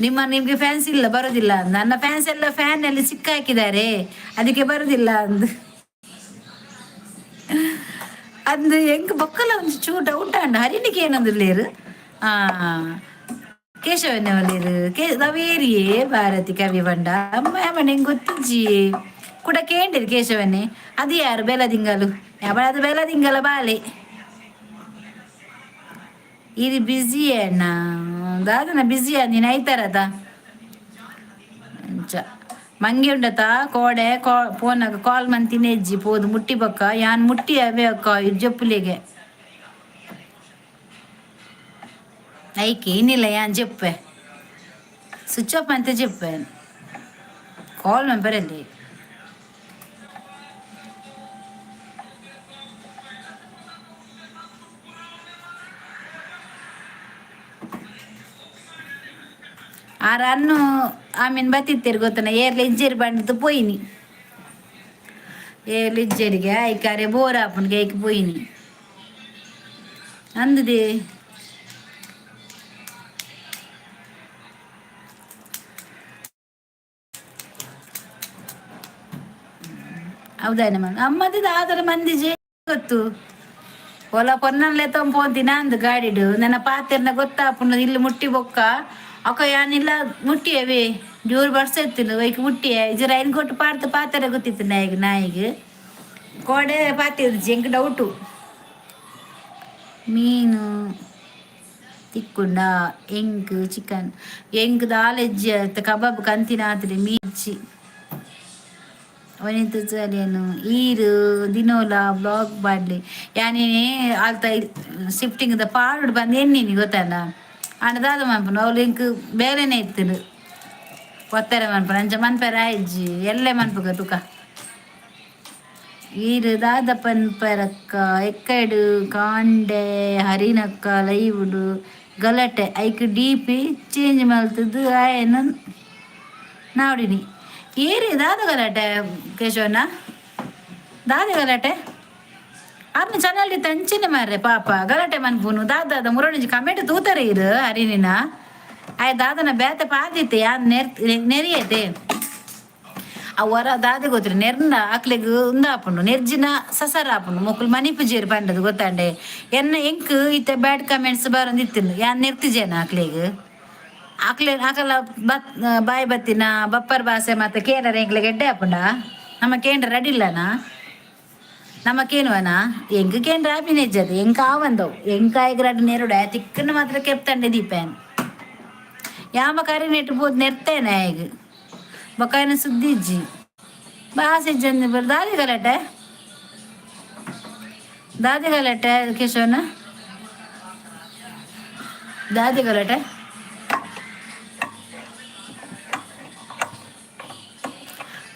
ನಿಮ್ಮ ನಿಮಗೆ ಫ್ಯಾನ್ಸ್ ಇಲ್ಲ, ಬರೋದಿಲ್ಲ. ನನ್ನ ಫ್ಯಾನ್ಸ್ ಎಲ್ಲ ಫ್ಯಾನ್ ಅಲ್ಲಿ ಸಿಕ್ಕಾಕಿದ್ದಾರೆ, ಅದಕ್ಕೆ ಬರುದಿಲ್ಲ ಅಂದು ಅಂದು. ಎಂಕ್ ಬೊಕ್ಕಲ ಒಂಜಿ ಚೂಟ ಡೌಟ್ ಆಂಡ್. ಹರಿಣಿಕೆ ಏನಂದುಲ್ಲೇರು ಕೇಶವನ್ನೇ ಒಲ್ಲೇರು ಕೇ ನವೇರಿಯೇ ಭಾರತಿ ಕವಿ ಪಂಡ ಅಮ್ಮ ಯಾಮಣ್ಣ ಎಂಕ್ ಗೊತ್ತಿಜ್ಜಿ. ಕುಡ ಕೇಂಡಿರು ಕೇಶವನ್ನೇ ಅದು ಯಾರು ಬೆಲದಿಂಗಲು ಯಾವಳ ಅದು ಬೆಲದಿಂಗಲ ಬಾಲೆ ಇದು ಬ್ಯುಸಿ ಅಣ್ಣ ದಾದನ ಬ್ಯುಸಿ ನೀನು ಐತಾರದ ಅಂಚ ಮಂಗೆ ಉಂಡತ ಕೋಡೆ ಕಾ ಫೋನಾಗ ಕಾಲ್ ಮಂತಿನ ಎಜ್ಜಿ ಪೋದು ಮುಟ್ಟಿ ಬೊಕ್ಕ ಯಾನ್ ಮುಟ್ಟಿ ಅವೇ ಅಕ್ಕ ಜಪ್ಪುಲಿಗೆ ಐಕೆ ಇನ್ನಿಲ್ಲ. ಯಾನ್ ಜೆಪ್ಪೆ ಸ್ವಿಚ್ ಆಫ್ ಅಂತ ಜೆಪ್ಪೆ ಕಾಲ್ ಮೆಂಬರಲ್ಲಿ. ಆ ರನ್ನು ಆಮೀನ್ ಬತ್ತಿತ್ತೇರು ಗೊತ್ತನ ಏರ್ಲ ಇಜ್ಜೇರು ಬಂಡದು ಪೋಯಿನಿ ಏರ್ಲ ಇಜ್ಜೇರಿಗೆ ಐಕಾರೆ ಬೋರ್ ಆಪುನ್ಗೆ ಐಕ್ ಪೋಯಿನಿ ಅಂದದೆ. ಹೌದಾನೆ ಅಮ್ಮದ ಆದರ ಮಂದಿ ಗೊತ್ತು ಒಲ ಪೊನ್ನಲ್ಲೇ ತೊಂಪೋಂತಿನ ಅಂದು ಗಾಡಿಡು ನನ್ನ ಪಾತೆರ್ನ ಗೊತ್ತಾಪುಂಡು. ಇಲ್ಲಿ ಮುಟ್ಟಿ ಬೊಕ್ಕ ಅಕ್ಕ ಯಾನಿಲ್ಲ ಮುಟ್ಟಿಯವೇ ಜೋರು ಬರ್ಸ ಇತ್ತು ಒಯ್ಕ್ ಮುಟ್ಟಿಯ ಇಜರ ಐನ್ ಕೊಟ್ಟು ಪಾಡ್ತು ಪಾತೆರ ಗೊತ್ತಿತ್ತು ನಾಯಿಗೆ ನಾಯಿಗೆ ಕೋಡೆ ಪಾತೆ ಎಂಕ್ ಡೌಟು. ಮೀನು ತಿಕ್ಕುಂಡ ಎಂಕ್ ಚಿಕನ್ ಎಂಕ್ ದಾಲೆಜ್ಜಿ ಕಬಾಬ್ ಕಂತಿನ ಆತ್ರಿ ಮೀಚಿ ವನಿತ ಚಾಲೇನು ಈರು ದಿನೋಲ ಬ್ಲಾಗ್ ಬಾಡ್ಲಿ ಯಾನೇನೆ ಆಲ್ತ ಶಿಫ್ಟಿಂಗ್ ದ ಪಾಡು ಬಂದು ಎನ್ನಿನಿ ಗೊತ್ತಲ್ಲ ಆಂಡ ದಾದ ಮನ್ಪುನು ಅವ್ಲು ಇಂಕ್ ಬೇರೆನೆ ಇತ್ತುಂಡು ಒತ್ತಾರೆ ಮನ್ಪುನು ಅಂಚ ಮನ್ಪೆರ ಆಯ್ಜಿ ಎಲ್ಲೆ ಮನ್ಪುಗ ತುಕ. ಈರು ದಾದ ಪನ್ಪರಕ್ಕ ಎಕ್ಕಡು ಕಾಂಡೆ ಹರಿನಕ್ಕ ಲೈವುಡು ಗಲಾಟೆ ಐಕ್ D P change ಮಲ್ತದ್ದು ಆಯನ ನಾಡಿನಿ ಏರಿ ದಾದ ಗಲಾಟೆ ಕೇಶವಣ್ಣ ದಾದ ಗಲಾಟೆ ಅರ್ನ ಚಾನಲ್ ತಂಚಿನ ಮಾರ್ರೆ ಪಾಪ ಗಲಾಟೆ ಮನ್ಪುನು ದಾದ ಮುರಣಿಜಿ ಕಮೆಂಟ್ ತೂತಾರೆ ಇರು ಹರಿನಿನ ಆಯ್ ದಾದನ ಬೇತೆ ಪಾದಿತ್ತೆ ಯಾನ್ ನೆರ್ ನೆರಿಯತೆ ಆ ವರ ದಾದೆ ಗೊತ್ತಿರ ನೆರ್ನ ಅಕ್ಲೆಗ್ ಉಂದಾಪುಂಡು ನೆರ್ಜಿನ ಸಸರ ಆಪುಂಡು ಮೊಕುಲು ಮನಿಪುಜೇರು ಪಂಡದು ಗೊತ್ತಾಂಡೆ. ಎನ್ನ ಎಂಕ್ ಇತ್ತೆ ಬ್ಯಾಡ್ ಕಮೆಂಟ್ಸ್ ಬರೊಂದಿತ್ತಿಂಡು ಯಾನ್ ನೆರ್ತಿಜೇನ ಅಕ್ಲೆಗ್ ಅಕ್ಲೆ ಅಕಲ ಬತ್ ಬಾಯ್ ಬತ್ತಿನ ಬಪ್ಪರ್ ಬಾಸೆ ಮತ್ತೆ ಕೇನರ ಎಂಕ್ಲೆಗ್ ಎಡ್ಡೆ ಆಪುಂಡ. ನಮ್ಮ ಕೇಂದ್ರ ರೆಡಿ ಇಲ್ಲನಾ? ನಮ್ಮ ಕೇನುವನಾ? ಎಂಕ್ ಕೇಂದ್ರ ಆಪಿನೆಜ್ಜದು ಎಂಕ್ ಆವಂದವು. ಎಂಕಾಯಗ್ ರಡ್ಡ್ ನೆರುಡೆ ತಿಕ್ಕನ್ನು ಮಾತ್ರ ಕೆಪ್ತಂಡೆ ದೀಪೇನ್. ಯಾಮ ಕರಿ ನೆಟ್ಟು ಪೋದು ನೆರ್ತೇನೆ ಆಯಗ್. ಬೊಕ್ಕ ಸುದ್ದಿ ಇಜ್ಜಿ ಬಾಸೆ ಇಜ್ಜಂದಿ ಬರ್. ದಾದಿ ಗಲಾಟೆ, ದಾದಿ ಗಲಾಟೆ ಕೇಶವನ, ದಾದಿ ಗಲಾಟೆ.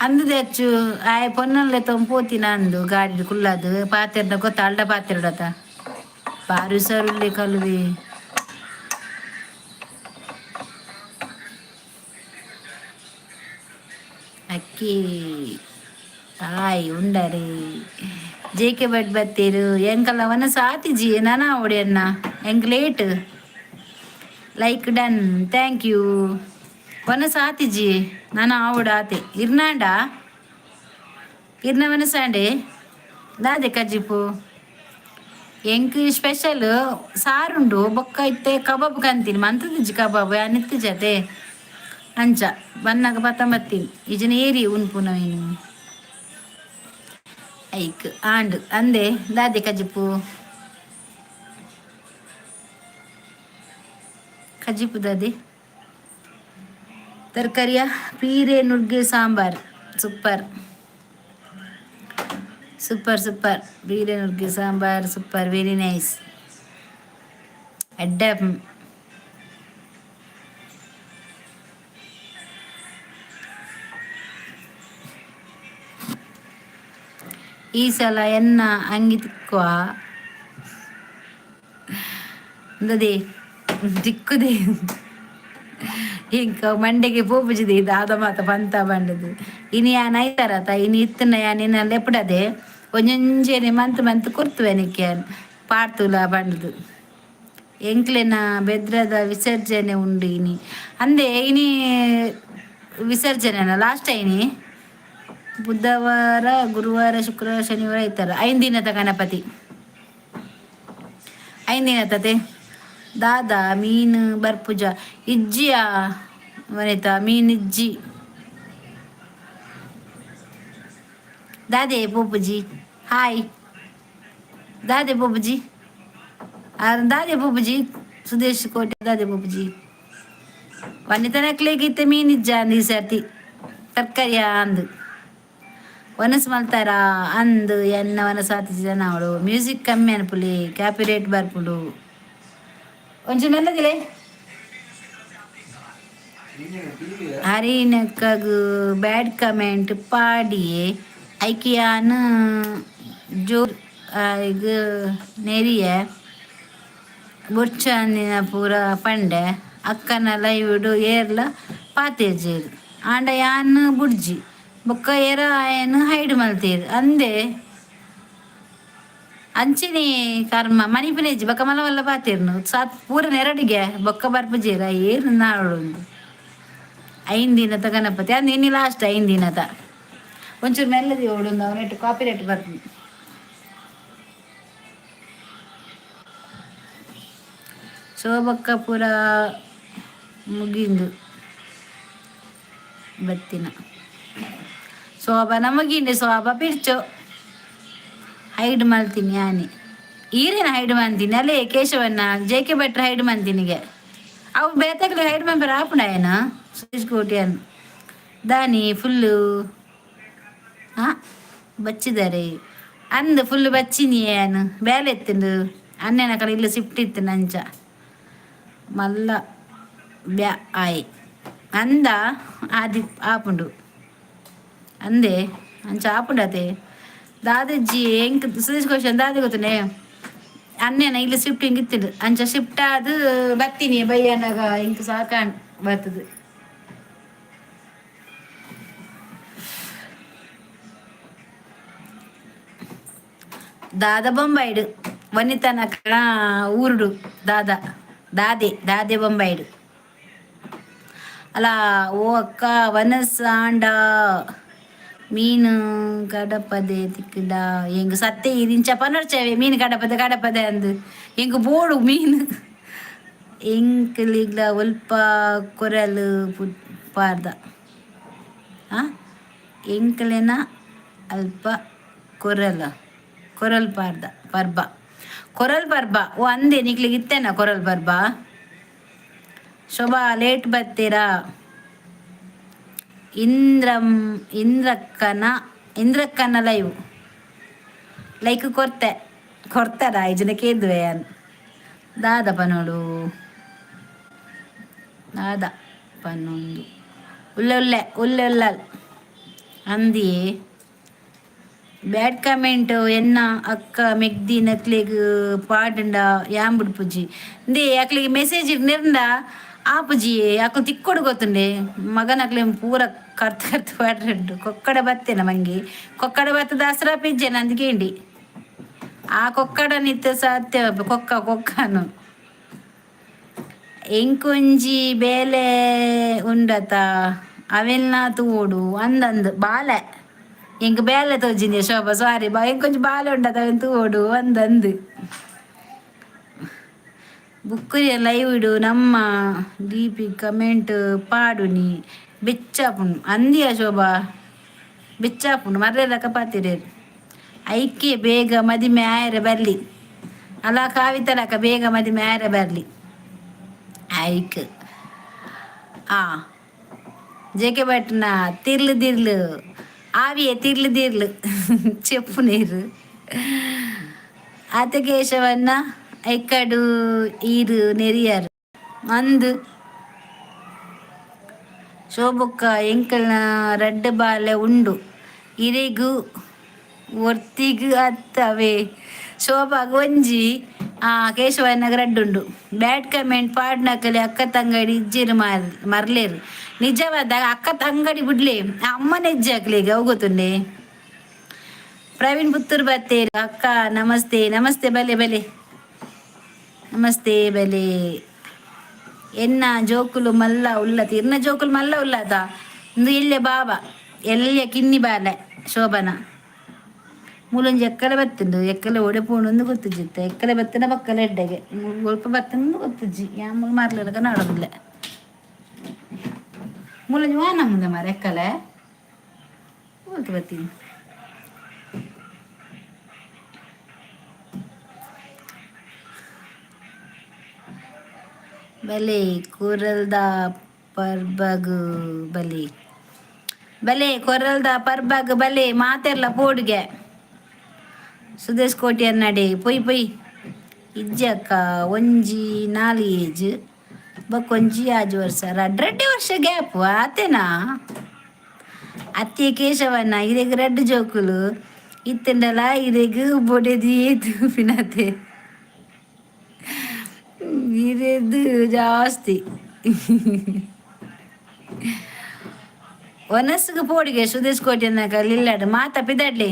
ಅಂದದ ಹೆಚ್ಚು ಆಯ್ ಪೊನ್ನಲ್ಲೆ ತೊಂಪೋತಿನ ಅಂದು ಗಾಡಿ ಕುಲ್ಲದು ಪಾತೆರ್ನ ಗೊತ್ತ ಅಲ್ಡ ಪಾತೆರ್ಡತ ಬಾರಿ ಸರುಳ್ಳಿ ಕಲುವಿ. ಅಕ್ಕಿ ಹಾಯ್ ಉಂಡರಿ ಜೆ ಕೆ ಭಟ್ ಬತ್ತೀರು. ಎಂಕಲ್ಲ ವನ ಸಾತಿಜಿ ನಾನಾ ಒಡಿಯನ್ನ ಎಂಕ್ late. Like done, thank you. ವನ ಸಾತಿಜಿ ನಾನು ಆವಡು ಆತೆ ಇರ್ನಾಂಡ ಇರ್ನ ವನಸಾಂಡೆ ದಾದೆ ಕಜ್ಜಿಪು. ಎಂಕ್ ಸ್ಪೆಷಲ್ ಸಾರುಂಡು ಬೊಕ್ಕ ಇತ್ತೆ ಕಬಾಬ್ ಕಂತೀನಿ ಮಂತದಿಜ್ಜಿ ಕಬಾಬ್ ಅನಿತ್ತಿಜತೆ ಅಂಚ ಬನ್ನಾಗ ಪತ್ತಂಬತ್ತೀನಿ ಇಜನ ಏರಿ ಉನ್ಪುನವೇನು ಐಕ್ ಆಂಡ್ ಅಂದೆ. ದಾದೆ ಕಜ್ಜಿಪು? ಕಜ್ಜಿಪು ದಾದೆ ತರಕಾರಿಯ? ಪೀರೆ ನುಗ್ಗೆ ಸಾಂಬಾರ್. Super super super. ಪೀರೆ ನುಗ್ಗೆ ಸಾಂಬಾರ್ ಸೂಪರ್, ವೆರಿ ನೈಸ್. ಅಡ್ಡ ಈ ಸಲ ಎನ್ನ ಅಂಗಿ ತಿಕ್ಕುವ ಅಂದದೆ ತಿಕ್ಕುದೆ. ಇಂಕ ಮಂಡೆಗೆ ಪೋಪುಜಿದೆ ದಾದ ಮಾತ ಪಂತ ಬಂಡದು. ಇನಿ ಯಾನ್ ಐತಾರತ ಇನಿ ಇತ್ತನ ಯಾನ್ ಇನ್ನ ಲೆಪ್ಪಡದೆ ಒಂಜೊಂಜೆನೆ ಮಂತ್ ಮಂತ್ ಕೊರ್ತುವೆ ನಿಕ್ಕೆ ಪಾಡ್ತುಲ ಬಂಡದು. ಎಂಕ್ಲೆನ ಬೆದ್ರದ ವಿಸರ್ಜನೆ ಉಂಡು ಇನಿ ಅಂದೆ. ಇನಿ ವಿಸರ್ಜನೆನ ಲಾಸ್ಟ್ ಐನಿ. ಬುಧವಾರ, ಗುರುವಾರ, ಶುಕ್ರವಾರ, ಶನಿವಾರ ಐತಾರ ಐದು ದಿನದ ಗಣಪತಿ ಐದು ದಿನ ತತೆ. ದಾದಾ ಮೀನು ಬರ್ಪುಜ ಇಜ್ಜಿಯ ವನಿತಾ ಮೀನ್ ಇಜ್ಜಿ. ದಾದೆ ಪೋಪುಜಿ? ಹಾಯ್ ದಾದೆ ಪೋಪುಜಿ? ದಾದೆ ಪೋಪುಜಿ? ಸುದೇಶ್ ಕೋಟೆ ದಾದೆ ಪೋಪುಜಿ? ವನಿತನಕ್ಲೆಗ್ ಇತ್ತೆ ಮೀನ್ ಇಜ್ಜ ಅಂದ್ ಈ ಸರ್ತಿ ತರಕಾರಿಯ ಅಂದು. ವನಸ್ ಮಲ್ತಾರ ಅಂದ್ ಎನ್ನ ವನಸ್ ಆತಿಜನ ಅವಳು. ಮ್ಯೂಸಿಕ್ ಕಮ್ಮಿ ಅನ್ಪುಲಿ, ಕ್ಯಾಪಿ ರೇಟ್ ಬರ್ಪುಂಡು. ಒಂಚೂರು ಮೆಲ್ಲದಿಲೆ. ಹರಿನಕ್ಕಗ್ ಬ್ಯಾಡ್ ಕಮೆಂಟ್ ಪಾಡಿಯೇ ಐಕಿಯಾನ್ ಜೋರ್ ಈಗ ನೆರಿಯ ಬೊರ್ಚಂದಿನ ಪೂರ ಪಂಡೆ. ಅಕ್ಕನ ಲೈವ್ಡ್ ಏರ್ಲ ಪಾತೆರ್ಜೇರು ಆಂಡ ಯಾನ್ ಬುಡ್ಜಿ. ಬೊಕ್ಕ ಏರ ಆಯನ್ ಹೈಡ್ ಮಲ್ತೇರು ಅಂದೆ. ಅಂಚಿನಿ ಕರ್ಮ ಮನಿಪುನೆಜ್ಜಿ. ಬೊಕ್ಕ ಮಲ್ಲ ಮಲ್ಲ ಪಾತೆರ್ನು ಸಾತ್ ಪೂರ ನೆರಡಿಗೆ ಬೊಕ್ಕ ಬರ್ಪುಜೇರ ಏರು ನಾಳುಂದು. ಐನ್ ದಿನದ ಗಣಪತಿ ಅಂದ್ ಇನಿ ಲಾಸ್ಟ್ ಐನ್ ದಿನದ. ಒಂಚೂರು ಮೆಲ್ಲದಿ ಓಡುಂದು ಅವನೆಟ್ಟು ಕಾಪಿ ರೇಟ್ ಬರ್ಪುಂಡು. ಶೋಭಕ್ಕ ಪೂರ ಮುಗಿಂದು ಬತ್ತಿನ. ಶೋಭನ ಮುಗಿಂಡು. ಶೋಭ ಪಿರ್ಚು ಹೈಡ್ ಮಲ್ತೀನಿ ಯಾನಿ ಈರೇನ ಹೈಡ್ ಮಂತೀನಿ ಅಲ್ಲೇ ಕೇಶವನ್ನ ಜೆ ಕೆ ಭಟ್ರ ಹೈಡ್ ಮಂತಿನಿಗೆ ಅವು ಬೇತೆಗ್ಲಿ ಹೈಡ್ ಮೆಂಬರ್ ಆಪುಂಡ ಏನ ಸುರೇಶ್ ಕೋಟ್ಯಾನ್ ದಾನಿ ಫುಲ್ಲು ಹಾಂ ಬಚ್ಚಿದ್ದಾರೆ ಅಂದ್ ಫುಲ್ ಬಚ್ಚಿನಿ ಏನು ಬೇಲೆ ಎತ್ತುಂಡು ಅಣ್ಣನ ಕಡೆ ಇಲ್ಲ ಶಿಫ್ಟ್ ಇತ್ತು ನಂಚ ಮಲ್ಲ ಬ್ಯಾ ಆಯ್ ಅಂದ ಆದಿ ಆಪುಂಡು ಅಂದೆ ಅಂಚ ಆಪುಂಡತೆ. ದಾದಾಜಿ ಎಂಕ್ ಸುದೇಶ್ ಕ್ವಶನ್ ದಾದೆ ಗೊತ್ತುಂಡೆ? ಅಣ್ಣನ ಇಲ್ಲಿ ಶಿಫ್ಟಿಂಗ್ ಇತ್ತಿಡು ಅಂಚ ಶಿಫ್ಟ್ ಆದ್ ಬತ್ತೀನಿ ಬಯ್ಯನಾಗ ಇಂಕ್ ಸಾಕಾಂಡ್ ಬರ್ತದೆ. ದಾದ ಬೊಂಬಾಯಿಡು ವನಿತನಕಳ ಊರುಡು ದಾದ ದಾದೆ ದಾದೆ ಬೊಂಬಾಯಿಡು ಅಲ್ಲ. ಓ ಅಕ್ಕ ವನಸಾಂಡ ಮೀನು ಕಡಪದೆ ತಿಕ್ಕುಂಡ ಎಂಗ್ ಸತ್ತೆ ಇಂಚ ಪನೊರ್ಚವೆ ಮೀನು ಕಡಪದೆ ಕಡಪದೆ ಅಂದ್ ಎಂಕ್ ಬೋಡು ಮೀನು. ಎಂಕ್ಲಿಗ್ಲ ಒಲ್ಪ ಕೊರಲು ಪಾರ್ದ ಎಂಕ್ಲೆನ ಅಲ್ಪ ಕೊರಲ ಕೊರಲ್ ಪಾರ್ದ ಪರ್ಬ, ಕೊರಲ್ ಪರ್ಬ. ಓ ಅಂದೆ, ನಿಕ್ಲಿಗೆ ಇತ್ತೇನ ಕೊರಲ್ ಪರ್ಬ? ಶೋಭಾ, ಲೇಟ್ ಬರ್ತೀರಾ? ಇಂದ್ರಂ ಇಂದ್ರಕ್ಕನ ಇಂದ್ರಕ್ಕನ ಲೈವ್ ಲೈಕ್ ಕೊರ್ತೆ. ಕೊರ್ತಾರ ಐದು ಜನಕ್ಕೆ ಇದ್ವೆ. ದಾದ ಪನೋಡು, ದಾದ ಪನ್ನೊಂದು ಉಲ್ಲೆ ಉಲ್ಲೆ ಉಲ್ಲೆ ಉಲ್ಲ ಅಂದಿಯೇ. ಬ್ಯಾಡ್ ಕಮೆಂಟ್ ಎನ್ನ ಅಕ್ಕ ಮೆಗ್ದಿ ನಕ್ಲೆಗ್ ಪಾಡಂಡ ಯಾನ್ ಬುಡ್ಪುಜಿ ಇಂದೇ. ಅಕ್ಲೆಗ್ ಮೆಸೇಜ್ ನಿರ್ಂಡ ಆಪುಜಿ, ಅಕ್ಲು ತಿಕ್ಕೊಡು ಗೊತ್ತುಂಡೆ. ಮಗನಕ್ಲೆ ಪೂರ ಕರ್ತು ಕರ್ತು ಪಾಡ್ರಂಡು. ಕೊಕ್ಕಡ ಬತ್ತೇನ ಮಂಗಿ? ಕೊಕ್ಕಡ ಬತ್ತದ ದಸರಾ ಪಿಜ್ಜೆನ ಅಂದ್ಕೇಂಡಿ. ಆ ಕೊಕ್ಕಡ ನಿತ್ಯ ಸತ್ಯ ಕೊಕ್ಕ ಕೊಕ್ಕನು. ಎಂಕೊಂಜಿ ಬೇಲೆ ಉಂಡತ, ಅವೆಲ್ಲ ತೂಡು ಅಂದಂದು ಬಾಲೆ. ಎಂಕ್ ಬೇಲೆ ತೋಜಿನಿ ಶೋಭಾ, ಸಾರಿ ಬಾ. ಎಂಕೊಂಜಿ ಬಾಲೆ ಉಂಡತ, ಅವೆನ್ ತೂಡು ಅಂದಂದು. ಬುಕ್ಕುರಿ ಲೈವ್ ಇಡು ನಮ್ಮ ಡಿ ಪಿ ಕಮೆಂಟ್ ಪಾಡುನಿ ಬೆಚ್ಚಾಪುಂಡು ಅಂದಿಯ ಶೋಭಾ, ಬೆಚ್ಚಾಪುಂಡು ಮರ್ರೆ ಪಾತಿರೇರು. ಐಕೆ ಬೇಗ ಮದಿಮೆ ಆಯರೆ ಬರ್ಲಿ ಅಲ್ಲ ಕಾವಿತಲಕ, ಬೇಗ ಮದಿಮೆ ಆಯರೆ ಬರ್ಲಿ ಐಕ್. ಆ ಜೆಕೆ ಭಟ್ನ ತಿರ್ಲು ದಿರ್ಲು ಆವಿಯೇ ತಿರ್ಲು ದಿರ್ಲು చెప్పు నీరు. ಆತಕೇಶವನ್ನ ಎಕ್ಕಡು ಈರು ನೆರಿಯರ್ ಅಂದು. ಶೋಭಕ್ಕ, ಎಂಕಲ್ನ ರಡ್ಡ್ ಬಾಲೆ ಉಂಡು ಇರೆಗು, ಒರ್ತಿಗ್ ಅತ್ತವೆ. ಶೋಭಾಗ್ ಒಂಜಿ, ಆ ಕೇಶವಣ್ಣಗ್ ರಡ್ಡ್ ಉಂಡು. ಬ್ಯಾಡ್ ಕಮೆಂಟ್ ಪಾಡ್ನಕಲೆ ಅಕ್ಕ ತಂಗಡಿ ಇಜ್ಜೆರ್ ಮಾರ್ ಮರ್ಲೇರ್. ನಿಜವಾದ ಅಕ್ಕ ತಂಗಡಿ ಬಿಡ್ಲೆ, ಅಮ್ಮನ ಇಜ್ಜೆ ಅಕ್ಲೆಗ್, ಅವು ಗೊತ್ತುಂಡೆ. ಪ್ರವೀಣ್ ಪುತ್ತೂರು ಬತ್ತೇರು. ಅಕ್ಕ ನಮಸ್ತೆ, ನಮಸ್ತೆ, ಬಲೆ ಬಲೆ, ನಮಸ್ತೆ ಬಲೆ. ಎನ್ನ ಜೋಕುಲು ಮಲ್ಲ ಉಲ್ಲತಿ, ಇರ್ನ ಜೋಕುಲು ಮಲ್ಲ ಉಲ್ಲದ. ಇಂದು ಎಲ್ಲೆ ಬಾಬಾ ಎಲ್ಲೆ ಕಿನ್ನಿ ಬಾಲೆ ಶೋಭನ. ಮೂಲೊಂಜಿ ಎಕ್ಕಲೆ ಬತ್ತುಂಡು, ಎಕ್ಕಲೆ ಓಡೆ ಪೋಣೊಂದು ಗೊತ್ತುಜ್ಜಿತ್ತ. ಎಕ್ಕಲೆ ಬತ್ತಿನ ಬಕ್ಕಲೆ ಎಡ್ಡೆಗೆ ಒಲ್ಪ ಬತ್ತಂದು ಗೊತ್ತುಜ್ಜಿ. ಯಾ ಮೂಲು ಮಾರ್ಲಕ ನಾಡೋದಿಲ್ಲ. ಮೂಲೊಂಜಿ ವಾನ ಮುಂದೆ ಮಾರ ಎಕ್ಕಲೆ ಓಲ್ತು ಬತ್ತೀನಿ. ಬಲೆ ಕೂರಲ್ದ ಪರ್ಬಗು, ಬಲೆ ಬಲೆ ಕೊರಲ್ದ ಪರ್ಬಗ್ ಬಲೆ ಮಾತೆರ್ಲ ಪೋಡುಗೆ. ಸುದೇಶ್ ಕೋಟ್ಯಾನ್ ಪೊಯ್ ಪೊಯ್. ಇಜ್ಜಕ್ಕ, ಒಂಜಿ ನಾಲ್ ಏಜ್ ಬೊಕ್ಕೊಂಜಿ ಆಜಿ ವರ್ಷ, ರಡ್ಡ್ ರಡ್ಡೆ ವರ್ಷ ಗ್ಯಾಪ್ ಆತೇನಾ? ಅತ್ತೆ ಕೇಶವಣ್ಣ, ಇರೆಗ್ ರಡ್ಡ್ ಜೋಕುಲು ಇತ್ತ್ಂಡಲ ಇರೆಗ್ ಬೊಡೆದಿ ತೂಪಿನತೆ ಇರೆದು ಜಾಸ್ತಿ. ಒನಸ್ಗ್ ಪೋಡಿಗೆ ಸುದೇಶ್ ಕೋಟ್ಯನ್ನಕ ಇಲ್ಲಡ್ ಮಾತ ಪಿದಡ್ಲಿ.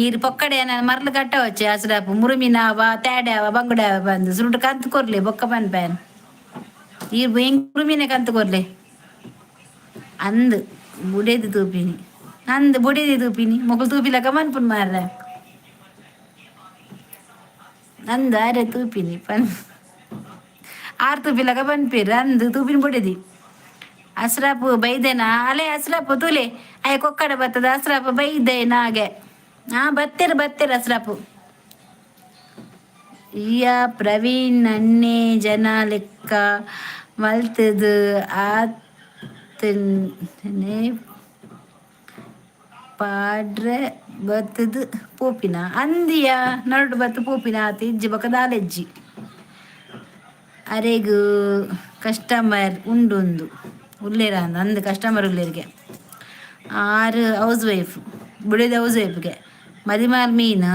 ಈರ್ ಪೊಕ್ಕಡೆ ಏನ ಮರ್ಲು ಕಟ್ಟವಚ್ಚೆ ಹಸ್ರಾಪು ಮುರುಮಿನಾವ ತೇಡ್ಯಾವ ಬಂಗುಡ್ಯಾವ ಬಂದು ಸುರುಟು ಕಂತು ಕೊರ್ಲಿ ಬೊಕ್ಕ ಪನ್ಪೇನ್. ಈರ್ ಎಂಕ್ ಮುರುಮಿನ ಕಂತು ಕೊರ್ಲೆ ಅಂದ್ ಬುಡೇದಿ ತೂಪಿನಿ, ಅಂದ್ ಬುಡೇದಿ ತೂಪಿನಿ. ಮೊಕುಲು ತೂಪಿಲಕ ಮನ್ಪುನ್ ಮಾರ್ರೆ. ಅಂದ್ ಆರೆ ತೂಪಿನಿ ಪನ್, ಆರ್ ತೂಪಿಲಕ ಪನ್ಪೇರು. ಅಂದ್ ತೂಪಿನಿ ಬುಡೇದಿ. ಅಸ್ರಾಪು ಬೈದೇನಾ ಅಲೆ? ಅಸ್ರಾಪು ತೂಲೆ, ಅಯ್ಯ ಕೊಕ್ಕಡ ಬತ್ತದ. ಅಸ್ರಾಪು ಬೈದೇನಾಗೆ? ಹಾ, ಬತ್ತೆರ್ ಬತ್ತೆರ್ ಅಸ್ರಾಪು. ಈಯ ಪ್ರವೀಣ್ ನನ್ನೆ ಜನ ಲೆಕ್ಕ ಮಲ್ತದು ಆತನೆ ಪಾಡ್ರೆ ಬತ್ತದು ಪೋಪಿನ ಅಂದಿಯ ನಡು ಬತ್ತು ಪೋಪಿನ ಆತ ಇಜ್ಜಿ ಬೊಕ ದಾಲೆಜ್ಜಿ. ಅರೆಗ್ ಕಸ್ಟಮರ್ ಉಂಡುಂದು ಉಲ್ಲೇರ ಅಂದ್ ಅಂದ್ ಕಸ್ಟಮರ್ ಉಲ್ಲೇರಿಗೆ. ಆರು ಹೌಸ್ ವೈಫ್ ಬುಡಿದ ಹೌಸ್ ವೈಫ್ಗೆ ಮದಿಮಾಲ್ ಮೀನು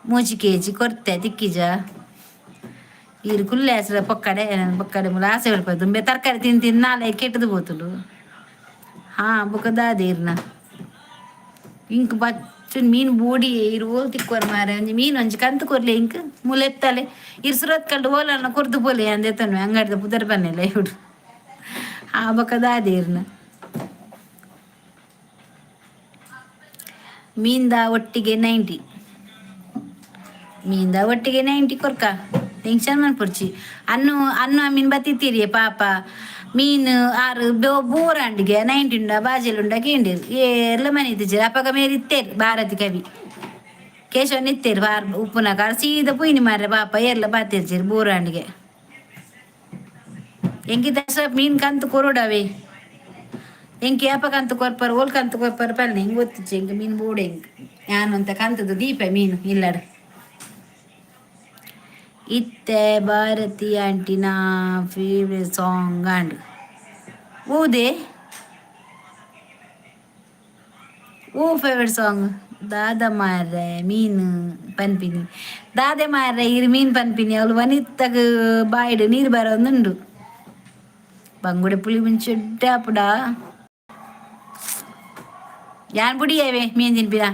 ಮೂಜಿ ಕೆಜಿ ಕೊರ್ತೆ ತಿಕ್ಕಿಜ. ಈರ್ ಕುಲ್ಲೆ ಹೆಸ್ರು ಪೊಕ್ಕಡೆ ಪೊಕ್ಕಡೆ ಮೂಲ ಆಸೆ ಬೆಳ್ಪ ತುಂಬೆ ತರಕಾರಿ ತಿಂದು ತಿಂದು ನಾಳೆ ಕೆಟ್ಟದು ಪೋತುಂಡು. ಹಾ, ಬೊಕ ದಾದ ಇರ್ನ ಇಂಕ್ ಬಚ್ಚು ಮೀನು ಬೋಡಿ ಇರು ಓಲ್ ತಿಕ್ಕೋರ್ ಮಾರೆ. ಒಂಜಿ ಮೀನು ಒಂಜಿ ಕಂತು ಕೊರ್ಲೆ ಇಂಕ್ ಮೂಲ ಎತ್ತಾಲೆ. ಇರ್ ಸುರತ್ ಕಲ್ಡು ಓಲನ್ನ ಕೊರ್ದು ಪೋಲೆ ಅಂದೆತನು ಅಂಗಡಿದ ಪುದರ್ ಬನ್ನಿಲ್ಲ ಇವ್ಡು. ಆ ಬೊಕ ದಾದ ಇರ್ನ ಮೀನ್ದ ಒಟ್ಟಿಗೆ 90, ಮೀನ್ದ ಒಟ್ಟಿಗೆ 90 ಕೊರ್ಕ. ಟೆನ್ಷನ್ ಮನ್ಪೊಡ್ಚಿ. ಅನ್ನು ಅನ್ನು ಮೀನ್ ಬತ್ತಿತ್ತೀರಿ ಪಾಪ. ಮೀನು ಆರು ಬೋರಾಂಡಿಗೆ ನೈಂಟಿಂಡ ಬಾಜೆಲುಂಡ ಕೇಂಡಿರು ಏರ್ಲ ಮನೆ ಇತ್ತಿಜಿ. ಅಪಗ ಮೇರಿ ಇತ್ತೇರು ಭಾರತಿ ಕವಿ ಕೇಶವನ್ ಇತ್ತೇರು ಬಾರ್ ಉಪ್ಪುನ ಕಾರ್ ಸೀದ ಪುಯ್ನಿ ಮಾರ್ರೆ ಪಾಪ ಏರ್ಲ ಬಾತಿರ್ಜಿರು ಬೋರಾಂಡಿಗೆ. ಎಂಕಿ ದಸ ಮೀನ್ ಕಂತು ಕೊರೋಡವೆ. ಎಂಕ್ ಏಪ ಕಂತು ಕೊರ್ಪರ್, ಓಲ್ ಕಂತು ಕೊರ್ಪರ್ ಪಲ್ಲೆ ಹೆಂಗ್ ಗೊತ್ತಿಚ್ಚಿ. ಎಂಕ್ ಮೀನ್ ಬೋಡು. ಎಂಕ್ ಯಾನ್ ಅಂತ ಕಂತದ ದೀಪ ಮೀನು ಇಲ್ಲಡ್. ಇತ್ತೆ ಭಾರತಿ ಆಂಟಿನ ಫೇವ್ರೆಟ್ ಸಾಂಗ್ ಆಂಡ್ ಓದೆ? ಓ ಫೇವ್ರೆಟ್ ಸಾಂಗ್ ದಾದ ಮಾರ್ರೆ ಮೀನು ಪನ್ಪಿನಿ? ದಾದೆ ಮಾರ್ರೆ ಇರು ಮೀನ್ ಪನ್ಪಿನಿ? ಅವಳು ವನಿತ್ತಗ್ ಬಾಯಿಡ್ ನೀರು ಬರೋದುಂಡು. ಬಂಗುಡೆ ಪುಳಿ ಮುಂಚೆ ಅಪ್ಪುಡ ಯಾನ್ ಬುಡಿಯವೆ ಮೀನ್ ತಿನ್ಪಿನ.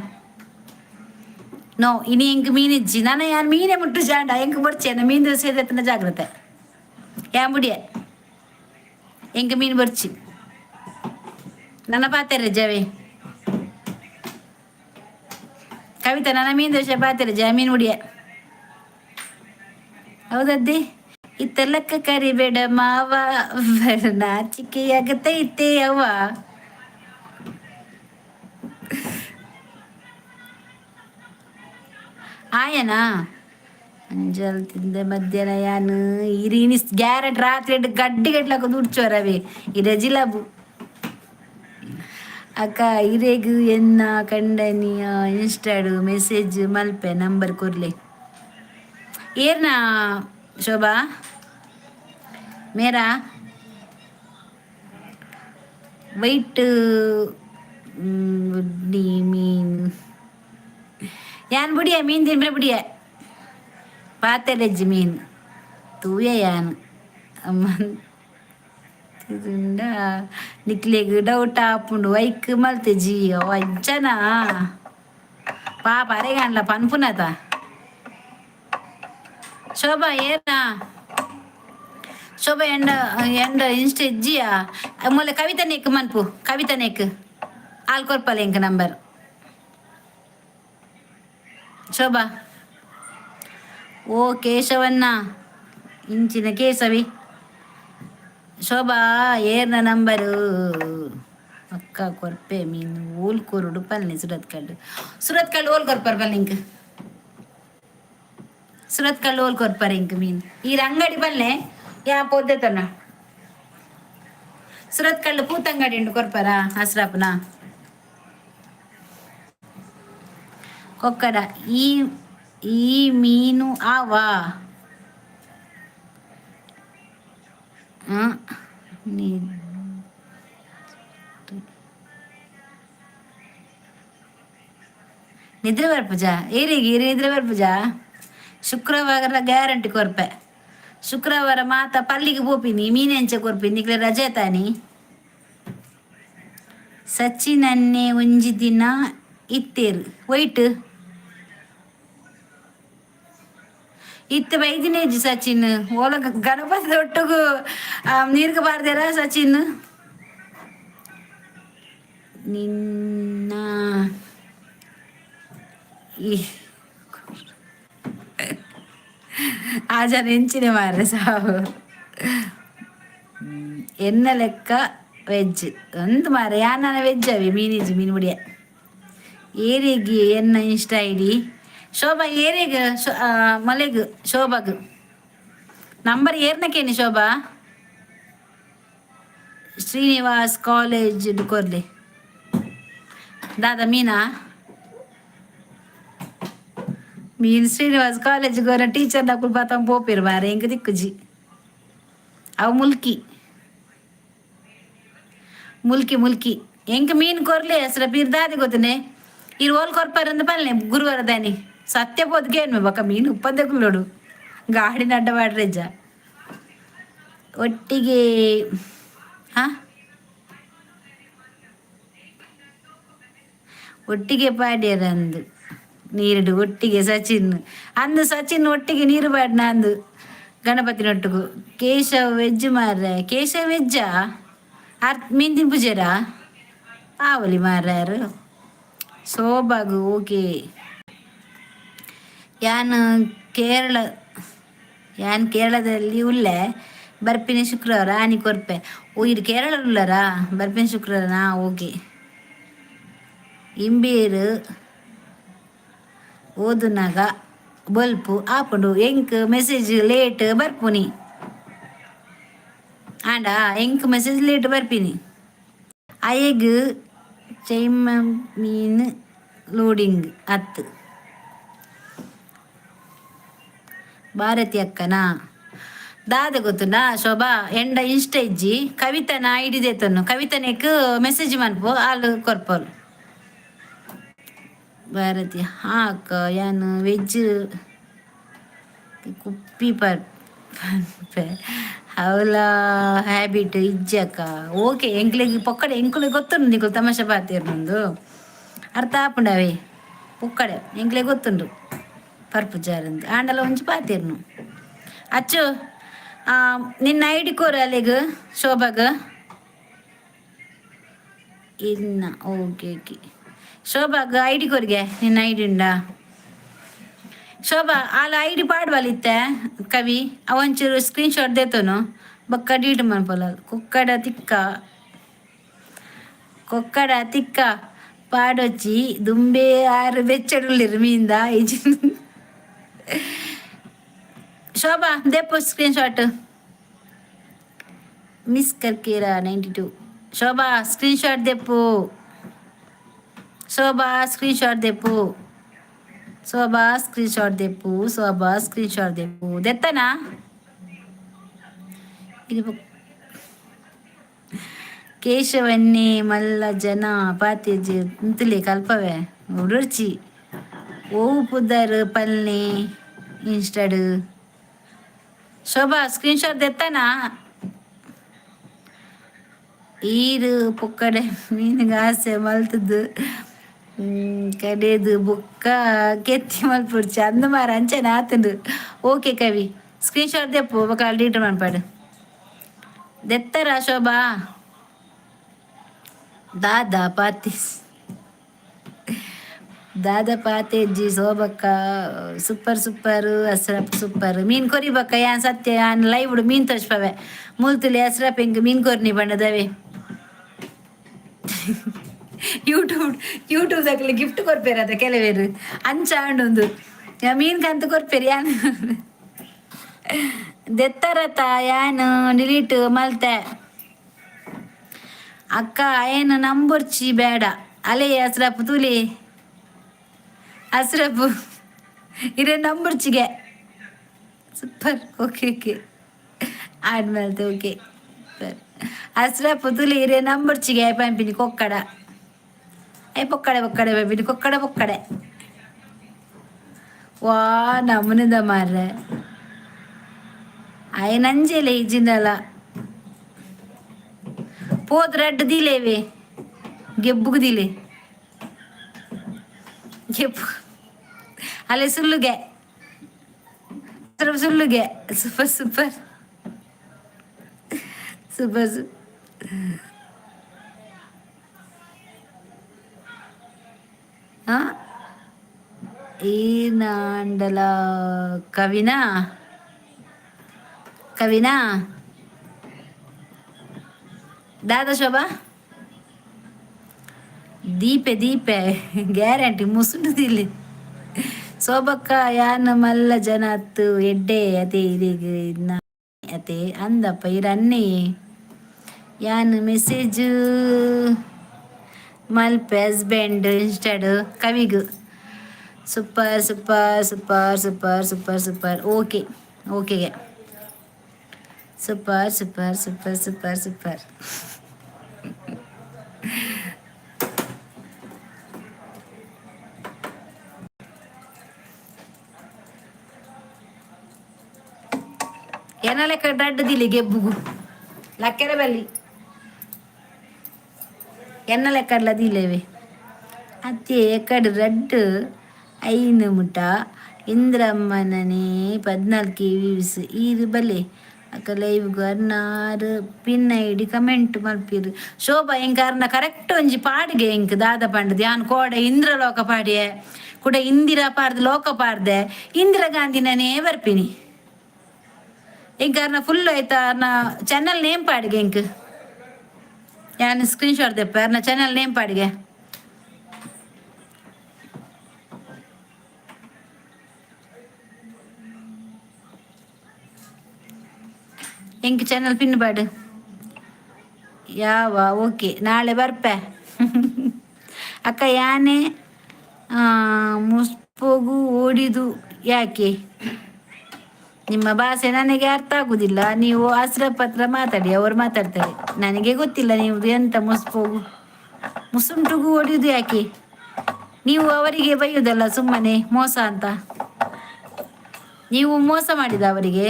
ನೋ, ಇನಿ ಎಂಕ್ ಮೀನ್ ಇಜ್ಜಿ. ನಾನು ಯಾನ್ ಮೀನೇ ಮುಟ್ಟು ಜಾಂಡ ಎಂಕ್ ಬೊರ್ಚಿ. ಮೀನ್ ಸೇದೆತ್ತನ ಜಾಗ್ರತೆ. ಯಾನ್ ಬುಡಿಯೆ, ಎಂಕ್ ಮೀನ್ ಬೊರ್ಚಿ. ನನ್ನ ಪಾತೆರೆ ಜವೆ ಕವಿತಾ, ನನ್ನ ಮೀನ್ ದೋಸೆ ಪಾತೆರೆ ಜ. ಮೀನ್ ಮುಡಿಯ ಹೌದದ್ದಿ. ಇತ್ತೆಲ್ಲಕ್ಕ ಕರಿಬೇಡ ಮಾವ, ನಾಚಿಕೆಯಾಗತೈತೆ ಅವ್ವ. ಆಯನಾ ಅಂಜಲ್ ತಿಂದೆ ಮಧ್ಯಾಹ್ನ ಯಾನ್. ಇರೀನಿ ಗ್ಯಾರೆಂಟ್ ರಾತ್ರಿ ಗಡ್ಡಿ ಗಡ್ಲಕ್ಕ ದುಡ್ಚೋರವೆ ಇರೆ ಜಿಲಬು. ಅಕ್ಕ, ಇರೆಗ್ ಎನ್ನ ಕಂಡನಿಯ ಇನ್ಸ್ಟಾಡು ಮೆಸೇಜ್ ಮಲ್ಪೆ ನಂಬರ್ ಕೊರ್ಲೆ. ಏರ್ನಾ ಶೋಭಾ ಮೇರಾ? ವೈಟ್ ಮೀನ್ ಯಾನ್ ಬುಡಿಯ. ಮೀನ್ ತಿನ್ರೆ ಬುಡಿಯ. ಪಾತೆರೆಜ್ಜಿ ಮೀನ್ ತೂಯ ಯಾನ್ ತಿಂಡ. ನಿಕ್ಲೆಗ್ ಡೌಟ್ ಆಪುಂಡು ಐಕ್ ಮಲ್ತೆಜಿ ಅಂಚನಾ? ಪಾಪ ಅರೆಗಾಂಡ್ಲ ಪನ್ಪುನತ. ಶೋಭಾ ಏನಾ ಶೋಭಾ? ಎಂಡ ಎಂಡ ಇನ್ಸ್ಟ ಇಜ್ಜಿಯಾ? ಮೊಲೆ ಕವಿತಾ ನೆಕ್ ಮನ್ಪು. ಕವಿತಾ ನೆಕ್ ಆಲ್ ಕೊರ್ಪಲೆ ಎಂಕ್ ನಂಬರ್. ಶೋಭಾ ಓ ಕೇಶವನ್ನ ಇಂಚಿನ ಕೇಸವಿ. ಶೋಭಾ, ಏರ್ನ ನಂಬರು ಅಕ್ಕ ಕೊರ್ಪೆ. ಮೀನು ಓಲ್ ಕೊರುಡು ಪಲ್ಲೆ? ಸುರತ್ಕಲ್ಲು, ಸುರತ್ಕಲ್ಲು ಓಲ್ ಕೊರ್ಪರ್ ಪಲ್ಲೆ ಇಂಕ್? ಸುರತ್ಕಲ್ಲು ಓಲ್ ಕೊರ್ಪರ್ ಇಂಕ್ ಮೀನ್? ಈ ಅಂಗಡಿ ಪಲ್ಲೆ ಯಾ ಪೊದ್ದೆತನ. ಸುರತ್ಕಲ್ಲು ಪೂತಂಗಡಿ ಉಂಡು, ಕೊರ್ಪರ ಹಸ್ರಾಪುನ ಕೊಕ್ಕಡ. ಈ ಈ ಮೀನು ಆವಾ? ನಿದ್ರೆ ಬರ್ಪುಜಾ ಏರಿಗೆ? ಇರಿ ನಿದ್ರೆ ಬರ್ಪುಜಾ? ಶುಕ್ರವಾರ ಗ್ಯಾರಂಟಿ ಕೊರ್ಪೆ. ಶುಕ್ರವಾರ ಮಾತ ಪಲ್ಲಿಗೆ ಪೋಪಿನಿ, ಮೀನೆಂಚ ಕೊರ್ಪಿನಿ. ನಿಕ್ಲೆ ರಜೆ ತಾನಿ? ಸಚಿನನ್ನೇ ಒಂಜಿ ದಿನ ಇತ್ತೇರು ವೈಟ್ ಇತ್ತೆ ಬೈದಿನೇಜಿ ಸಚಿನ್. ಓಲ ಗಣಪತಿ ಒಟ್ಟುಗು ನೀರ್ಗೆ ಬಾರ್ದೇರ ಸಚಿನ್? ನಿನ್ನ ಈ ಆ ಜನ ಎಂಚಿನ ಮಾರ್ರೆ ಸಾವು. ಎನ್ನ ಲೆಕ್ಕ ವೆಜ್ ಒಂದು ಮಾರೆ. ಯಾನ ವೆಜ್ ಅವಿ. ಮೀನಿಜಿ, ಮೀನು ಮುಡಿಯ. ಏರಿಗೆ ಎನ್ನ ಇನ್ಸ್ಟಾ ಐಡಿ ಶೋಭಾ? ಏರಿಗ್ ಮಲೆಗ್ ಶೋಭಾಗ್ ನಂಬರ್ ಏರ್ನಕೇನಿ ಶೋಭಾ? ಶ್ರೀನಿವಾಸ್ ಕಾಲೇಜ್ ಕೊರ್ಲಿ. ದಾದಾ ಮೀನಾ? ಮೀನ್ ಶ್ರೀನಿವಾಸ್ ಕಾಲೇಜ್ ಗೋರ ಟೀಚರ್ ನಕುಲ್ ಬಾತಂ ಪೋಪಿರ್ ಬಾರೆ. ಎಂಕ್ ದಿಕ್ಕುಜಿ ಅವು. ಮುಲ್ಕಿ ಮುಲ್ಕಿ ಮುಲ್ಕಿ. ಎಂಕ್ ಮೀನ್ ಕೊರ್ಲಿ ಹೆಸ್ರ ಪೀರ್ ದಾದಿ ಗೊತ್ತನೆ. ಇರ್ ಓಲ್ ಕೊರ್ಪರಂದು ಪಲ್ಲೆ. ಗುರುವಾರ ದಾನಿ ಸತ್ಯ ಪೋದ್ಕೆ ಬೊಕ ಮೀನು ಉಪ್ಪಂದೆ ಕುಲ್ಲೋಡು. ಗಾಡಿನ ಅಡ್ಡ ಮಾಡ್ರೆಜ್ಜ ಒಟ್ಟಿಗೆ. ಹಾ, ಒಟ್ಟಿಗೆ ಪಾಡ್ಯರಂದು ನೀರುಡು ಒಟ್ಟಿಗೆ ಸಚಿನ್ ಅಂದು. ಸಚಿನ್ ಒಟ್ಟಿಗೆ ನೀರು ಪಾಡ್ನ ಅಂದು ಗಣಪತಿನೊಟ್ಟುಗು. ಕೇಶವ್ ವೆಜ್ ಮಾರ್ರೆ. ಕೇಶವ್ ವೆಜ್ಜಾ? ಅರ್ ಮೀನ್ ತಿನ್ಪುಜೇರಾ? ಆವಲಿ ಮಾರ್ಯಾರು. ಸೋಬಾಗು ಓಕೆ. ಯಾನ್ ಕೇರಳ ಯಾನ್ ಕೇರಳದಲ್ಲಿ ಉಲ್ಲೆ, ಬರ್ಪಿನಿ ಶುಕ್ರವಾರ, ಆನಿ ಕೊರ್ಪೆ. ಓ, ಇದು ಕೇರಳ ಉಲ್ಲರಾ? ಬರ್ಪಿನಿ ಶುಕ್ರವಾರ. ಓಕೆ. ಇಂಬೇರು ಓದುನಾಗ ಬೊಲ್ಪು ಆಪುಂಡು. ಎಂಕ್ ಮೆಸೇಜ್ ಲೇಟ್ ಬರ್ಪುನಿ. ಆಂಡ ಎಂಕ್ ಮೆಸೇಜ್ ಲೇಟ್ ಬರ್ಪಿನಿ. ಅಯೆಗ್ ಚೈಮ ಮೀನ್ ಲೋಡಿಂಗ್ ಅತ್. ಭಾರತಿ ಅಕ್ಕನ ದಾದ ಗೊತ್ತುಂಡಾ ಶೋಭಾ? ಎಂಡ ಇನ್ಸ್ಟ ಇಜ್ಜಿ. ಕವಿತನ ಐಡಿ ದೇತೊನ್ನು. ಕವಿತನೆಕ್ ಮೆಸೇಜ್ ಮನ್ಪು, ಆಲ್ ಕೊರ್ಪೋಲು. ಭಾರತಿ, ಹಾ ಅಕ್ಕ, ಯಾನ್ ವೆಜ್ ಕುಪ್ಪಿ ಪರ್ಪೆ, ಅವಲ ಹ್ಯಾಬಿಟ್ ಇಜ್ಜಿ ಅಕ್ಕ. ಓಕೆ, ಎಂಕ್ಲೆಗ್ ಪೊಕ್ಕಡೆ, ಎಂಕುಲೆಗ್ ಗೊತ್ತುಂಡು ನಿಕುಲು ತಮಾಷೆ ಪಾತೆರ್ನೊಂದು. ಅರ್ಥ ಆಪುಂಡವೇ. ಪೊಕ್ಕಡೆ ಎಂಕ್ಲೆಗ್ ಗೊತ್ತುಂಡು ಪರ್ಪುಜಾರಂದು. ಆಂಡಲ ಒಂಜಿ ಪಾತೆರ್ನು. ಅಚ್ಚು, ನಿನ್ನ ಐಡಿ ಕೊರು ಅಲೆಗ್, ಶೋಭಾಗ್. ಇನ್ನ ಓಕೆ ಓಕೆ. ಶೋಭಾಗ್ ಐಡಿ ಕೊರಿಗೆ. ನಿನ್ನ ಐಡಿ ಉಂಡಾ ಶೋಭಾ? ಆಲ ಐಡಿ ಪಾಡ್ವಲಿತ್ತೆ ಕವಿ. ಅವಂಚೂರು ಸ್ಕ್ರೀನ್ ಶಾಟ್ ದೇತೋನು, ಬೊಕ್ಕ ಡಿಲೀಟ್ ಮನ್ಪೊಲ. ಕುಕ್ಕಡ ತಿಕ್ಕ, ಕೊಕ್ಕಡ ತಿಕ್ಕ ಪಾಡೊಚ್ಚಿ. ದುಂಬೆ ಆರು ಬೆಚ್ಚಡುಲ್ಲೆರ್ ಮೀಂದ ಇಜ್ಜಿ. ಶೋಭಾ, ದೇಪು ಸ್ಕ್ರೀನ್ ಶಾಟ್. ಮಿಸ್ ಕರ್ಕೇರ 92. ಶೋಭಾ, ಸ್ಕ್ರೀನ್ ಶಾಟ್ ದೆಪ್ಪು. ಶೋಭಾ, ಸ್ಕ್ರೀನ್ ಶಾಟ್ ದೆಪ್ಪು. ಶೋಭಾ, ಸ್ಕ್ರೀನ್ ಶಾಟ್ ದೆಪ್ಪು. ಶೋಭಾ, ಸ್ಕ್ರೀನ್ ಶಾಟ್ ದೆಪ್ಪು. ದೆತ್ತನಾ? ಇದು ಕೇಶವನ್ನೇ. ಮಲ್ಲ ಜನ ಪಾತೆಜ್ ಉಂತುಲೆ ಕಲ್ಪವೆ ಉಡೊರ್ಚಿ. ಓವು ಪುದರ್ ಪಲ್ನೆ ಇನ್ಸ್ಟಾಡ್? ಶೋಭಾ, ಸ್ಕ್ರೀನ್ ಶಾಟ್ ದೆತ್ತನಾ? ಈರ್ ಪೊಕ್ಕಡೆ ಮೀನುಗ್ ಆಸೆ ಮಲ್ತುದು ಕಡೆದು ಬೊಕ್ಕ ಕೆತ್ತಿ ಮಲ್ಪೊಡ್ಚಿ ಅಂದ್ ಮಾರ. ಅಂಚನೆ ಆತುಂಡು. ಓಕೆ ಕವಿ, ಸ್ಕ್ರೀನ್ ಶಾಟ್ ದೆಪ್ಪು, ಬೊಕ ಡಿಲೀಟ್ ಮನ್ಪಡ್. ದೆತ್ತರ ಶೋಭಾ? ದಾದಾ ಪಾತಿ, ದಾದಾ ಪಾತೆಜ್ಜಿ ಶೋಭಕ್ಕ. Super super Ashraf super. ಮೀನ್ ಕೊರಿ ಬಕ್ಕ. ಯಾನ್ ಸತ್ಯ ಯಾನ್ ಲೈವ್ ಮೀನ್ ತೋಜ್ಪವೆ. ಮುಲ್ತುಲಿ ಅಸ್ರಪ್ ಎಂಕ್ ಮೀನ್ ಕೊರ್ನಿ ಪಂಡದವೆ. ಯೂಟ್ಯೂಬ್ ಯೂಟ್ಯೂಬ್ ದಕ್ಲೆ ಗಿಫ್ಟ್ ಕೊರ್ಪೇರು ಅದ ಕೆಲವೇರು. ಅಂಚ ಆಂಡೊಂದು ಮೀನ್ ಕಂತ ಕೊರ್ಪೇರು. ಯಾನ್ ದೆತ್ತರತ? ಯಾನ್ ಡಿಲೀಟ್ ಮಲ್ತೆ ಅಕ್ಕ. ಏನು ನಂಬೊರ್ಚಿ ಬೇಡ. ಅಲೆ ಅಸ್ರಪ್ ತೂಲಿ, ಅಸ್ರಪ್ ಇರೆ ನಂಬೊರ್ಚಿಗೆ. ಸೂಪರ್, ಓಕೆ ಓಕೆ ಆಡ್ಮಲ್ತೆ. Okay super. ಅಸ್ರಪ್ ತೂಲಿ, ಇರೆ ನಂಬೊರ್ಚಿಗೆ ಪಂಪಿನಿ. ಕೊಕ್ಕಡ I ಪೊಕ್ಕಡೆ ಪೊಕ್ಕಡೆ ಪಂಪಿನಿ. ಕೊಕ್ಕಡ ಪೊಕ್ಕಡೆ. ವಾ, ನಮೂನೆದ ಮಾರ್ರೆ. ಆಯ್ ನಂಜೆಲೆ ಇಜ್ಜಿಂದಲ. ಪೋದು ರಡ್ಡ್ ದಿಲೇವೆ ಗೆಬ್ಬುಗು ದಿಲೆ ಗೆಬ್ಬು. ಅಲೆ ಸುಳ್ಳುಗೆ ಸುಳ್ಳುಗೆ. Super super super. ಈನಾಂಡಲ ಕವಿನಾ? ಕವಿನಾ? ದಾದ ಶೋಭಾ? ದೀಪೆ ದೀಪೆ ಗ್ಯಾರಂಟಿ ಮುಸುಂಡು ದಿಲ್ಲಿ. ಶೋಭಕ್ಕ, ಯಾನ್ ಮಲ್ಲ ಜನ ಅತ್ತು, ಎಡ್ಡೆ ಅದೇ ಇರೆಗ್ ಅತೆ ಅಂದಪ್ಪ. ಇರ್ ಅನ್ನೆ. ಯಾನ್ ಮೆಸೇಜ್ ಮಲ್ಪೆ ಹಸ್ಬೆಂಡ್ ಇನ್ಸ್ಟಾಡ್ ಕವಿಗ್. Super super super super super super. Okay ಓಕೆಗೆ. Super super super super super. ಎನ್ನ ಲೆಕ್ಕ ರಡ್ಡ್ ದಿಲಿ ಗೆಬ್ಬುಗು ಲಕ್ಕೆರೆ ಬಲ್ಲಿ. ಎನ್ನ ಲೆಕ್ಕಡ್ಲ ದಿಲೇವೆ ಅತ್ತೆ. ಎಕ್ಕಡ್ ರಡ್ಡ್ ಐನು ಮುಟ ಇಂದ್ರಮ್ಮನನೇ 14 ವ್ಯೂಸ್. ಈರ್ ಬಲೆ ಅಕ್ಕ ಲೈವ್ಗ್. ಅರ್ನಾರ್ ಪಿನ್ ಐಡಿ ಕಮೆಂಟ್ ಮಲ್ಪೀರ್. ಶೋಭಾ, ಎಂಕ್ ಅರ್ನ ಕರೆಕ್ಟ್ ಒಂಜಿ ಪಾಡ್ಗೆ. ಎಂಕ್ ದಾದ ಪಂಡದ್, ಯಾನ್ ಕೋಡೆ ಇಂದ್ರಲೋಕ ಪಾಡ್ಯೆ, ಕುಡ ಇಂದಿರಾ ಪಾಡ್ದ್ ಲೋಕ ಪಾಡ್ದೆ. ಇಂದಿರಾ ಗಾಂಧಿನನೇ ಬರ್ಪಿನಿ. ಎಂಕ್ ಅರ್ನ ಫುಲ್ ಆಯ್ತಾ ಅರ್ನ ಚಾನಲ್ ನೇಮ್ ಪಾಡಿಗೆ ಎಂಕ್. ಯಾನ್ ಸ್ಕ್ರೀನ್ ಶಾಟ್ ದೆಪ್ಪ ಅರ್ನ ಚಾನಲ್ ನೇಮ್ ಪಾಡಿಗೆ. ಎಂಕ್ ಚಾನಲ್ ಪಿನ್ ಪಾಡು. ಯಾವ ಓಕೆ, ನಾಳೆ ಬರ್ಪೆ ಅಕ್ಕ. ಯಾನೆ ಮುಸ್ಪೊಗು ಓಡಿದು ಯಾಕೆ? ನಿಮ್ಮ ಭಾಷೆ ನನಗೆ ಅರ್ಥ ಆಗುದಿಲ್ಲ. ನೀವು ಪತ್ರ ಮಾತಾಡಿ, ಅವರು ಮಾತಾಡ್ತಾರೆ. ನನಗೆ ಗೊತ್ತಿಲ್ಲ ನೀವು ಎಂತ ಮುಸ್ಪೋಗು ಮುಸುಂಟುಗು ಹೊಡೆಯುದು ಯಾಕೆ? ನೀವು ಅವರಿಗೆ ಬೈಯುವುದಲ್ಲ ಸುಮ್ಮನೆ ಮೋಸ ಅಂತ. ನೀವು ಮೋಸ ಮಾಡಿದ ಅವರಿಗೆ.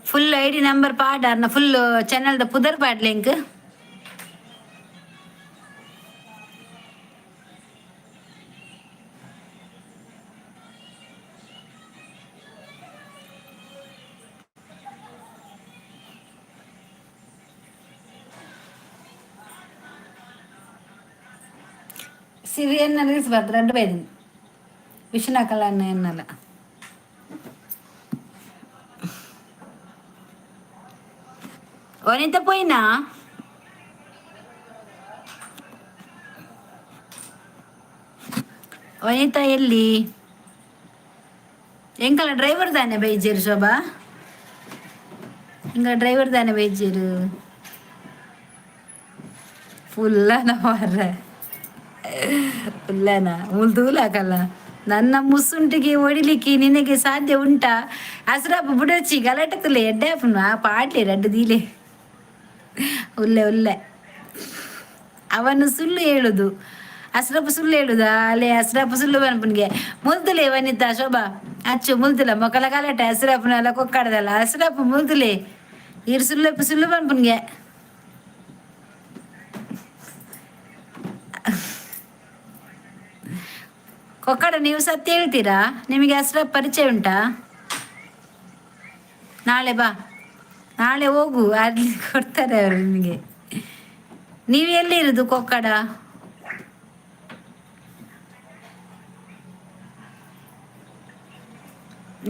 ಫುಲ್ ಐಡಿ ನಂಬರ್ ಪಾಡಾರ್ನ ಫುಲ್ ಚಾನಲ್ದ ಪುದರ್ ಪಾಡ್ಲಿಂಕ್. ಸಿರಿ ಎನ್ನ ರೀಲ್ಸ್ ಬರ್ತಾರೆ ರಡ್ಡು ಬೈದಿನಿ ವಿಶ್ವನಾಕಲ್ಲ ಎನ್ನಲ್ಲ. ವನಿತ ಪೋಯಿನಾ? ವನಿತಾ ಎಲ್ಲಿ? ಎಂಕಲ ಡ್ರೈವರ್ ತಾನೆ ಬೈಜೇರು ಶೋಭಾ? ಎಂಕಲ ಡ್ರೈವರ್ ತಾನೆ ಬೈಜೇರು? ಫುಲ್ಲನ ಮಾರ್ರೆ, ಫುಲ್ಲನ ಮುಲ್ದೂಲಾಕಲ್ಲ. ನನ್ನ ಮುಸುಂಟಿಗೆ ಹೊಡಿಲಿಕ್ಕೆ ನಿನಗೆ ಸಾಧ್ಯ ಉಂಟಾ? ಹಸ್ರಪ್ಪ ಬುಡಚಿ ಗಲಾಟೆతుಲೆ ಎಡ್ಡೆ ಆ ಪಾಡ್ಲೆ ರಡ್ಡು ದೀಲೆ ಉಲ್ಲೆ ಉಲ್ಲೆ. ಅವನು ಸುಳ್ಳು ಹೇಳುದು. ಅಸ್ರಪ್ಪ ಸುಳ್ಳು ಹೇಳುದಾ? ಅಲೆ ಅಸ್ರಪ್ಪ ಸುಳ್ಳು ಬನ್ಪುನ್ಗೆ ಮುಲ್ದುಲೆ ವನಿತಾ ಶೋಭಾ ಅಚ್ಚು ಮುಲ್ದುಲ ಮೊಕಲ ಗಲಾಟೆ ಅಸ್ರಪ್ಪನೆಲ್ಲ ಕೊಕ್ಕಾಡದಲ್ಲ. ಅಸ್ರಪ್ಪ ಮುಲ್ದುಲೆ ಇರು ಸುಳ್ಳು ಸುಳ್ಳು ಬನ್ಪುನ್ಗೆ. ಕೊಕ್ಕಡ ನೀವು ಸತ್ಯ ಹೇಳ್ತೀರಾ? ನಿಮಗೆ ಅಸ್ರಪ್ ಪರಿಚಯ ಉಂಟಾ? ನಾಳೆ ಬಾ, ನಾಳೆ ಹೋಗು, ಅಲ್ಲಿ ಕೊಡ್ತಾರೆ ಅವರು ನಿಮಗೆ. ನೀವು ಎಲ್ಲಿರುದು ಕೊಕ್ಕಡ?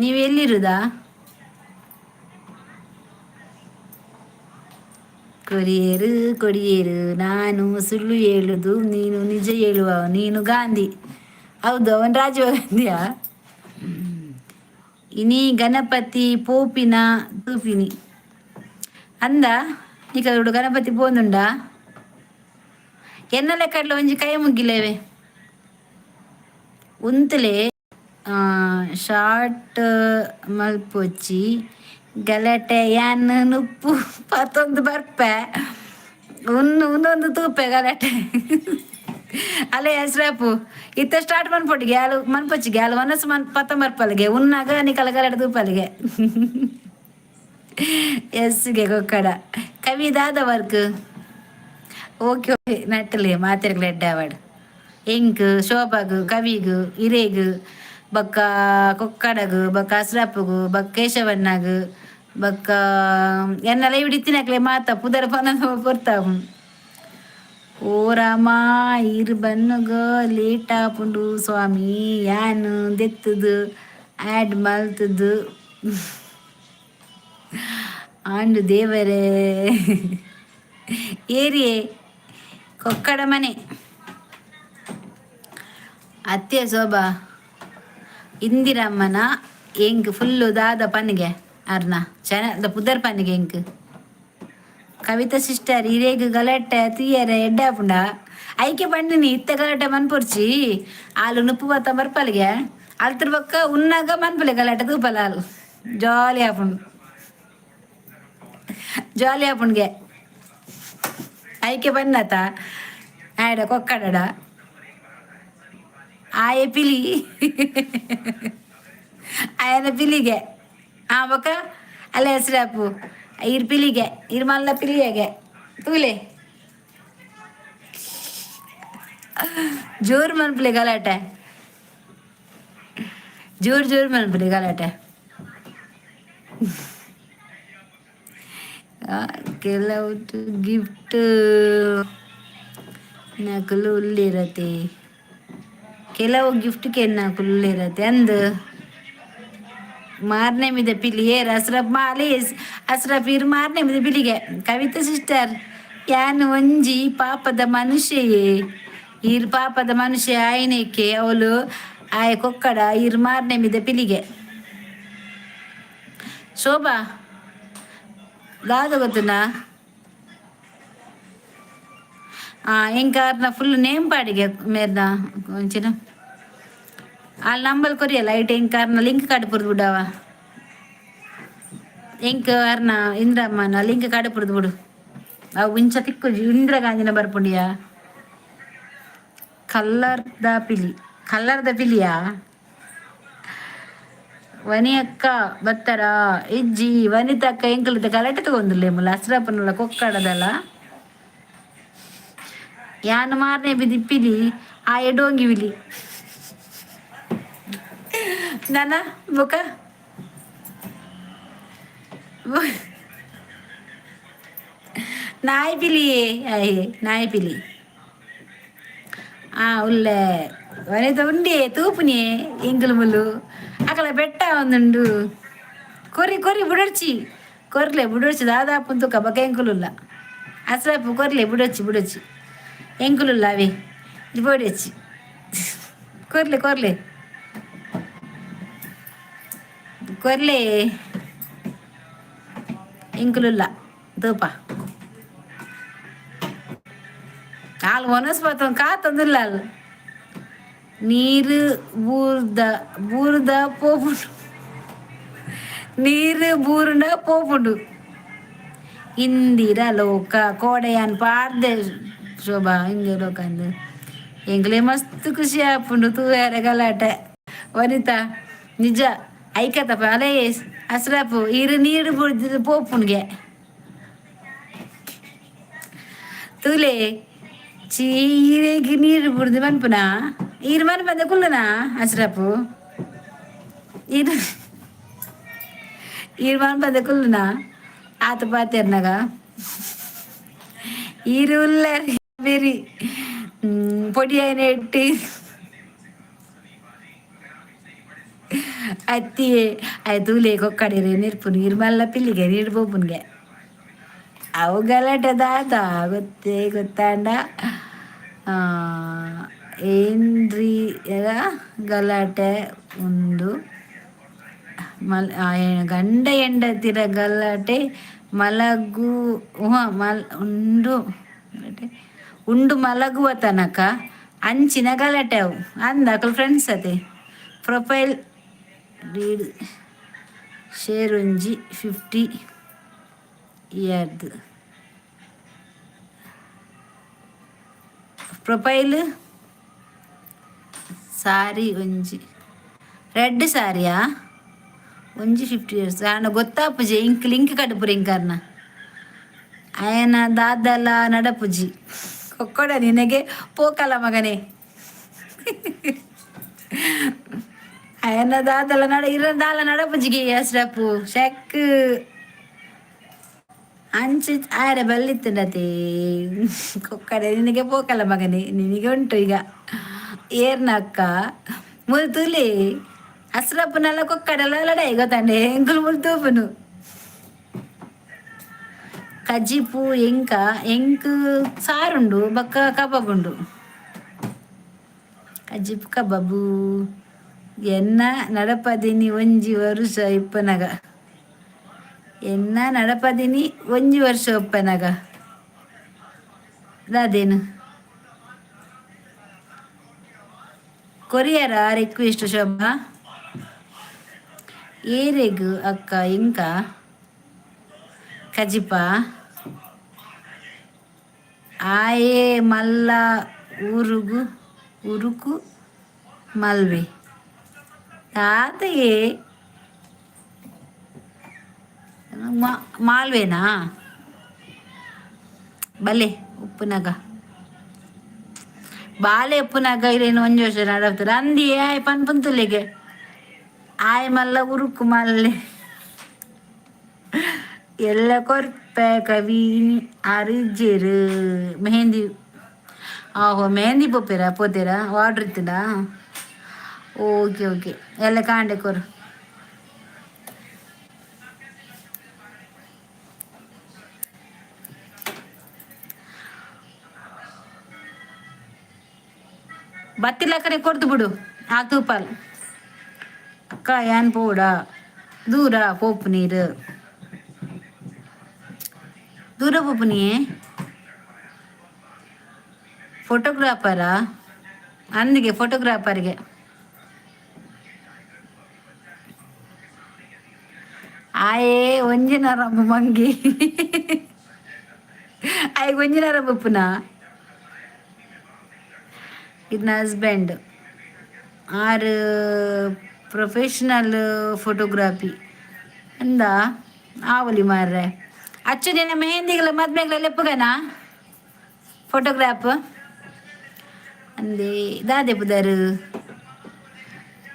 ನೀವು ಎಲ್ಲಿರುದಾ? Courier courier. ನಾನು ಸುಳ್ಳು ಹೇಳುದು, ನೀನು ನಿಜ ಹೇಳುವ. ನೀನು ಗಾಂಧಿ. ಹೌದು, ಅವನು ರಾಜೀವ್ ಗಾಂಧಿಯಾ? ಇನಿ ಗಣಪತಿ ಪೋಪಿನ ತೂಪಿನಿ ಅಂದ ನಿಕಲುಡು ಗಣಪತಿ ಪೋಂದುಂಡ? ಎನ್ನಲೆ ಕಡ್ಲ ಒಂಜಿ ಕೈ ಮುಗ್ಗಿಲೇವೆ ಉಂತಲೆ. ಶಾರ್ಟ್ ಮಲ್ಪೊಚ್ಚಿ ಗಲಾಟೆ. ಯಾನ್ ನುಪ್ಪು ಪತ್ತೊಂದು ಬರ್ಪೆ ಉನ್ನು ಉನ್ನೊಂದು ತೂಪೆ ಗಲಾಟೆ. ಅಲೆ ಹೆಸ್ರಾಪು ಇತ್ತ ಸ್ಟಾರ್ಟ್ ಮನ್ಪೊಟ್ಟು ಗ್ಯಾಲು ಮನ್ಪೊಚ್ಚಿ ಗ್ಯಾಲು ಮನಸ್ಸು ಮನ್ ಪತ್ತ ಮರ್ಪಲ್ಗೆ ಉನ್ನಾಗ ನಿಕಲ ಗಲಾಟೆ ತೂಪಲ್ಗೆ. ಎಸ್ಗೆ ಕೊಕ್ಕಡ ಕವಿ ದಾದ ವರ್ಕ್. ಓಕೆ ಓಕೆ, ನಟ್ಟಲೆ ಮಾತೆರ್ಗ್ಲ ಎಡ್ಡೆ ಆವಡ್. ಎಂಕ್ ಶೋಭಾಗು ಕವಿಗು ಇರೇಗು ಬೊಕ್ಕ ಕೊಕ್ಕಡಗು ಬೊಕ್ಕ ಅಸ್ರಪ್ಪಗು ಬೊಕ್ಕ ಕೇಶವಣ್ಣಗು ಬೊಕ್ಕ ಎನ್ನಲ ಇಡಿತ್ತಿನಕ್ಲೆ ಮಾತ ಪುದರ್ ಪನ ಪೊರ್ತ. ಓ ರಾಮ, ಇರು ಬನ್ನುಗ ಲೇಟ್ ಆಪುಂಡು ಸ್ವಾಮಿ. ಯಾನ್ ದೆತ್ತದು ಆ್ಯಡ್ ಮಲ್ತದು ಆಂಡು ದೇವರೇ. ಏರಿಯೇ ಕೊಕ್ಕಡ ಮನೆ ಅತ್ತೆ ಶೋಭಾ ಇಂದಿರಮ್ಮನ ಎಂಕ್ ಫುಲ್ಲು ದಾದ ಪನ್ನಿಗೆ ಅರ್ನ ಚೆನ್ನ ಪುದರ್ ಪನ್ನಿಗೆ ಎಂಕ್. ಕವಿತಾ ಸಿಸ್ಟರ್ ಇರೇಗ್ ಗಲಾಟೆ ತೀಯರೆ ಎಡ್ಡೆ ಆಪುಂಡ? ಐಕೆ ಪಂಡಿನಿ ಇತ್ತೆ ಗಲಾಟೆ ಮನ್ಪೊರ್ಚಿ. ಆಲು ನುಪ್ಪು ಬತ್ತ ಬರ್ಪಲ್ಗೆ ಅಲ್ತರ ಬೊಕ್ಕ ಉನ್ನಾಗ ಮನ್ಪುಲೆ ಗಲಾಟೆ ತೂಪಲ. ಆಲು ಜಾಲಿ ಆಪುಂಡು, ಜಾಲಿ ಆಪುಂಡ್ಗೆ. ಐಕೆ ಬನ್ನತ ಆಡ ಕೊಕ್ಕಡಡ ಆಯೆ ಪಿಲಿ ಆಯನ ಪಿಲಿಗೆ ಆ ಬೊಕ್ಕ ಅಲ್ಲ ಹೆಸ್ರಾಪು ಇರ್ ಪಿಲಿಗೆ ಇರ್ ಮಲ್ಲ ಪಿಲಿಯಗೆ ತೂಲೆ ಜೋರು ಮನ್ಪುಲೆ ಗಲಾಟೆ, ಜೋರು ಜೋರು ಮನ್ಪುಲೆ ಗಲಾಟೆ. ಕೆಲವು ಗಿಫ್ಟ್ ನಕಲು ಉಲ್ಲಿರತೆ. ಕೆಲವು ಗಿಫ್ಟ್ ಕೆನ್ನ ಕುಲ್ಲೇರತೆ ಅಂದು ಮಾರನೇ ಮಿದ ಪಿಲಿ ಏರ್ ಅಸ್ರಫ್ ಮಾಲೇಸ್ ಅಸ್ರಫ್ ಇರ್ ಮಾರನೇ ಮಿದ ಪಿಲಿಗೆ. ಕವಿತಾ ಸಿಸ್ಟರ್, ಯಾನ್ ಒಂಜಿ ಪಾಪದ ಮನುಷ್ಯಯೇ. ಈರ್ ಪಾಪದ ಮನುಷ್ಯ ಆಯ್ನೇಕೆ ಅವಳು ಆಯ ಕೊಕ್ಕಡ ಇರ್ ಮಾರನೇ ಮಿದ ಪಿಲಿಗೆ. ಶೋಭಾ, ದಾದ ಗೊತ್ತುನಾ? ಎಂಕಾರ್ನ ಫುಲ್ ನೇಮ್ ಪಾಡಿಗೆ ಮೇರ್ನ ಒಂಚಿನ ಅಲ್ಲಿ ನಂಬಲ್ ಕೊರಿಯಲ್ಲ ಐಟ್ ಎಂಕಾರ್ನ ಲಿಂಕ್ ಕಾಡ್ ಪುರ್ದು ಬಿಡವ. ಎಂಕ್ ಅರ್ನ ಇಂದ್ರಮ್ಮನ ಲಿಂಕ್ ಕಾಡ್ ಪುರ್ದು ಬಿಡು. ಅವು ಇಂಚ ತಿಕ್ಕು ಇಂದಿರಾ ಗಾಂಧಿನ ಬರ್ಪುಂಡಿಯಾ. ಕಲ್ಲರ್ದ ಪಿಲಿ, ಕಲ್ಲರ್ದ ಪಿಲಿಯಾ? ವನಿ ಅಕ್ಕ ಬತ್ತಾರ? ಇಜ್ಜಿ, ವನಿತಕ್ಕ ಎಂಕುಲಿತ ಕಲೆಟ್ ತಗೊಂದಿಲ್ಲ ಮುಲ್ಲ ಅಸ್ರಪ್ಪನಲ್ಲ ಕೊಕ್ಕಡದಲ್ಲ. ಯಾನ್ ಮಾರನೆ ಬಿದಿ ಪಿಲಿ, ಆ ಎಡೋಂಗಿ ಬಿಲಿ ನಾನ ಬೊಕ ನಾಯಿ ಪಿಲಿ. ಆಯೆ ನಾಯಿ ಪಿಲಿ. ಆ ಉಲ್ಲೆ ವನಿತ ಉಂಡೆ ತೂಪುನಿ ಎಂಕುಲು ಮುಲ್ಲು ಅಕಲ ಬೆಟ್ಟ ಒಂದುಂಡು. ಕೊರಿ ಕೊರಿ ಬುಡರ್ಚಿ, ಕೊರ್ಲೆ ಬುಡರ್ಚಿ. ದಾದಾಪುಂತು ಕಬಕ ಎಂಕುಲುಲ್ಲ ಅಸ್ರಪ್ಪು. ಕೊರ್ಲೆ, ಬುಡೊಚ್ಚಿ ಬುಡೊಚ್ಚಿ. ಎಂಕುಲುಲ್ಲ ಅವೇ ಬೋಡಚ್ಚಿ. ಕೊರ್ಲೆ ಕೊರ್ಲೆ ಕೊರ್ಲೆ. ಎಂಕುಲುಲ್ಲ ತೂಪ. ಆಲ್ ವನಸ್ಪತಂ ಕಾತೊಂದುಲ್ಲ. ಅಲ್ ನೀರು ಬೂರ್ದ ಬೂರ್ದ ಪೋಪುಂಡು, ನೀರು ಬೂರುಂಡ ಪೋಪುಂಡು. ಇಂದಿರ ಲೋಕ ಕೋಡೆಯಾನ್ ಪಾಡ್ದೆ ಶೋಭಾ. ಇಂದಿರ ಲೋಕ ಅಂದ್ ಎಂಕ್ಲೆ ಮಸ್ತ್ ಖುಷಿ ಆಪುಂಡು ತೂಯರೆ ಗಲಾಟೆ. ವನಿತಾ, ನಿಜ ಐಕತಪ್ಪ. ಅಲೇ ಅಸ್ರಪ್ಪು, ಇರು ನೀರು ಬುಡ್ದು ಪೋಪುಂಡ್ಗೆ ತೂಲೆ. ಚೀರೆಗ್ ನೀರು ಬುಡ್ದು ಮನ್ಪುನ? ಈರ್ ಮನ್ಪಂದೆ ಕುಲ್ಲುನಾ ಅಸ್ರಪ್ಪು? ಈರ್ ಈರ್ ಮನ್ಪಂದೆ ಕುಲ್ಲುನಾ? ಆತ ಪಾತೆರ್ನಗ ಈರು ಉಲ್ಲರ್ ಬೆರಿ ಪೊಡಿ ಆಯ್ನ ಇಟ್ಟು ಅತ್ತಿಯೇ. ಆಯ್ ತೂಲೆ, ಕೊಕ್ಕಡಿರೆ ನಿರ್ಪುನು. ಇರ್ ಮಲ್ಲ ಪಿಲ್ಲಿಗೆ ನೀರು ಪೋಪುನ್ಗೆ. ಅವು ಗಲಾಟೆ ದಾದ ಗೊತ್ತೇ ಗೊತ್ತಾಂಡ ಏಂದ್ರಿಯರ ಗಲಾಟೆ ಉಂದು ಮಲ್ ಗಂಡ ಹೆಂಡತಿರ ಗಲಾಟೆ ಮಲಗು ಮಲ್ ಉಂಡು ಗಲಾಟೆ ಉಂಡು ಮಲಗುವ ತನಕ ಅಂಚಿನ ಗಲಾಟೆ ಅವು ಅಂದ. Akal friends ಅತೆ. Profile Reed share ಒಂಜಿ 50 ಇಯರ್ದು ಪ್ರೊಫೈಲ್ ಸಾರಿ ಒಂಜಿ ರೆಡ್ ಸಾರಿಯಾ? ಒಂಜಿ 50 ಇಯರ್ಸ್ ಆಂಡ ಗೊತ್ತಾಪುಜಿ. Ink link ಕಡುಪುರಿ ಇಂಕರ್ನ. ಅಯನ ದಾದಲ ನಡಪುಜಿ. ಕೊಕ್ಕಡ ನಿನಗೆ ಪೋಕಲ ಮಗನೇ. ಅಯನ ದಾದಲ ನಡ ಇರ ದಾಲ ನಡಪುಜಿಗೆ ಅಸ್ರಪ್ಪು ಶೆಕ್ ಅಂಚೆ ಆರೆ ಬಲ್ಲಿತ್ತುಂಡತೆ. ಕೊಕ್ಕಡೆ ನಿನಗೆ ಪೋಕಲ ಮಗನೇ, ನಿನಗೆ ಉಂಟು ಈಗ. ಏರ್ನ ಅಕ್ಕ ಮುಲ್ತುಲಿ ಅಸ್ರಪ್ಪನೆಲ್ಲ ಕೊಕ್ಕಡಲ ಲಡಾಯಿ ಗೊತ್ತಂಡೆ. ಎಂಕುಲು ಮುಲ್ತೂಪುನು ಕಜಿಪು ಎಂಕ ಎಂಕ್ ಸಾರುಂಡು ಬೊಕ್ಕ ಕಬಾಬ್ ಉಂಡು. ಕಜಿಪು ಕಬಾಬು. ಎನ್ನ ನಡಪದಿನಿ ಒಂಜಿ ವರುಷ ಇಪ್ಪನಗ, ಎನ್ನ ನಡಪದಿನಿ ಒಂಜಿ ವರ್ಷ ಉಪ್ಪನಗ ದಾದೇನು ಕೊರಿಯರ ರಿಕ್ವೆಸ್ಟ್ ಶೋಭಾ ಏರೆಗ್ ಅಕ್ಕ ಇಂಕ ಕಜಿಪ ಆಯೆ ಮಲ್ಲ ಊರುಗು ಉರುಕು ಮಲ್ವೆ ತಾತಯೇ ಮಾಲ್ವೇನಾ? ಬಲೆ ಉಪ್ಪುನಗ ಬಾಲೆ ಉಪ್ಪುನಗ ಇರೇನು ಒಂಜಿ ವರ್ಷ ನಡಪ್ತಾರೆ ಅಂದಿ ಆಯ್ ಪನ್ಪುಂತುಲೆಗೆ ಆಯ್ ಮಲ್ಲ ಉರುಕು ಮಲ್ಲೆ ಎಲ್ಲ ಕೊರ್ಪೆ ಕವಿನಿ ಅರಿಜೆರು ಮೆಹಂದಿ. ಆಹೋ, ಮೆಹಂದಿ ಪೋಪೆರಾ? ಪೋತೇರಾ? ಆರ್ಡರ್ ಇತ್ತುಂಡಾ? Okay okay. ಎಲ್ಲ ಕಾಂಡೆ ಕೊರು. ಬತ್ತಿಲಕ್ಕನೆ ಕೊಡ್ತು ಬಿಡು ಆ ತೂಪಾಲ್. ಅಕ್ಕ ಏನ್ ಪೋಡ ದೂರ ಪೋಪು ನೀರು ದೂರ ಪೋಪು ನೀ. ಫೋಟೋಗ್ರಾಫರಾ? ಅಂದಿಗೆ ಫೋಟೋಗ್ರಾಫರ್ಗೆ. ಆಯೇ ಒಂಜಿನ ರಂಬು ಮಂಗಿ ಆಯ್ ಒಂಜಿನ ರಂಬುಪ್ಪುನ. ಇದನ್ನ ಹಸ್ಬೆಂಡ್ ಆರು ಪ್ರೊಫೆಷನಲ್ ಫೋಟೋಗ್ರಫಿ ಅಂದ ಆವಲಿ ಮಾರ್ರೆ. ಅಚ್ಚು ನಿನ್ನ ಮೆಹಂದಿಗಳ ಮದ್ಮೆಗಳ ಲೆಪ್ಪುಗನ ಫೋಟೋಗ್ರಾಫ್ ಅಂದೆ ದಾದೆ ಪುದರು.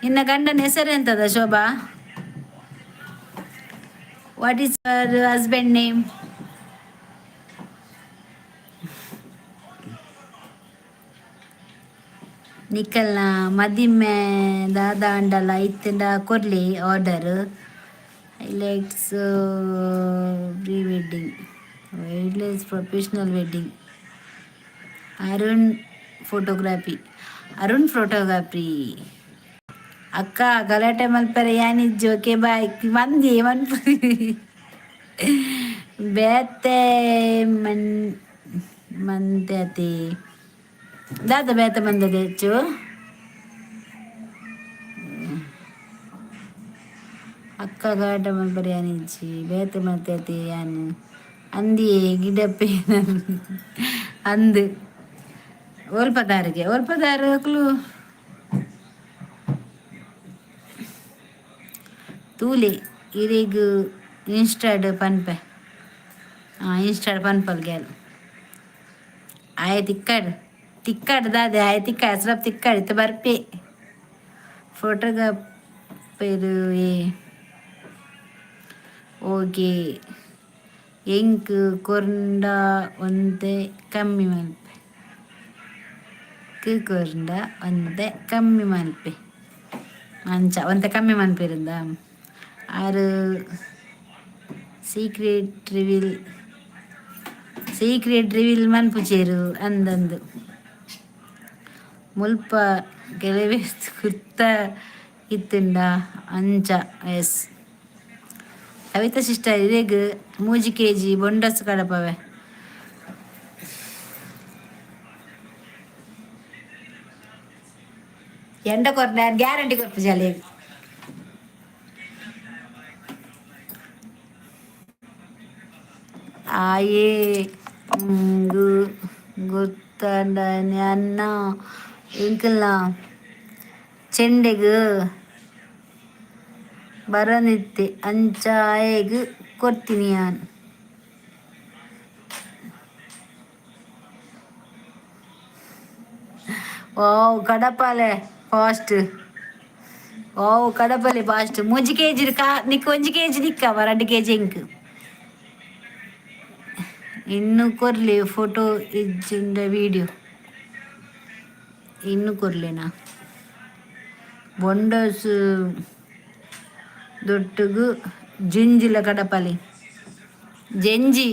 ನಿನ್ನ ಗಂಡನ ಹೆಸರು ಎಂತದ Shobha? What is your husband name? ನಿಕಲ್ನ ಮದಿಮೆ ದಾದಾಂಡಲ ಇತ್ತಿಂಡ ಕೊರ್ಲಿ order. Highlights pre wedding, highlights professional wedding, Arun photography, Arun photography. ಅಕ್ಕ ಗಲಾಟೆ ಮಲ್ಪರೆ ಯಾನಿಜ್ಜಿ. Okay bye. ಮಂದಿ ಮನ್ಪು ಬೇತೆ ಮನ್ ಮಂತೆ ದಾದ ಬೇತೆ ಬಂದದೆ ಹೆಚ್ಚು. ಅಕ್ಕ ಗಲಾಟೆ ಮಲ್ಪರೆ ಯಾನಿಜ್ಜಿ ಬೇತೆ ಮಲ್ತೆ ಯಾನ್ ಅಂದಿಯೇ ಗಿಡಪ್ಪೆ ಅಂದು ಒಲ್ಪದಾರಿಗೆ ಒಲ್ಪದಾರು ಅಕ್ಲು ತೂಲೆ ಇರೆಗ್ ಇನ್ಸ್ಟಾಡ್ ಪನ್ಪೆ. ಹಾಂ, ಇನ್ಸ್ಟಾಡ್ ಪನ್ಪಲ್ ಗ್ಯಾಲ್. ಆಯೆ ತಿಕ್ಕಾಡ್ ತಿಕ್ಕಾಡ್ ದಾದೆ ಆಯೆ ತಿಕ್ಕಾಡ್ ಅಸ್ರಪ್ ತಿಕ್ಕಾಡ್ ಇತ್ತ ಬರ್ಪೆ ಫೋಟೋಗ್ರಾಫರ್. ಏ ಓಕೆ, ಎಂಕ್ ಕೊರ್ಂಡ ಒಂತೆ ಕಮ್ಮಿ ಮಲ್ಪೆ. ಕೊರ್ಂಡ ಒಂತೆ ಕಮ್ಮಿ ಮಲ್ಪೆ. ಅಂಚ ಒಂತೆ ಕಮ್ಮಿ ಮನ್ಪಿರಂದ. ಆರು ಸೀಕ್ರೆಟ್ ರಿವೀಲ್, ಸೀಕ್ರೆಟ್ ರಿವೀಲ್ ಮನ್ಪುಚೇರು ಅಂದಂದು. ಮುಲ್ಪ ಕೆಲವೇ ಕುರ್ತ ಇತ್ತುಂಡ ಅಂಚ. ಎಸ್ ಕವಿತಾ ಸಿಸ್ಟರ್, ಇರೆಗ್ ಮೂಜಿ ಕೆಜಿ ಬೊಂಡಸ್ ಕಡಪವೆ. ಎಂಡ ಕೊರ್ನ ಗ್ಯಾರಂಟಿ ಕೊರ್ಪು ಜಾಲಿ. ಆಯೇ ಗೊತ್ತಂಡ ಅನ್ನ ಎಂಕಲ್ನ ಚೆಂಡೆಗ್ ಬರೊಂದಿತ್ತೆ, ಅಂಚ ಆಯೆಗ್ ಕೊರ್ತಿನಿ ಯಾನ್. ವಾವ್, ಕಡಪಾಲೆ ಫಾಸ್ಟ್. ವಾವ್, ಕಡಪಲೆ ಫಾಸ್ಟ್. ಮೂಜಿ ಕೆಜಿ ಕಾ ನಿಕ್ ಒಂಜಿ ಕೆಜಿ ನಿಕ್ಕ ರಡ್ಡು ಕೆಜಿ ಎಂಕ್. ಇನ್ನು ಕೊರ್ಲಿ ಫೋಟೋ ಇಜ್ಜಿಂಡ ವಿಡಿಯೋ ಇನ್ನು ಕೊರ್ಲೆನಾ? ಬೊಂಡಸ್ ದೊಟ್ಟುಗು ಜಿಂಜಿಲ ಕಡಪಲಿ. ಜೆಂಜಿ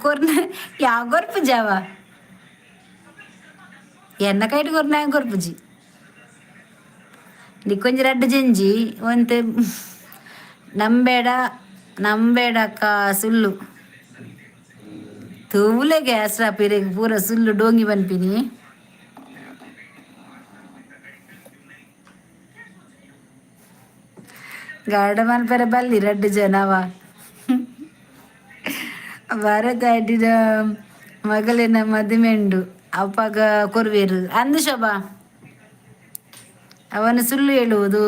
ಕೊರ್ನ ಯಾವ ಕೊರ್ಪುಜಾವ? ಎನ್ನ ಕೈಟ್ ಕೊರ್ನ ಕೊರ್ಪುಜಿ. ನಿಕ್ಕೊಂಜಿ ರಡ್ಡು ಜಂಜಿ ಒಂತೆ. ನಂಬೇಡ ನಂಬೇಡಕ್ಕ ಸುಳ್ಳು ತೂಲೆಗೆ ಅಸ್ರಾಪ್ ಇರೆಗ್ ಪೂರ ಸುಳ್ಳು ಡೋಂಗಿ ಪನ್ಪಿನಿ. ಗಾರ್ಡ ಮನ್ಪೆರೆ ಬಲ್ಲಿ ರಡ್ಡು ಜನವ. ಭಾರತ ಮಗಲಿನ ಮದಿಮೆಂಡು ಅಪ್ಪಗ ಕೊರ್ವೇರು ಅಂದು ಶೋಭಾ. ಅವನು ಸುಳ್ಳು ಹೇಳುವುದು.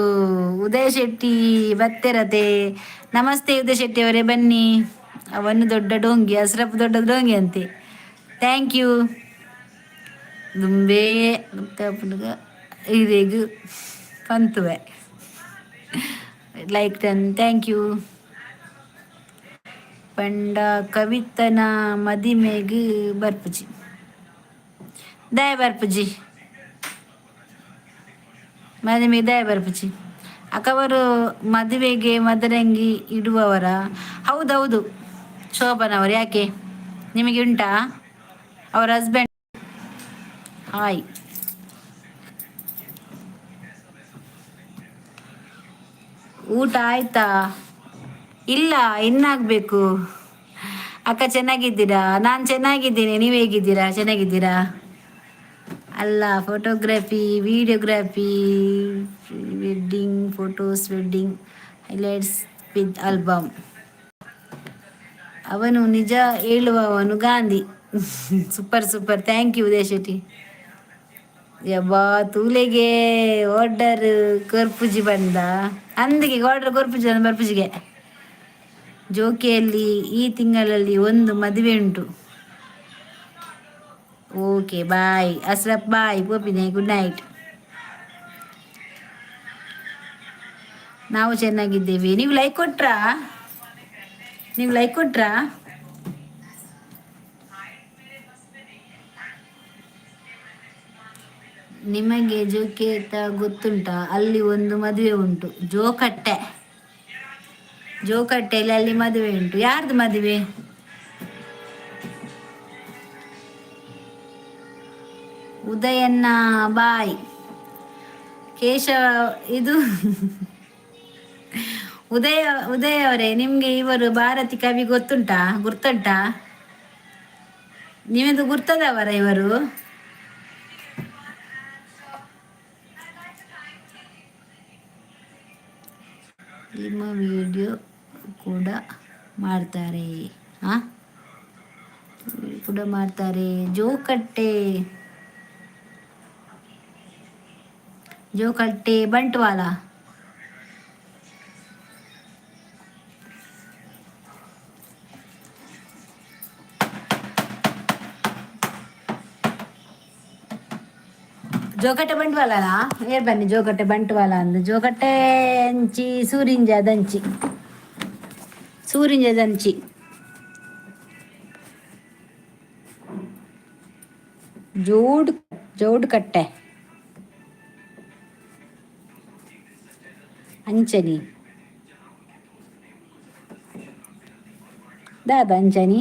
ಉದಯ ಶೆಟ್ಟಿ ಬತ್ತೆರತೆ. ನಮಸ್ತೆ ಉದಯ ಶೆಟ್ಟಿ ಅವರೇ, ಬನ್ನಿ. ಅವನು ದೊಡ್ಡ ಡೋಂಗಿ, ಅಸ್ರಪ್ ದೊಡ್ಡ ಡೋಂಗಿ ಅಂತೆ. Thank you. ದುಂಬೇ ಇರೆಗ್ ಪಂತುವೆ. Like done, thank you. ಪಂಡ ಕವಿತನ ಮದಿಮೆಗ್ ಬರ್ಪುಜಿ. ದಯ ಬರ್ಪುಜಿ? ಮದಿಮೆ ಬರ್ಪುಚಿ. ಅಕ್ಕವರು ಮದುವೆಗೆ ಮದರಂಗಿ ಇಡುವವರ? ಹೌದೌದು, ಶೋಭನ್ ಅವರು. ಯಾಕೆ, ನಿಮಗೆ ಉಂಟಾ ಅವರ ಹಸ್ಬೆಂಡ್? ಹಾಯ್, ಊಟ ಆಯ್ತಾ? ಇಲ್ಲ, ಇನ್ನಾಗಬೇಕು. ಅಕ್ಕ ಚೆನ್ನಾಗಿದ್ದೀರಾ? ನಾನು ಚೆನ್ನಾಗಿದ್ದೀನಿ, ನೀವು ಹೇಗಿದ್ದೀರಾ? ಚೆನ್ನಾಗಿದ್ದೀರಾ ಅಲ್ಲ? Photography, videography, wedding photos, wedding highlights with album. ಅವನು ನಿಜ ಹೇಳುವವನು Gandhi. Super super, thank you Udaya Shetty. ಯಬ್ಬಾ, ತೂಲೆಗೆ order ಕೊರ್ಪುಜಿ ಬಂದ ಅಂದಿಗೆ ಆರ್ಡರ್ ಕೊರ್ಪುಜಿ ಬರ್ಪುಜಿಗೆ. ಜೋಕಿಯಲ್ಲಿ ಈ ತಿಂಗಳಲ್ಲಿ ಒಂದು ಮದುವೆ ಉಂಟು. ಓಕೆ, ಬಾಯ್ ಅಸ್ರಫ್, ಬಾಯ್ ಪೋಪಿನೆ, ಗುಡ್ ನೈಟ್. ನಾವು ಚೆನ್ನಾಗಿದ್ದೇವೆ. ನೀವು ಲೈಕ್ ಕೊಟ್ರಾ? ನೀವು ಲೈಕ್ ಕೊಟ್ರಾ? ನಿಮಗೆ ಜೋಕೇತ ಗೊತ್ತುಂಟಾ? ಅಲ್ಲಿ ಒಂದು ಮದುವೆ ಉಂಟು. ಜೋಕಟ್ಟೆ, ಜೋಕಟ್ಟೆಯಲ್ಲಿ ಅಲ್ಲಿ ಮದುವೆ ಉಂಟು. ಯಾರ್ದು ಮದುವೆ? ಉದಯಣ್ಣ ಬಾಯ್. ಕೇಶವ, ಇದು ಉದಯ. ಉದಯ ಅವರೇ, ನಿಮಗೆ ಇವರು ಭಾರತಿ ಕವಿ ಗೊತ್ತುಂಟಾ? ಗುರ್ತುಂಟಾ ನಿಮ್ಮದು? ಗುರ್ತದವರ ಇವರು? ನಿಮ್ಮ ವಿಡಿಯೋ ಕೂಡ ಮಾಡ್ತಾರೆ. ಹಾಂ, ಕೂಡ ಮಾಡ್ತಾರೆ. ಜೋಕಟ್ಟೆ, ಜೋಕಟ್ಟೆ ಬಂಟ್ವಾಳ. ಜೋಕಟ್ಟೆ ಬಂಟ್ವಾಳ ಏರ್ ಬನ್ನಿ. ಜೋಕಟ್ಟೆ ಬಂಟ್ವಾಳ ಅಂದು ಜೋಕಟ್ಟೆ ಅಂಚಿ ಸೂರಿಂಜದಂಚಿ, ಸೂರಿಂಜದಂಚಿ. ಜೋಡ್ ಜೋಡುಕಟ್ಟೆ ಅಂಚನಿ ದಾದ ಅಂಚನಿ.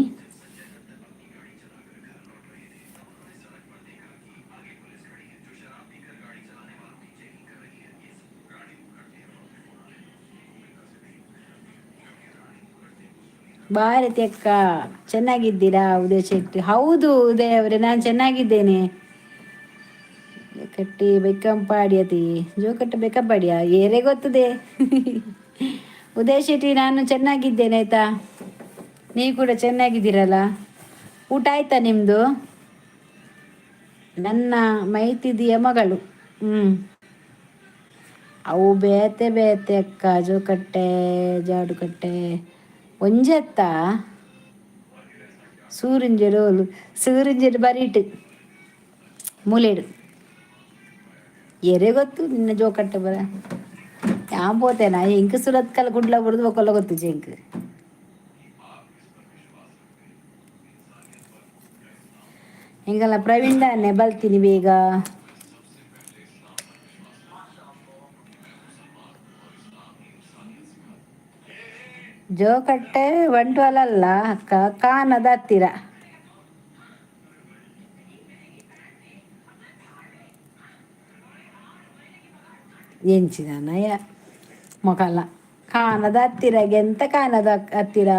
ಭಾರತಿ ಅಕ್ಕ ಚೆನ್ನಾಗಿದ್ದೀರಾ? ಉದಯ ಶೆಟ್ಟಿ, ಹೌದು ಉದಯ ಅವರೇ, ನಾನು ಚೆನ್ನಾಗಿದ್ದೇನೆ. ಕಟ್ಟಿ ಬೆಕ್ಕಂಪಾಡಿಯತಿ, ಜೋಕಟ್ಟೆ ಬೆಕ್ಕಂಪಾಡಿಯ ಏರೇ ಗೊತ್ತದೆ. ಉದಯ ಶೆಟ್ಟಿ, ನಾನು ಚೆನ್ನಾಗಿದ್ದೇನೆ ಆಯ್ತಾ? ನೀವು ಕೂಡ ಚೆನ್ನಾಗಿದ್ದೀರಲ್ಲ? ಊಟ ಆಯ್ತಾ ನಿಮ್ಮದು? ನನ್ನ ಮೈತಿದಿಯ ಮಗಳು. ಹ್ಞೂ, ಅವು ಬೇತೆ ಬೇತೆ ಅಕ್ಕ. ಜೋಕಟ್ಟೆ ಜಾಡುಕಟ್ಟೆ ಒಂಜೆತ್ತ ಸೂರಿಂಜೆಡು ಸೂರಿಂಜೆಡು ಬರೀಟು ಮೂಲೇಡು ಎರೆ ಗೊತ್ತು ನಿನ್ನ ಜೋಕಟ್ಟೆ ಬರ ಯಾನ್ ಪೋತೇನಾ? ಎಂಕ್ ಸುರತ್ಕಲ್ ಕುಡ್ಲ ಬುಡ್ದು ಬೊಕೊಲ್ಲ ಗೊತ್ತುಜಿ ಎಂಕ್. ಎಂಕಲ್ನ ಪ್ರವೀಣ್ ದಾನೆ ಬಲ್ತೀನಿ ಬೇಗ. ಜೋಕಟ್ಟೆ ಬಂಟ್ವಾಳ ಅಲ್ಲ ಅಕ್ಕ, ಕಾನದ ಹತ್ತಿರ. ಎಂಚಿದಾನಯ್ಯ ಮೊಕಲ್ಲ ಕಾನದ ಹತ್ತಿರ ಎಂತ ಕಾನದ ಹತ್ತಿರ.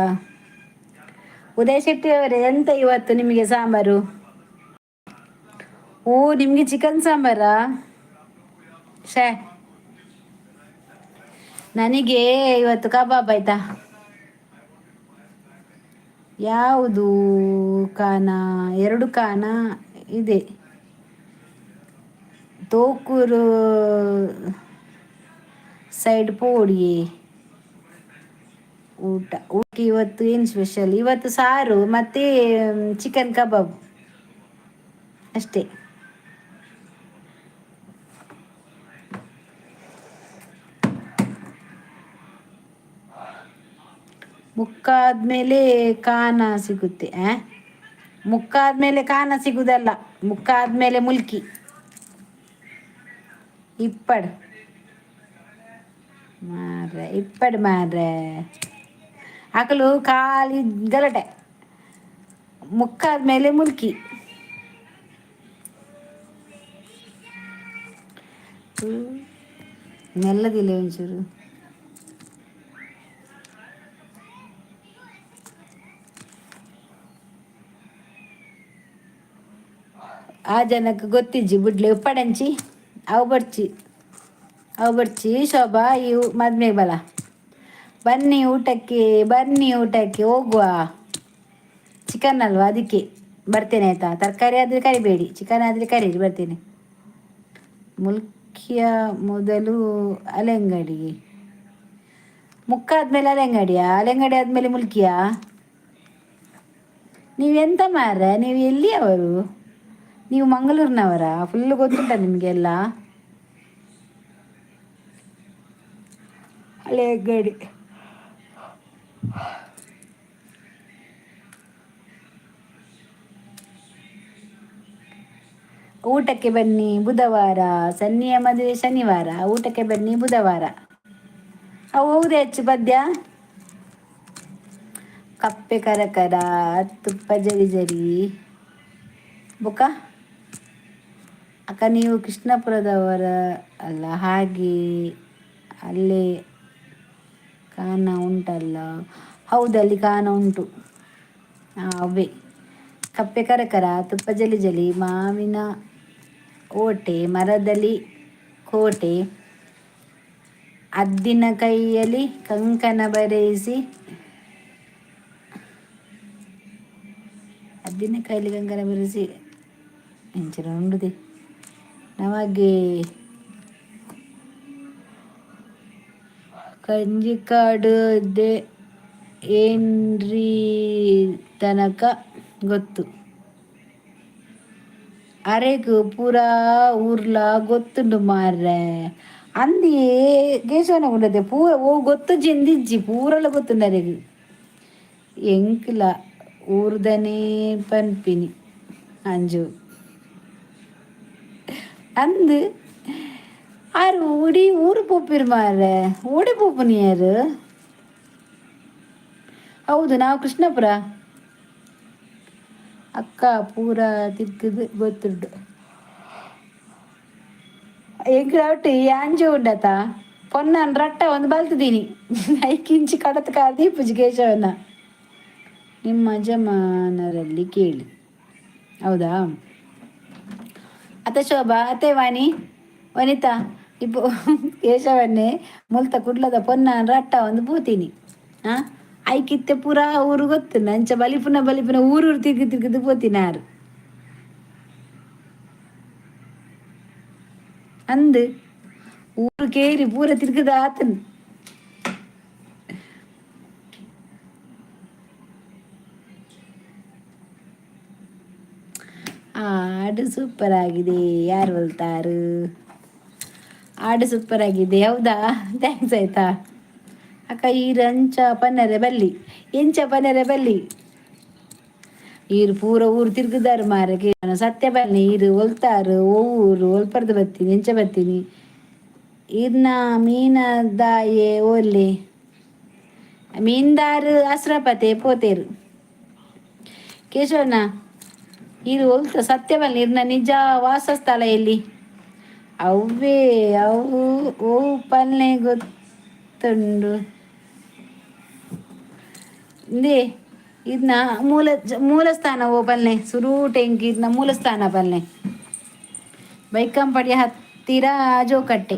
ಉದಯ ಶೆಟ್ಟಿ ಅವರೇ, ಎಂತ ಇವತ್ತು ನಿಮಗೆ ಸಾಂಬಾರು? ಓ, ನಿಮಗೆ ಚಿಕನ್ ಸಾಂಬಾರಾ? ಶೇ, ನನಗೆ ಇವತ್ತು ಕಬಾಬ್ ಆಯ್ತಾ. ಯಾವುದು ಕಾನ? ಎರಡು ಕಾನ ಇದೆ. ತೋಕೂರು ಸೈಡ್ ಪೋಡಿ. ಊಟ ಊಟ ಇವತ್ತು ಏನು ಸ್ಪೆಷಲ್? ಇವತ್ತು ಸಾರು ಮತ್ತು ಚಿಕನ್ ಕಬಾಬ್ ಅಷ್ಟೇ. ಮುಕ್ಕಾದ್ಮೇಲೆ ಕಾನ ಸಿಗುತ್ತೆ. ಮುಕ್ಕಾದ್ಮೇಲೆ ಕಾನ ಸಿಗುದಲ್ಲ, ಮುಕ್ಕಾದ್ಮೇಲೆ ಮುಲ್ಕಿ ಇಪ್ಪಡ್. ಮಾರ್ರೆ, ಇಪ್ಪಡು ಮಾರ್ರೆ. ಅಕಲು ಖಾಲಿ ಗಲಾಟೆ. ಮುಕ್ಕಾದ್ಮೇಲೆ ಮುಲ್ಕಿ. ಮೆಲ್ಲದಿಲ್ಲ ಒಂಚೂರು. ಆ ಜನಕ್ಕೆ ಗೊತ್ತಿಜ್ಜಿ ಬುಡ್ಲೆ ಉಪ್ಪಡಂಚಿ ಅವು ಬರ್ಚಿ ಅವು ಬರ್ಚಿ. ಶೋಭಾ, ಇವು ಮದ್ಮೆಗೆ ಬಲ. ಬನ್ನಿ ಊಟಕ್ಕೆ, ಬನ್ನಿ ಊಟಕ್ಕೆ ಹೋಗುವ. ಚಿಕನ್ ಅಲ್ವಾ, ಅದಕ್ಕೆ ಬರ್ತೇನೆ ಆಯ್ತಾ. ತರಕಾರಿ ಆದರೆ ಕರಿಬೇಡಿ, ಚಿಕನ್ ಆದರೆ ಕರೀರಿ, ಬರ್ತೇನೆ. ಮುಲ್ಕಿಯ ಮೊದಲು ಅಲೆಂಗಡಿ. ಮುಕ್ಕ ಆದ್ಮೇಲೆ ಅಲೆಂಗಡಿಯಾ? ಅಲೆಂಗಡಿ ಆದಮೇಲೆ ಮುಲ್ಕಿಯಾ? ನೀವೆಂತ ಮಾರ್ರೆ, ನೀವು ಎಲ್ಲಿಯವರು? ನೀವು ಮಂಗಳೂರಿನವರಾ? ಫುಲ್ಲು ಗೊತ್ತುಂಟ ನಿಮಗೆಲ್ಲ? ಹಳೆಂಗಡಿ. ಊಟಕ್ಕೆ ಬನ್ನಿ ಬುಧವಾರ. ಸನ್ನಿಯ ಮದುವೆ ಶನಿವಾರ, ಊಟಕ್ಕೆ ಬನ್ನಿ ಬುಧವಾರ. ಅವು ಹೌದೇ ಹೆಚ್ಚು ಪದ್ಯ. ಕಪ್ಪೆ ಕರಕರ, ತುಪ್ಪ ಜರಿ ಜರಿ. ಬುಕ್ಕ ಅಕ್ಕ, ನೀವು ಕೃಷ್ಣಪುರದವರ ಅಲ್ಲ? ಹಾಗೆ ಅಲ್ಲೇ ಕಾನ ಉಂಟಲ್ಲ? ಹೌದು, ಅಲ್ಲಿ ಕಾನ ಉಂಟು. ಅವೇ ಕಪ್ಪೆ ಕರಕರ, ತುಪ್ಪ ಜಲಿ ಜಲಿ, ಮಾವಿನ ಓಟೆ, ಮರದಲ್ಲಿ ಕೋಟೆ, ಹದ್ದಿನ ಕೈಯಲ್ಲಿ ಕಂಕಣ ಬರೆಯಿಸಿ, ಹದ್ದಿನ ಕೈಯಲ್ಲಿ ಕಂಕಣ ಬರೆಸಿ ಎಂಚಿನ ಉಂಡುದೆ ನಮಗೆ. ಕಂಜಿಕಾಡು ದೆ ಏನ್ರಿ ತನಕ ಗೊತ್ತು. ಅರೆಗ್ ಪೂರಾ ಊರ್ಲ ಗೊತ್ತುಂಡು ಮಾರ್ರೆ. ಅಂದಿಯೇ ಕೇಶವನ ಗುಂಡದೆ ಪೂರ ಓ ಗೊತ್ತು ಜಿಂದಿಜ್ಜಿ, ಪೂರಲ ಗೊತ್ತುಂಡು ಅರೆಗ್. ಎಂಕ್ಲ ಊರ್ದನೇ ಪನ್ಪಿನಿ ಅಂಜು ಅಂದು. ಆರು ಉಡಿ ಊರು ಪೋಪಿರು ಮಾರ್ರೆ, ಓಡಿ ಪೋಪುನಿ ಯಾರು? ಹೌದು, ನಾವು ಕೃಷ್ಣಪುರ. ಅಕ್ಕ, ಪೂರ ತಿರ್ಗದು ಗೊತ್ತುಂಡು. ಎಂಕ್ಲ ಯಾಂಜು ಉಂಡತ ಪೊನ್ನನ್ ರಟ್ಟ ಒಂದು ಬಲ್ತಿದ್ದೀನಿ. ಐಕಿಂಚಿ ಕಡತ ಕಾದಿ ಪೂಜೆ ಕೇಶವನ. ನಿಮ್ಮ ಯಜಮಾನರಲ್ಲಿ ಕೇಳಿ. ಹೌದಾ ಅತ್ತ ಶೋಭಾ, ಅತ್ತೆ ವಾಣಿ, ವನಿತಾ. ಇಪ್ಪು ಕೇಶವನ್ನೇ ಮುಲ್ತ ಕುಡ್ಲದ ಪೊನ್ನನ್ ರಟ್ಟ ಒಂದು ಪೂತೀನಿ. ಹಾಂ, ಐಕಿತ್ತೆ ಪೂರಾ ಊರು ಗೊತ್ತು. ಅಂಚ ಬಲಿಪುನ ಬಲಿಪುನ ಊರೂರು ತಿರ್ಗಿ ತಿರ್ಗಿದು ಪೋತೀನಿ ಆರು ಅಂದು. ಊರು ಕೇರಿ ಪೂರ ತಿರ್ಗದ ಆತನ್. ಹಾಡು ಸೂಪರ್ ಆಗಿದೆ, ಯಾರು ಹೇಳ್ತಾರು? ಹಾಡು ಸೂಪರ್ ಆಗಿದೆ, ಹೌದಾ? Thanks ಆಯ್ತಾ. ಅಕ್ಕ, ಈ ರಂಚ ಪನ್ನರೆ ಬಲ್ಲಿ, ಎಂಚ ಪನ್ನರೆ ಬಲ್ಲಿ. ಈರು ಪೂರ ಊರು ತಿರ್ಗುದಾರು ಮಾರಕ್ಕೆ. ಸತ್ಯ ಬನ್ನಿ, ಈರು ಒಲ್ತಾರು. ಓ ಊರು ಒಲ್ಪರ್ದು ಬತ್ತೀನಿ, ಎಂಚ ಬತ್ತೀನಿ? ಇರ್ನ ಮೀನದಾಯೆ ಓಲ್ಲಿ ಮೀನ್ದಾರು ಅಸ್ರಪತೆ ಪೋತೇರು. ಕೇಶವನ, ಈರು ಒಲ್ತ ಸತ್ಯ ಬನ್ನಿ. ಇರ್ನ ನಿಜ ವಾಸಸ್ಥಳ ಎಲ್ಲಿ? ಅವ್ವೇ ಅವು ಓ ಪಲ್ಲೆ ಗೊತ್ತುಂಡು. ಇಂದೇ ಇದನ್ನ ಮೂಲ ಮೂಲಸ್ಥಾನ ಓ ಪಲ್ಲೆ ಸುರೂಟೆಂಕಿ. ಇದನ್ನ ಮೂಲಸ್ಥಾನ ಪಲ್ಲೆ ಬೈಕಂಪಡಿ ಹತ್ತಿರ ಜೋಕಟ್ಟೆ.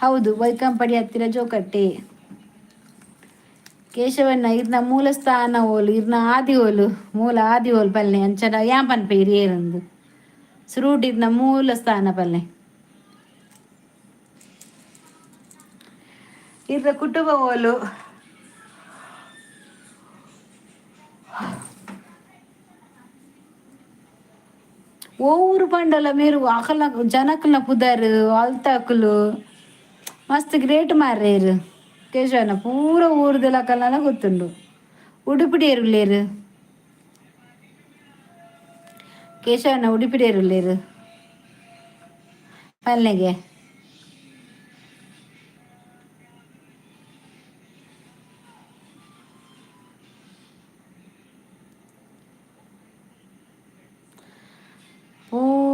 ಹೌದು, ಬೈಕಂಪಡಿ ಹತ್ತಿರ ಜೋಕಟ್ಟೆ. ಕೇಶವಣ್ಣ, ಇರ್ನ ಮೂಲಸ್ಥಾನ ಓಲು? ಇರ್ನ ಆದಿ ಓಲು? ಮೂಲ ಆದಿ ಓಲು ಪಲ್ಲೆ? ಅಂಚನ ಯಾ ಪನ್ಪೆ ಇರ್ ಏರಂದು ಸುರೂಟ್ ಇರ್ನ ಮೂಲ ಸ್ಥಾನ ಪಲ್ಲೆ. ಇರ್ನ ಕುಟುಂಬ ಓಲು? ಓ ಊರು ಪಂಡಲ ಮೇರು ಅಕಲ್ನ ಜನಕಲ್ನ ಪುದರ್ ಅಲ್ತಾಕುಲು ಮಸ್ತ್ ಗ್ರೇಟ್ ಮಾರ್ರೇರು. ಕೇಶವನ, ಪೂರ ಊರುದೆಲ್ಲ ಅಕಲ್ನ ಗೊತ್ತುಂಡು. ಉಡುಪಿಡಿಯರು ಉಳ್ಳೇರು ಕೇಶವನ? ಉಡುಪಿಡಿಯರು ಉಳ್ಳೇರು ಪಲ್ನೆಗೆ?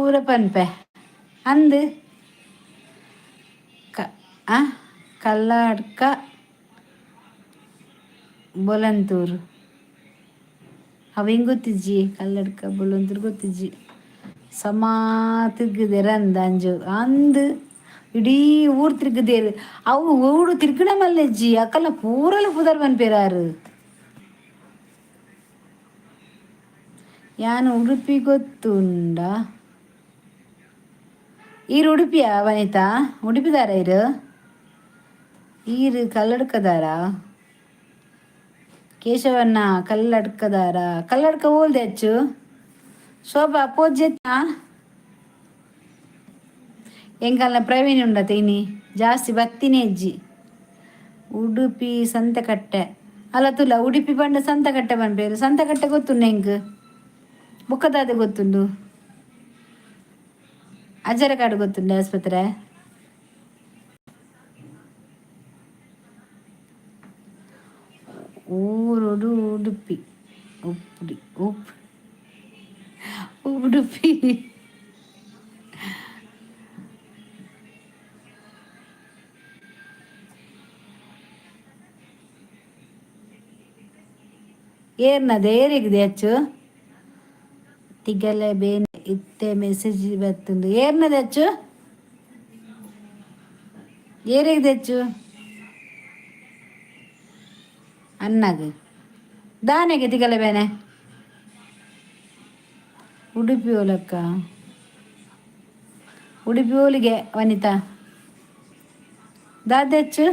ಪೂರ ಪನ್ಪೆ ಅಂದ್. ಕ ಆ ಕಲ್ಲಾಡ್ಕ ಬೊಲಂತೂರು. ಅವು ಹೆಂಗೆ ಗೊತ್ತಿಜ್ಜಿ? ಕಲ್ಲಡ್ಕ ಬೊಲಂತೂರು ಗೊತ್ತಿಜ್ಜಿ. ಸಮಾ ತಿರ್ಗುದೆರ್ ಅಂದ್ ಅಂಜು ಅಂದ್, ಇಡೀ ಊರು ತಿರ್ಗುದೇರು. ಅವು ಊರು ತಿರ್ಗಣ ಮಲ್ಲೆಜ್ಜಿ. ಅಕಲ್ನ ಪೂರಲ ಪುದರ್ ಪನ್ಪೇರಾರು. ಯಾನ್ ಉಡುಪಿ ಗೊತ್ತುಂಡ? ಈರ್ ಉಡುಪಿಯ ವನಿತಾ? ಉಡುಪಿದಾರ ಇರು? ಈರು ಕಲ್ಲಡ್ಕದಾರ? ಕೇಶವಣ್ಣ ಕಲ್ಲಡ್ಕದಾರ? ಕಲ್ಲಡ್ಕ ಓಲ್ದೆ ಅಚ್ಚು? ಶೋಭಾ ಪೋಜೆತ್ತಾ? ಎಂಕಲ್ನ ಪ್ರವೀಣ್ ಉಂಡತ ಇನಿ ಜಾಸ್ತಿ ಬತ್ತಿನೇ ಇಜ್ಜಿ. ಉಡುಪಿ ಸಂತೆಕಟ್ಟೆ ಅಲ್ಲ ತುಲ. ಉಡುಪಿ ಪಂಡ ಸಂತೆಕಟ್ಟೆ ಪನ್ಪೇರು. ಸಂತೆಕಟ್ಟೆ ಗೊತ್ತುಂಡು ಎಂಕ್. ಬೊಕ್ಕದಾದ ಗೊತ್ತುಂಡು? ಅಜ್ಜರಕಾಡು ಗೊತ್ತುಂಡು ಆಸ್ಪತ್ರೆ. ಊರುಡು ಉಡುಪಿ ಉಪ್ಪುಡಿ ಉಪ್ ಉಡುಪಿ. ಏರ್ನದ ಏರಿಗಿದೆ ಅಚ್ಚು? ತಿಗಲೆ ಬೇನೆ ಇತ್ತೆ ಮೆಸೇಜ್ ಬತ್ತುಂಡು. ಏರ್ನದ ಅಚ್ಚು? ಏರಿಗಿದೆ ಅಚ್ಚು? ಅಣ್ಣಗ್ ದಾನೆಗೆ ತಿಗಲೆ ಬೇನೆ? ಉಡುಪಿ ಓಲಕ್ಕ? ಉಡುಪಿ ಓಲಿಗೆ ವನಿತಾ? ದಾದೆಚ್ಚು?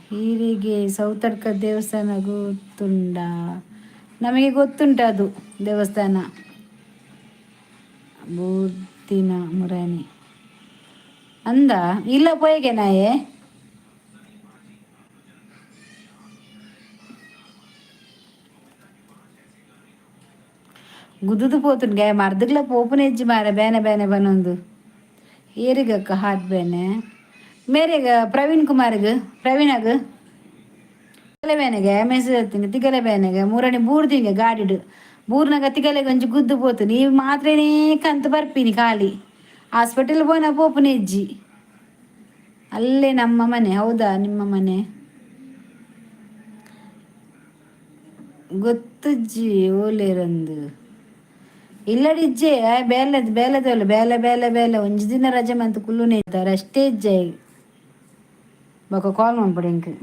ಹೀರಿಗೆ ಸೌತಡ್ಕ ದೇವಸ್ಥಾನ ಗೊತ್ತುಂಡ? ನಮಗೆ ಗೊತ್ತುಂಟು ಅದು ದೇವಸ್ಥಾನ. ಬೂರ್ದಿನ ಮುರಾನಿ ಅಂದ ಇಲ್ಲ ಪೋಯಗೆ ನಾಯೆ. ಗುದ್ದುದು ಪೋತುಂಡು ಮರ್ದಗ್ಲ ಪೋಪುನ ಹೆಜ್ಜಿ ಮಾರೆ. ಬೇನೆ ಬೇನೆ ಬನ್ನೊಂದು. ಏರಿಗಕ್ಕ ಹಾಟ್ ಬೇನೆ? ಮೇರೆಗ ಪ್ರವೀಣ್ ಕುಮಾರ್ಗ್, ಪ್ರವೀಣಗ್ ತಿಗಲೆ ಬೇನೆಗೆ ಮೆಸೇಜ್ ಹತ್ತೀನಿ. ತಿಗಲೆ ಬೇನೆಗೆ ಮೂರನೇ ಬೂರ್ದಿಂಗೆ ಗಾಡಿಡು ಬೂರ್ನಾಗ ತಿಗಲೆಗೆ ಒಂಜಿ ಗುದ್ದು ಪೋತು. ನೀವು ಮಾತ್ರೇನೇ ಕಂತು ಬರ್ಪಿನಿ. ಖಾಲಿ ಹಾಸ್ಪಿಟಲ್ ಪೋನ ಪೋಪುನ ಹೆಜ್ಜಿ. ಅಲ್ಲೇ ನಮ್ಮ ಮನೆ. ಹೌದಾ? ನಿಮ್ಮ ಮನೆ ಗೊತ್ತುಜ್ಜಿ. ಓಲೇರಂದು ಇಲ್ಲಡಿಜ್ಜೆ. ಬೇಲೆ ಬೇಲೆದಲ್ಲ, ಬೇಲೆ ಬೇಲೆ ಬೇಲೆ. ಒಂಜಿ ದಿನ ರಜೆ ಮಂತ್ ಕುಲ್ಲುನೇ ಇದ್ದಾರೆ ಅಷ್ಟೇ ಇಜ್ಜೆ. ಬೊಕ ಕಾಲ್ ಮನ್ಪೊಡು ಎಂಕ್.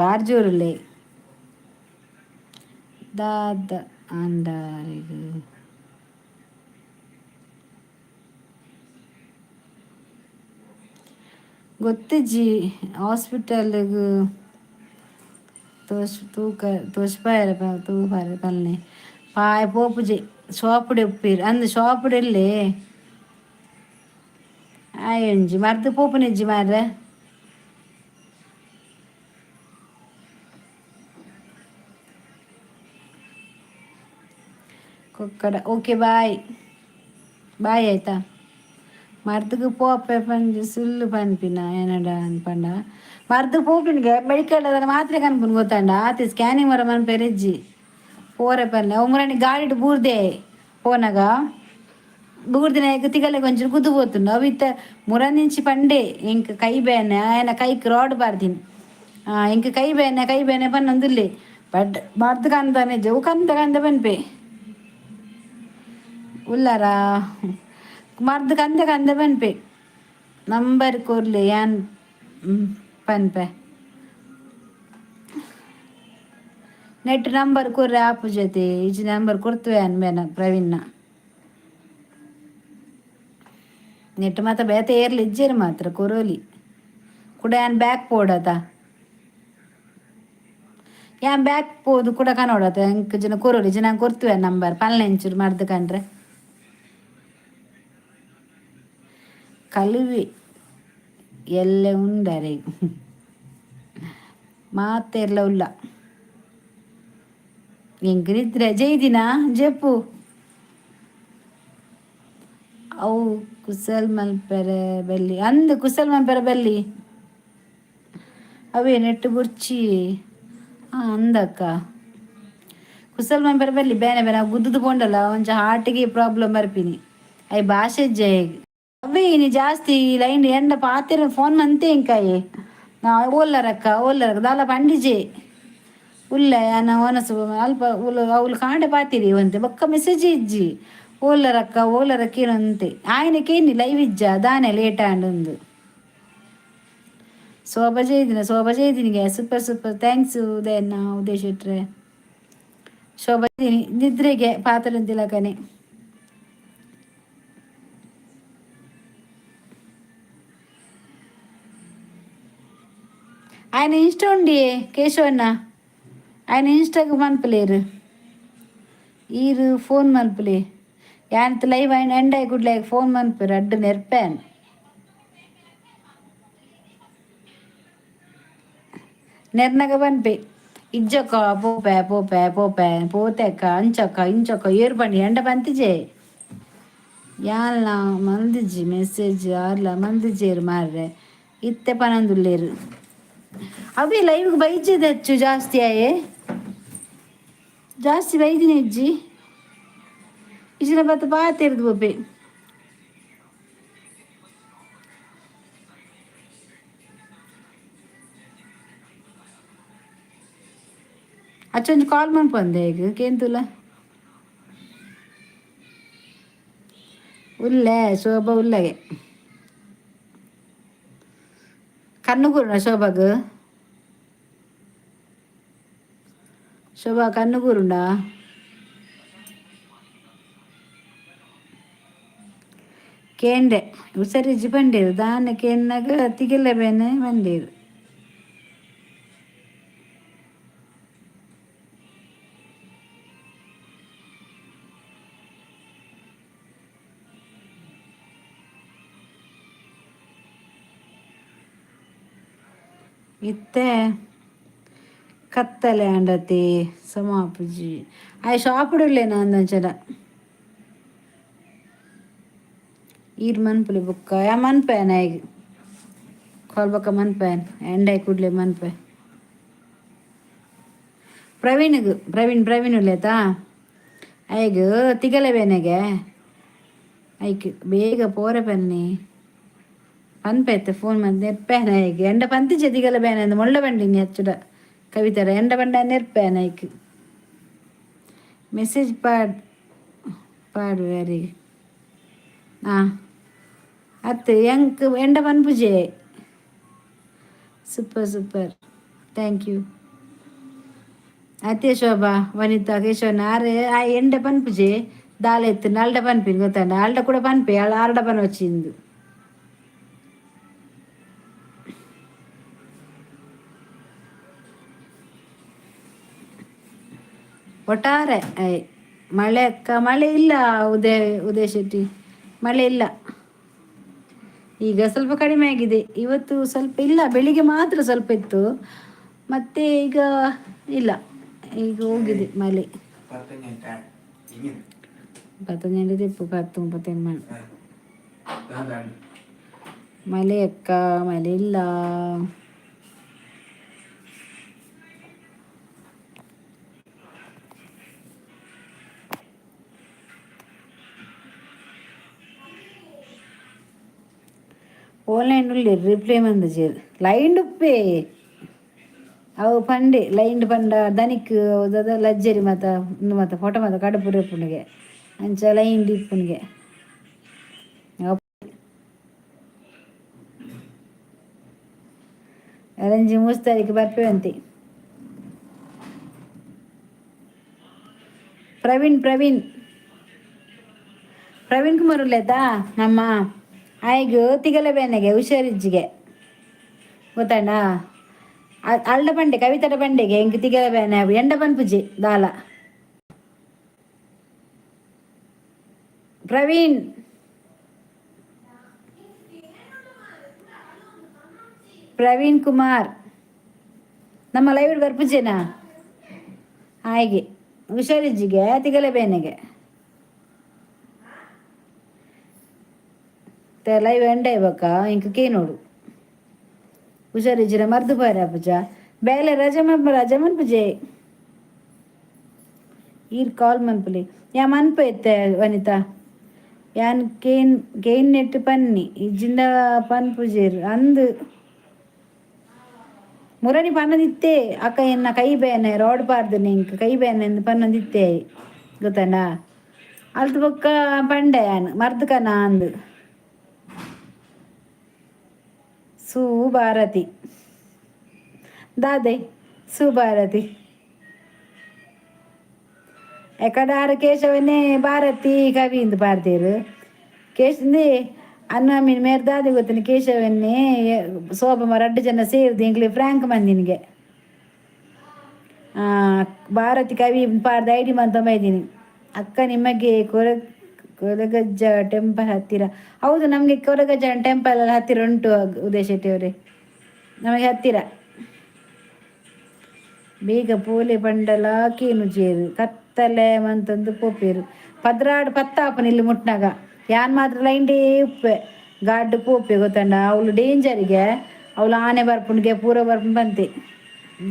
ಬಾರಿ ಜೋರುಲ್ಲೆ. ದಾದ ಆಂಡಾರಿಗ್ ಗೊತ್ತಿಜ್ಜಿ. ಹಾಸ್ಪಿಟಲ್ಗ್ ತೋಶ್ ತೂಕ ತೋಜ್ಪಾಯೆರೆ ತೂಪಾರೆ ಪನ್ನೆ. ಪಾಯ್ ಪೋಪುಜಿ. ಶಾಪುಡೆ ಉಪ್ಪೀರ್ ಅಂದ್. ಶಾಪುಡು ಎಲ್ಲೆ ಆಯೊಂಜಿ ಮರ್ದ್ ಪೋಪುನಿಜ್ಜಿ ಮಾರ್ರೆ. ಕೊಕ್ಕಡ. ಓಕೆ, ಬಾಯ್ ಬಾಯ್, ಆಯ್ತಾ? ಮರ್ದ್ಗ್ ಪೋಪೆ ಪಂಜಿ ಸುಳ್ಳು ಪನ್ಪಿನ ಎನಡ ಪಂಡ. ಮರ್ದ್ ಪೋಪಿನಿಗೆ ಮೆಡಿಕಲ್ ಮಾತ್ರೆ ಕನ್ಪುನು ಗೊತ್ತಂಡ. ಆತೆ ಸ್ಕ್ಯಾನಿಂಗ್ ಮರ ಮನ್ಪೆರೆ ಇಜ್ಜಿ. ಪೋರೆ ಪನ್ನೆ. ಅವು ಮುರಾನಿ ಗಾಡಿಡ್ ಬೂರ್ದೆ. ಪೋನಗ ಬೂರ್ದಿನ ತಿಗಲೆಗ್ ಒಂಚೂರು ಗುದ್ದು ಪೋತುಂಡು. ಅವು ಇತ್ತೆ ಮುರನಿಂಚಿ ಪಂಡೆ, ಎಂಕ್ ಕೈ ಬೇನೆ. ಆಯನ ಕೈಕ್ ರಾಡ್ ಪಾರ್ದಿನಿ. ಎಂಕ್ ಕೈ ಬೇನೆ ಕೈ ಬೇನೆ ಪನ್ನೊಂದುಲ್ಲೆ. ಬಟ್ ಮರ್ದ್ ಕಂತಾನೆ ಇಜ್ಜಿ. ಅವು ಕಂತ ಕಂತ ಪನ್ಪೆ. ಉಲ್ಲರಾ? ಮರ್ದ್ ಕಂತೆ ಕಂತೆ ಪನ್ಪೆ. ನಂಬರ್ ಕೊರ್ಲೆ ಯಾನ್ ಪನ್ಪೆ. ನೆಟ್ ನಂಬರ್ ಕೊರ್ರೆ ಆಪುಜತೆ. ಇಜ್ಜಿ ನಂಬರ್ ಕೊರ್ತುವೆ ಅನ್ಬೇನ ಪ್ರವೀಣ್ನ. ನೆಟ್ ಮಾತ ಬೇತೆ ಏರ್ಲ ಇಜ್ಜೆರ್ ಮಾತ್ರ ಕೊರೋಲಿ. ಕುಡ ಯಾನ್ ಬ್ಯಾಕ್ ಪೋಡತ? ಯಾನ್ ಬ್ಯಾಕ್ ಪೋದು ಕುಡ ಕನೋಡತ? ಎಂಕ್ ಜನ ಕೊರೋಲಿ ಜನ ಕೊರ್ತುವೆ ನಂಬರ್. ಪನ್ಲೆ ಒಂಚೂರು ಮರ್ದ್ ಕಂಡ್ರೆ. ಕಲುವೆ ಎಲ್ಲೆ ಉಂಡರೆ ಮಾತೆರ್ಲ ಉಲ್ಲ. ಎಂಕ್ ನಿದ್ರೆ. ಜೈದಿನ ಜೆಪ್ಪು. ಅವು ಕುಸಲ್ ಮಲ್ಪೆರೆ ಬಲ್ಲಿ ಅಂದ್. ಕುಸಲ್ ಮಲ್ಪೆರೆ ಬಲ್ಲಿ. ಅವೇ ನೆಟ್ಟು ಬುರ್ಚಿ. ಅಂದಕ್ಕ. ಕುಸಲ್ ಮನ್ಪರೆ ಬರ್ಲಿ ಬೇನೆ ಬೇನೆ ಗುದ್ದುದು ಪೋಂಡಲ್ಲ ಒಂಚ ಹಾರ್ಟಿಗೆ ಪ್ರಾಬ್ಲಮ್ ಬರ್ಪಿನಿ. I ಭಾಷೆ ಜಯ ಅವೇ ಇನಿ ಜಾಸ್ತಿ ಲೈನ್ ಎಂಡ ಪಾತೆರ ಫೋನ್ ಮಂತೆ ಇಂಕಾಯಿ ಓಲ್ಲರಕ್ಕ ಓಲ್ಲರಕ್ಕ ದಾಲ ಪಂಡಿಜೆ ಉಲ್ಲ ಯಾನ ಒನಸು ಅಲ್ಪ ಉಲ್ಲ ಅವ್ಲು ಕಾಂಡೆ ಪಾತಿರಿ ಒಂತೆ ಬೊಕ್ಕ ಮೆಸೇಜ್ ಇಜ್ಜಿ ಓಲ್ಲರಕ್ಕ ಓಲರಕ್ಕ ಏನಂತೆ ಆಯನಕೇನಿ ಲೈವ್ ಇಜ್ಜ ದಾನೆ ಲೇಟ್ ಆಂಡ್. ಶೋಭಾ ಜೈದಿನ, ಶೋಭಾ ಜೈದಿನಿಗೆ super super thanks ಉದಯಣ್ಣ. ಉದಯ್ ಶೆಟ್ರೆ, ಶೋಭಾ ನಿದ್ರೆಗೆ ಪಾತ್ರಂತಿಲಕನೆ. ఆయన ఇన్స్టా ఉండి ಕೇಶವಣ್ಣ, ఆయన ಇನ್ಸ್ಟಾಗ್ ಮನ್ಪಲೇರು ಈರು ಫೋನ್ ಮನ್ಪಲೆ. ಯಾನತ್ ಲೈವ್ ಆಯ್ನ ಎಂಡ್ ಆಯ್ ಕುಡ್ಲೆ ಫೋನ್ ಮನ್ಪೇರು ಅಡ್ಡು ನೆರ್ಪೇನ್. ನೆರ್ನಗ ಪನ್ಪೆ ಇಜ್ಜಕ್ಕ ಪೋಪೆ ಪೋಪೆ ಪೋಪೆ ಪೋತೆಕ್ಕ ಅಂಚಕ್ಕ ಇಂಚಕ್ಕ ಏರು ಪಂಡಿ ಎಂಡ ಪಂತಿಜೆ. ಯಾಲ್ನ ಮಂದಿಜಿ ಮೆಸೇಜ್ ಆರ್ಲ ಮಂದಿಜೇರು ಮಾರ್ರೆ ಇತ್ತೆ ಪನಂದುಲ್ಲೇರು. ಅವಿ ಲೈವ್ಗೆ ಬೈಜಿದೆ ಹೆಚ್ಚು ಜಾಸ್ತಿ ಆಯೆ ಜಾಸ್ತಿ ಬೈದಿನಿ ಅಜ್ಜಿ ಇಜಿನ ಬತ್ತ ಪಾತಿರ್ದು ಬೋಪೆ. ಅಚ್ಚೊಂಜಿ ಕಾಲ್ ಮನ್ಪಂದೆ ಈಗ ಕೇಂತುಲ ಉಲ್ಲೆ ಶೋಭಾ ಉಲ್ಲಗೆ ಕಣ್ಣುಗೂರುನ ಶೋಭಾಗ್. ಶೋಭಾ ಕಣ್ಣುಗೂರುಂಡ ಕೇಂಡೆ ಉಸರಿಜಿ ಪಂಡೇರು ದಾನೆ ಕೇನ್ನಾಗ ತಿಗೆಲ್ಲ ಬೇನೆ ಬಂಡೇರು. ಇತ್ತೆ ಕತ್ತಲೆ ಅಂಡತಿ ಸಮಾಪುಜಿ ಆಯ್ ಶಾಪಿಡುಲ್ಲೇನ ಅಂದಂಚನ ಈರ್ ಮನ್ಪುಲಿ ಬುಕ್ಕ ಯಾ ಮನ್ಪೇನ ಈಗ ಕಾಲ್ ಬೊಕ್ಕ ಮನ್ಪೇನ್ ಎಂಡೈ ಕೂಡ್ಲೆ ಮನ್ಪೆ. ಪ್ರವೀಣ್ಗ್ ಪ್ರವೀಣ್ ಪ್ರವೀಣ್ ಉಲ್ಲೇತಾ ಐಗ್ ತಿಗಲೆ ಬೇನೆಗೆ ಐಕ್ ಬೇಗ ಪೋರೆ ಪನ್ನಿ ಪನ್ಪೈತೆ ಫೋನ್ ಮಂತ್ ನೆರ್ಪೇನ ಐಕ್ ಎಂಡ ಪಂತಿಜೆ ತಿಗಲೆ ಬೇನೆ ಅಂದ್ ಮೊಳ್ಳ ಬಂಡಿನಿ ಹಚ್ಚುಡ ಕವಿತರ ಎಂಡ ಬಂಡ ನೆರ್ಪೇನ ಐಕ್ ಮೆಸೇಜ್ ಪಾಡ್ ಪಾಡು ಯಾರಿಗೆ. ಹಾಂ ಅತ್ತು ಎಂಕ್ ಎಂಡ ಪನ್ಪುಜೆ. Super super thank you ಅತ್ತೆ ಶೋಭಾ ವನಿತಾ ಕೇಶವನ ಆರೆ ಆ ಎಂಡ ಪನ್ಪುಜೆ ದಾಲ ಎತ್ತು ಅಲ್ಡ ಪನ್ಪಿನ ಗೊತ್ತಂಡ ಅಲ್ಡ ಕೂಡ ಪನ್ಪೆ ಆರ್ಡ ಪನ್ వచ్చిಂದು. ಒಟ್ಟಾರೆ ಮಳೆ ಅಕ್ಕ ಮಳೆ ಇಲ್ಲ. ಉದಯ ಉದಯ ಶೆಟ್ಟಿ ಮಳೆ ಇಲ್ಲ. ಈಗ ಸ್ವಲ್ಪ ಕಡಿಮೆ ಆಗಿದೆ. ಇವತ್ತು ಸ್ವಲ್ಪ ಇಲ್ಲ, ಬೆಳಿಗ್ಗೆ ಮಾತ್ರ ಸ್ವಲ್ಪ ಇತ್ತು, ಮತ್ತೆ ಈಗ ಇಲ್ಲ, ಈಗ ಹೋಗಿದೆ ಮಳೆ. 15 ತಿಪ್ಪು 10 35 ಮಳೆ ಅಕ್ಕ ಮಳೆ ಇಲ್ಲ. ಆನ್ಲೈನ್ ರಿಪ್ಲೈ ಮಂದಿಜೆರ್ ಲೈನ್ ಉಪ್ಪೆ ಅವು ಪಂಡೆ ಲೈನ್ ಪಂಡ ದನಿಕ್ ದಾದ ಲಜ್ಜರಿ ಮಾತ ಉಂದು ಮಾತ ಫೋಟೋ ಮಾತ ಕಡುಪುರ ಇಪ್ಪುನಿಗೆ ಅಂಚ ಲೈನ್ ಇಪ್ಪುನಿಗೆ. ಅರಂಜಿ 3 ತಾರೀಕು ಬರ್ಪೇವಂತೆ. ಪ್ರವೀಣ್ ಪ್ರವೀಣ್ ಪ್ರವೀಣ್ ಕುಮಾರ್ ಉಲ್ಲೇತಾ ನಮ್ಮ ಆಯ್ಗ್ ತಿಗಲೆ ಬೇನೆಗೆ ಹುಷಾರಿಜ್ಜಿಗೆ ಗೊತ್ತಾಂಡ ಅಲ್ಡ ಬಂಡೆ ಕವಿತಡ ಬಂಡೆಗೆ ಎಂಕ್ ತಿಗಲೆ ಬೇನೆ ಎಂಡ ಪನ್ಪುಜಿ ದಾಲ. ಪ್ರವೀಣ್ ಪ್ರವೀಣ್ ಕುಮಾರ್ ನಮ್ಮ ಲೈವ್ ಬರ್ಪುಜೆನಾ ಹಾಗೆ ಹುಷಾರಿಜ್ಜಿಗೆ ತಿಗಲೆ ಬೇನೆಗೆ ಲೈವ್ ಎಂಡ ಇಬಕ್ಕ ಇಂಕ ಕೇನೋಡು ಹುಷಾರಿಜ್ಜಿರ ಮರ್ದು ಪೋಯರ ಪೂಜ ಬೇಲೆ ರಜೆ ಮನ್ಪ ರಜೆ ಮನ್ಪುಜೆ. ಈರ್ ಕಾಲ್ ಮನ್ಪುಲಿ ಯಾ ಮನ್ಪು ಇತ್ತೆ ವನಿತಾ. ಯಾನ್ ಕೇನ್ ಕೇನ್ ನೆಟ್ ಪನ್ನಿ ಇಜ್ಜಿಂಡ ಪನ್ಪುಜೆರ್ ಅಂದ್. ಮುರಣಿ ಪನ್ನದಿತ್ತೆ ಅಕ್ಕ, ಎನ್ನ ಕೈ ಬೇನೆ, ರೋಡ್ ಪಾರ್ದನೆ ಇಂಕ್ ಕೈ ಬೇನೆ ಎಂದು ಪನ್ನದಿತ್ತೆ, ಗೊತ್ತಂಡ? ಅಲ್ತ್ ಬೊಕ್ಕ ಪಂಡೆ ಯಾನ್ ಮರ್ದ್ ಕನ ಅಂದ್. ಸುಭಾರತಿ ದಾದೆ? ಸುಭಾರತಿ ಎಕಡಾರ ಕೇಶವನೇ ಭಾರತಿ ಕವಿ ಇಂದು ಪಾಡ್ದೇರು. ಕೇಶ್ ಅನ್ನ ಮೀನ್ ಮೇರ್ ದಾದೆ ಗೊತ್ತಿನ? ಕೇಶವನ್ನೇ ಸೋಬಮ್ಮ ರಡ್ಡು ಜನ ಸೇರ್ದು ಎಂಕ್ಲೆ ಫ್ರಾಂಕ್ ಮಂದಿನಿಗೆ ಭಾರತಿ ಕವಿ ಪಾಡ್ದು ಐಡಿ ಮಂತೊಂಬೈದೀನಿ. ಅಕ್ಕ, ನಿಮಗೆ ಕೊರಗಜ್ಜ ಟೆಂಪಲ್ ಹತ್ತಿರ? ಹೌದು, ನಮಗೆ ಕೊರಗಜ್ಜ ಟೆಂಪಲ್ ಹತ್ತಿರ ಉಂಟು. ಉದಯ ಶೆಟ್ಟಿ ಅವರೇ, ನಮಗೆ ಹತ್ತಿರ. ಬೇಗ ಪೋಲೆ ಪಂಡಲ ಕೇನುಜೇರು, ಕತ್ತಲೆ ಮಂತೊಂದು ಪೋಪೇರು. 12 ಪತ್ತಾಪನ ಇಲ್ಲಿ ಮುಟ್ನಾಗ. ಯಾನ್ ಮಾತ್ರ ಲೈನ್ಡೇ ಉಪ್ಪೆ, ಗಾಡ್ ಪೋಪೆ, ಗೊತ್ತಂಡ? ಅವಳು ಡೇಂಜರಿಗೆ, ಅವಳು ಆನೆ ಬರ್ಪುಂಡಿಗೆ ಪೂರ ಬರ್ಪುಂಡು ಬಂತೆ.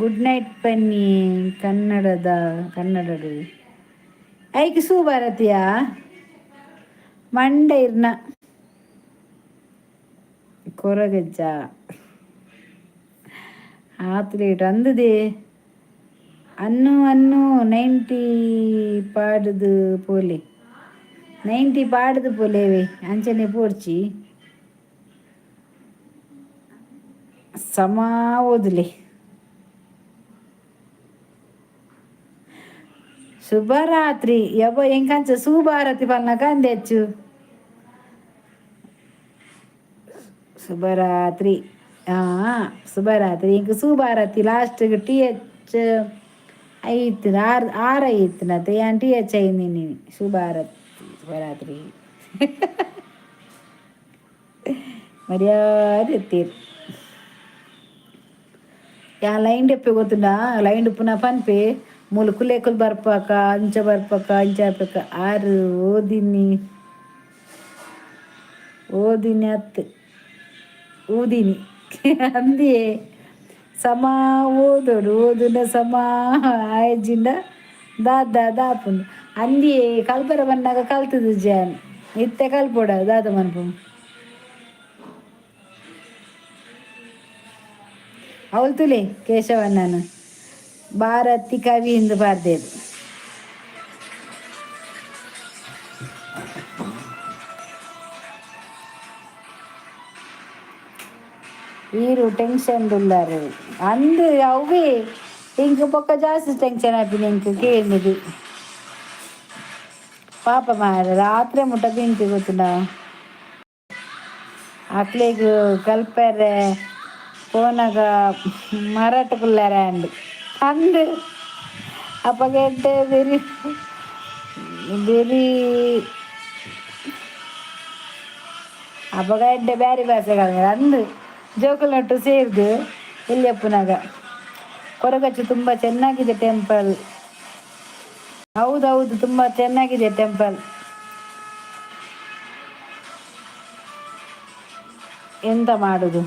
ಗುಡ್ ನೈಟ್ ಪನ್ನಿ ಕನ್ನಡದ ಕನ್ನಡಡು. ಐಕ್ ಸುಭಾರತಿಯಾ ಮಂಡೆ ಇರ್ನ. ಕೊರಗಜ್ಜ ಆತ್ಲೇಟ್ ಅಂದದೆ. ಅನ್ನು ಅನ್ನು 90 ಪಾಡುದು ಪೋಲೆ, 90 ಪಾಡುದು ಪೋಲೇವೆ, ಅಂಚನೆ ಪೋಡ್ಚಿ. ಸಮಾ ಓದುಲೆ. ಶುಭರಾತ್ರಿ. ಯಬ್ಬ, ಎಂಕಂಚ ಸುಭಾರತಿ ಪನ್ನಕ ಅಂದೆಚ್ಚು. ಶುಭರಾತ್ರಿ. ಹಾಂ, ಶುಭರಾತ್ರಿ. ಇಂಕ ಸುಭಾರತಿ last T H ಐತ್ are are ಐತ್ನತೆ. ಯಾನ್ ಟಿ ಎಚ್ ಐಂದಿನಿ. ಶುಭಾರತಿ, ಶುಭರಾತ್ರಿ. ಮರ್ಯಾದೆ ಎತ್ತೀರ್. ಯಾ ಲೈನ್ ಡೆಪ್ಪೆ ಗೊತ್ತುಂಡಾ? ಲೈನ್ ಡುಪ್ಪುನ ಪನ್ಪೆ ಮೂಲು ಕುಲೇಕುಲು ಬರ್ಪಕ, ಅಂಚ ಬರ್ಪಕ, ಅಂಚ ಬರ್ಪಕ. ಆರು ಓದಿನಿ ಓದಿನಿ ಅತ್ ಊದಿನಿ ಅಂದಿಯೇ. ಸಮ ಓದೋಡು, ಓದುನ ಸಮ ಆಯಜಿಂಡ ದಾದ ದಾಪುಂಡು ಅಂದಿಯೇ. ಕಲ್ಪರ ಬನ್ನಾಗ ಕಲ್ತದು ಜಾನ್, ಇತ್ತೆ ಕಲ್ಪೋಡ ದಾದ ಮನ್ಪು? ಅವಳು ತುಲೆ ಕೇಶವಣ್ಣನ ಭಾರತಿ ಕವಿ ಎಂದು ಪಾರ್ದೇರು. ಈರು ಟೆನ್ಷನ್ ಉಲ್ಲಾರು ಅಂದು. ಅವೇ ಇಂಕ್ ಬೊಕ್ಕ ಜಾಸ್ತಿ ಟೆನ್ಷನ್ ಆಪಿನ ಇಂಕ್ ಕೇಂಡುದು. ಪಾಪ ಮಾರ, ರಾತ್ರಿ ಮುಟ್ಟ ಪಿಂಕ್, ಗೊತ್ತುಂಡ? ಅಕ್ಲೆಗ್ ಕಲ್ಪೆರೆ ಪೋನಗ ಮರಟ್ ಕುಲ್ಲೆರೆ ಅಂಡ್ ಅಂದ್. ಅಪಗ ಎಡ್ಡೆ ಬೆರಿ ಬೆರಿ ಅಪಗ ಎಡ್ಡೆ ಬ್ಯಾರಿ ಭಾಷೆ ಅಂದ್ ಜೋಕುಲ್ನೊಟ್ಟು ಸೇರ್ದು ಎಲ್ಲಿಯಪ್ಪನಾಗ. ಕೊರಗಜ್ಜ ತುಂಬ ಚೆನ್ನಾಗಿದೆ ಟೆಂಪಲ್. ಹೌದೌದು, ತುಂಬ ಚೆನ್ನಾಗಿದೆ ಟೆಂಪಲ್. ಎಂತ ಮಾಡುದು?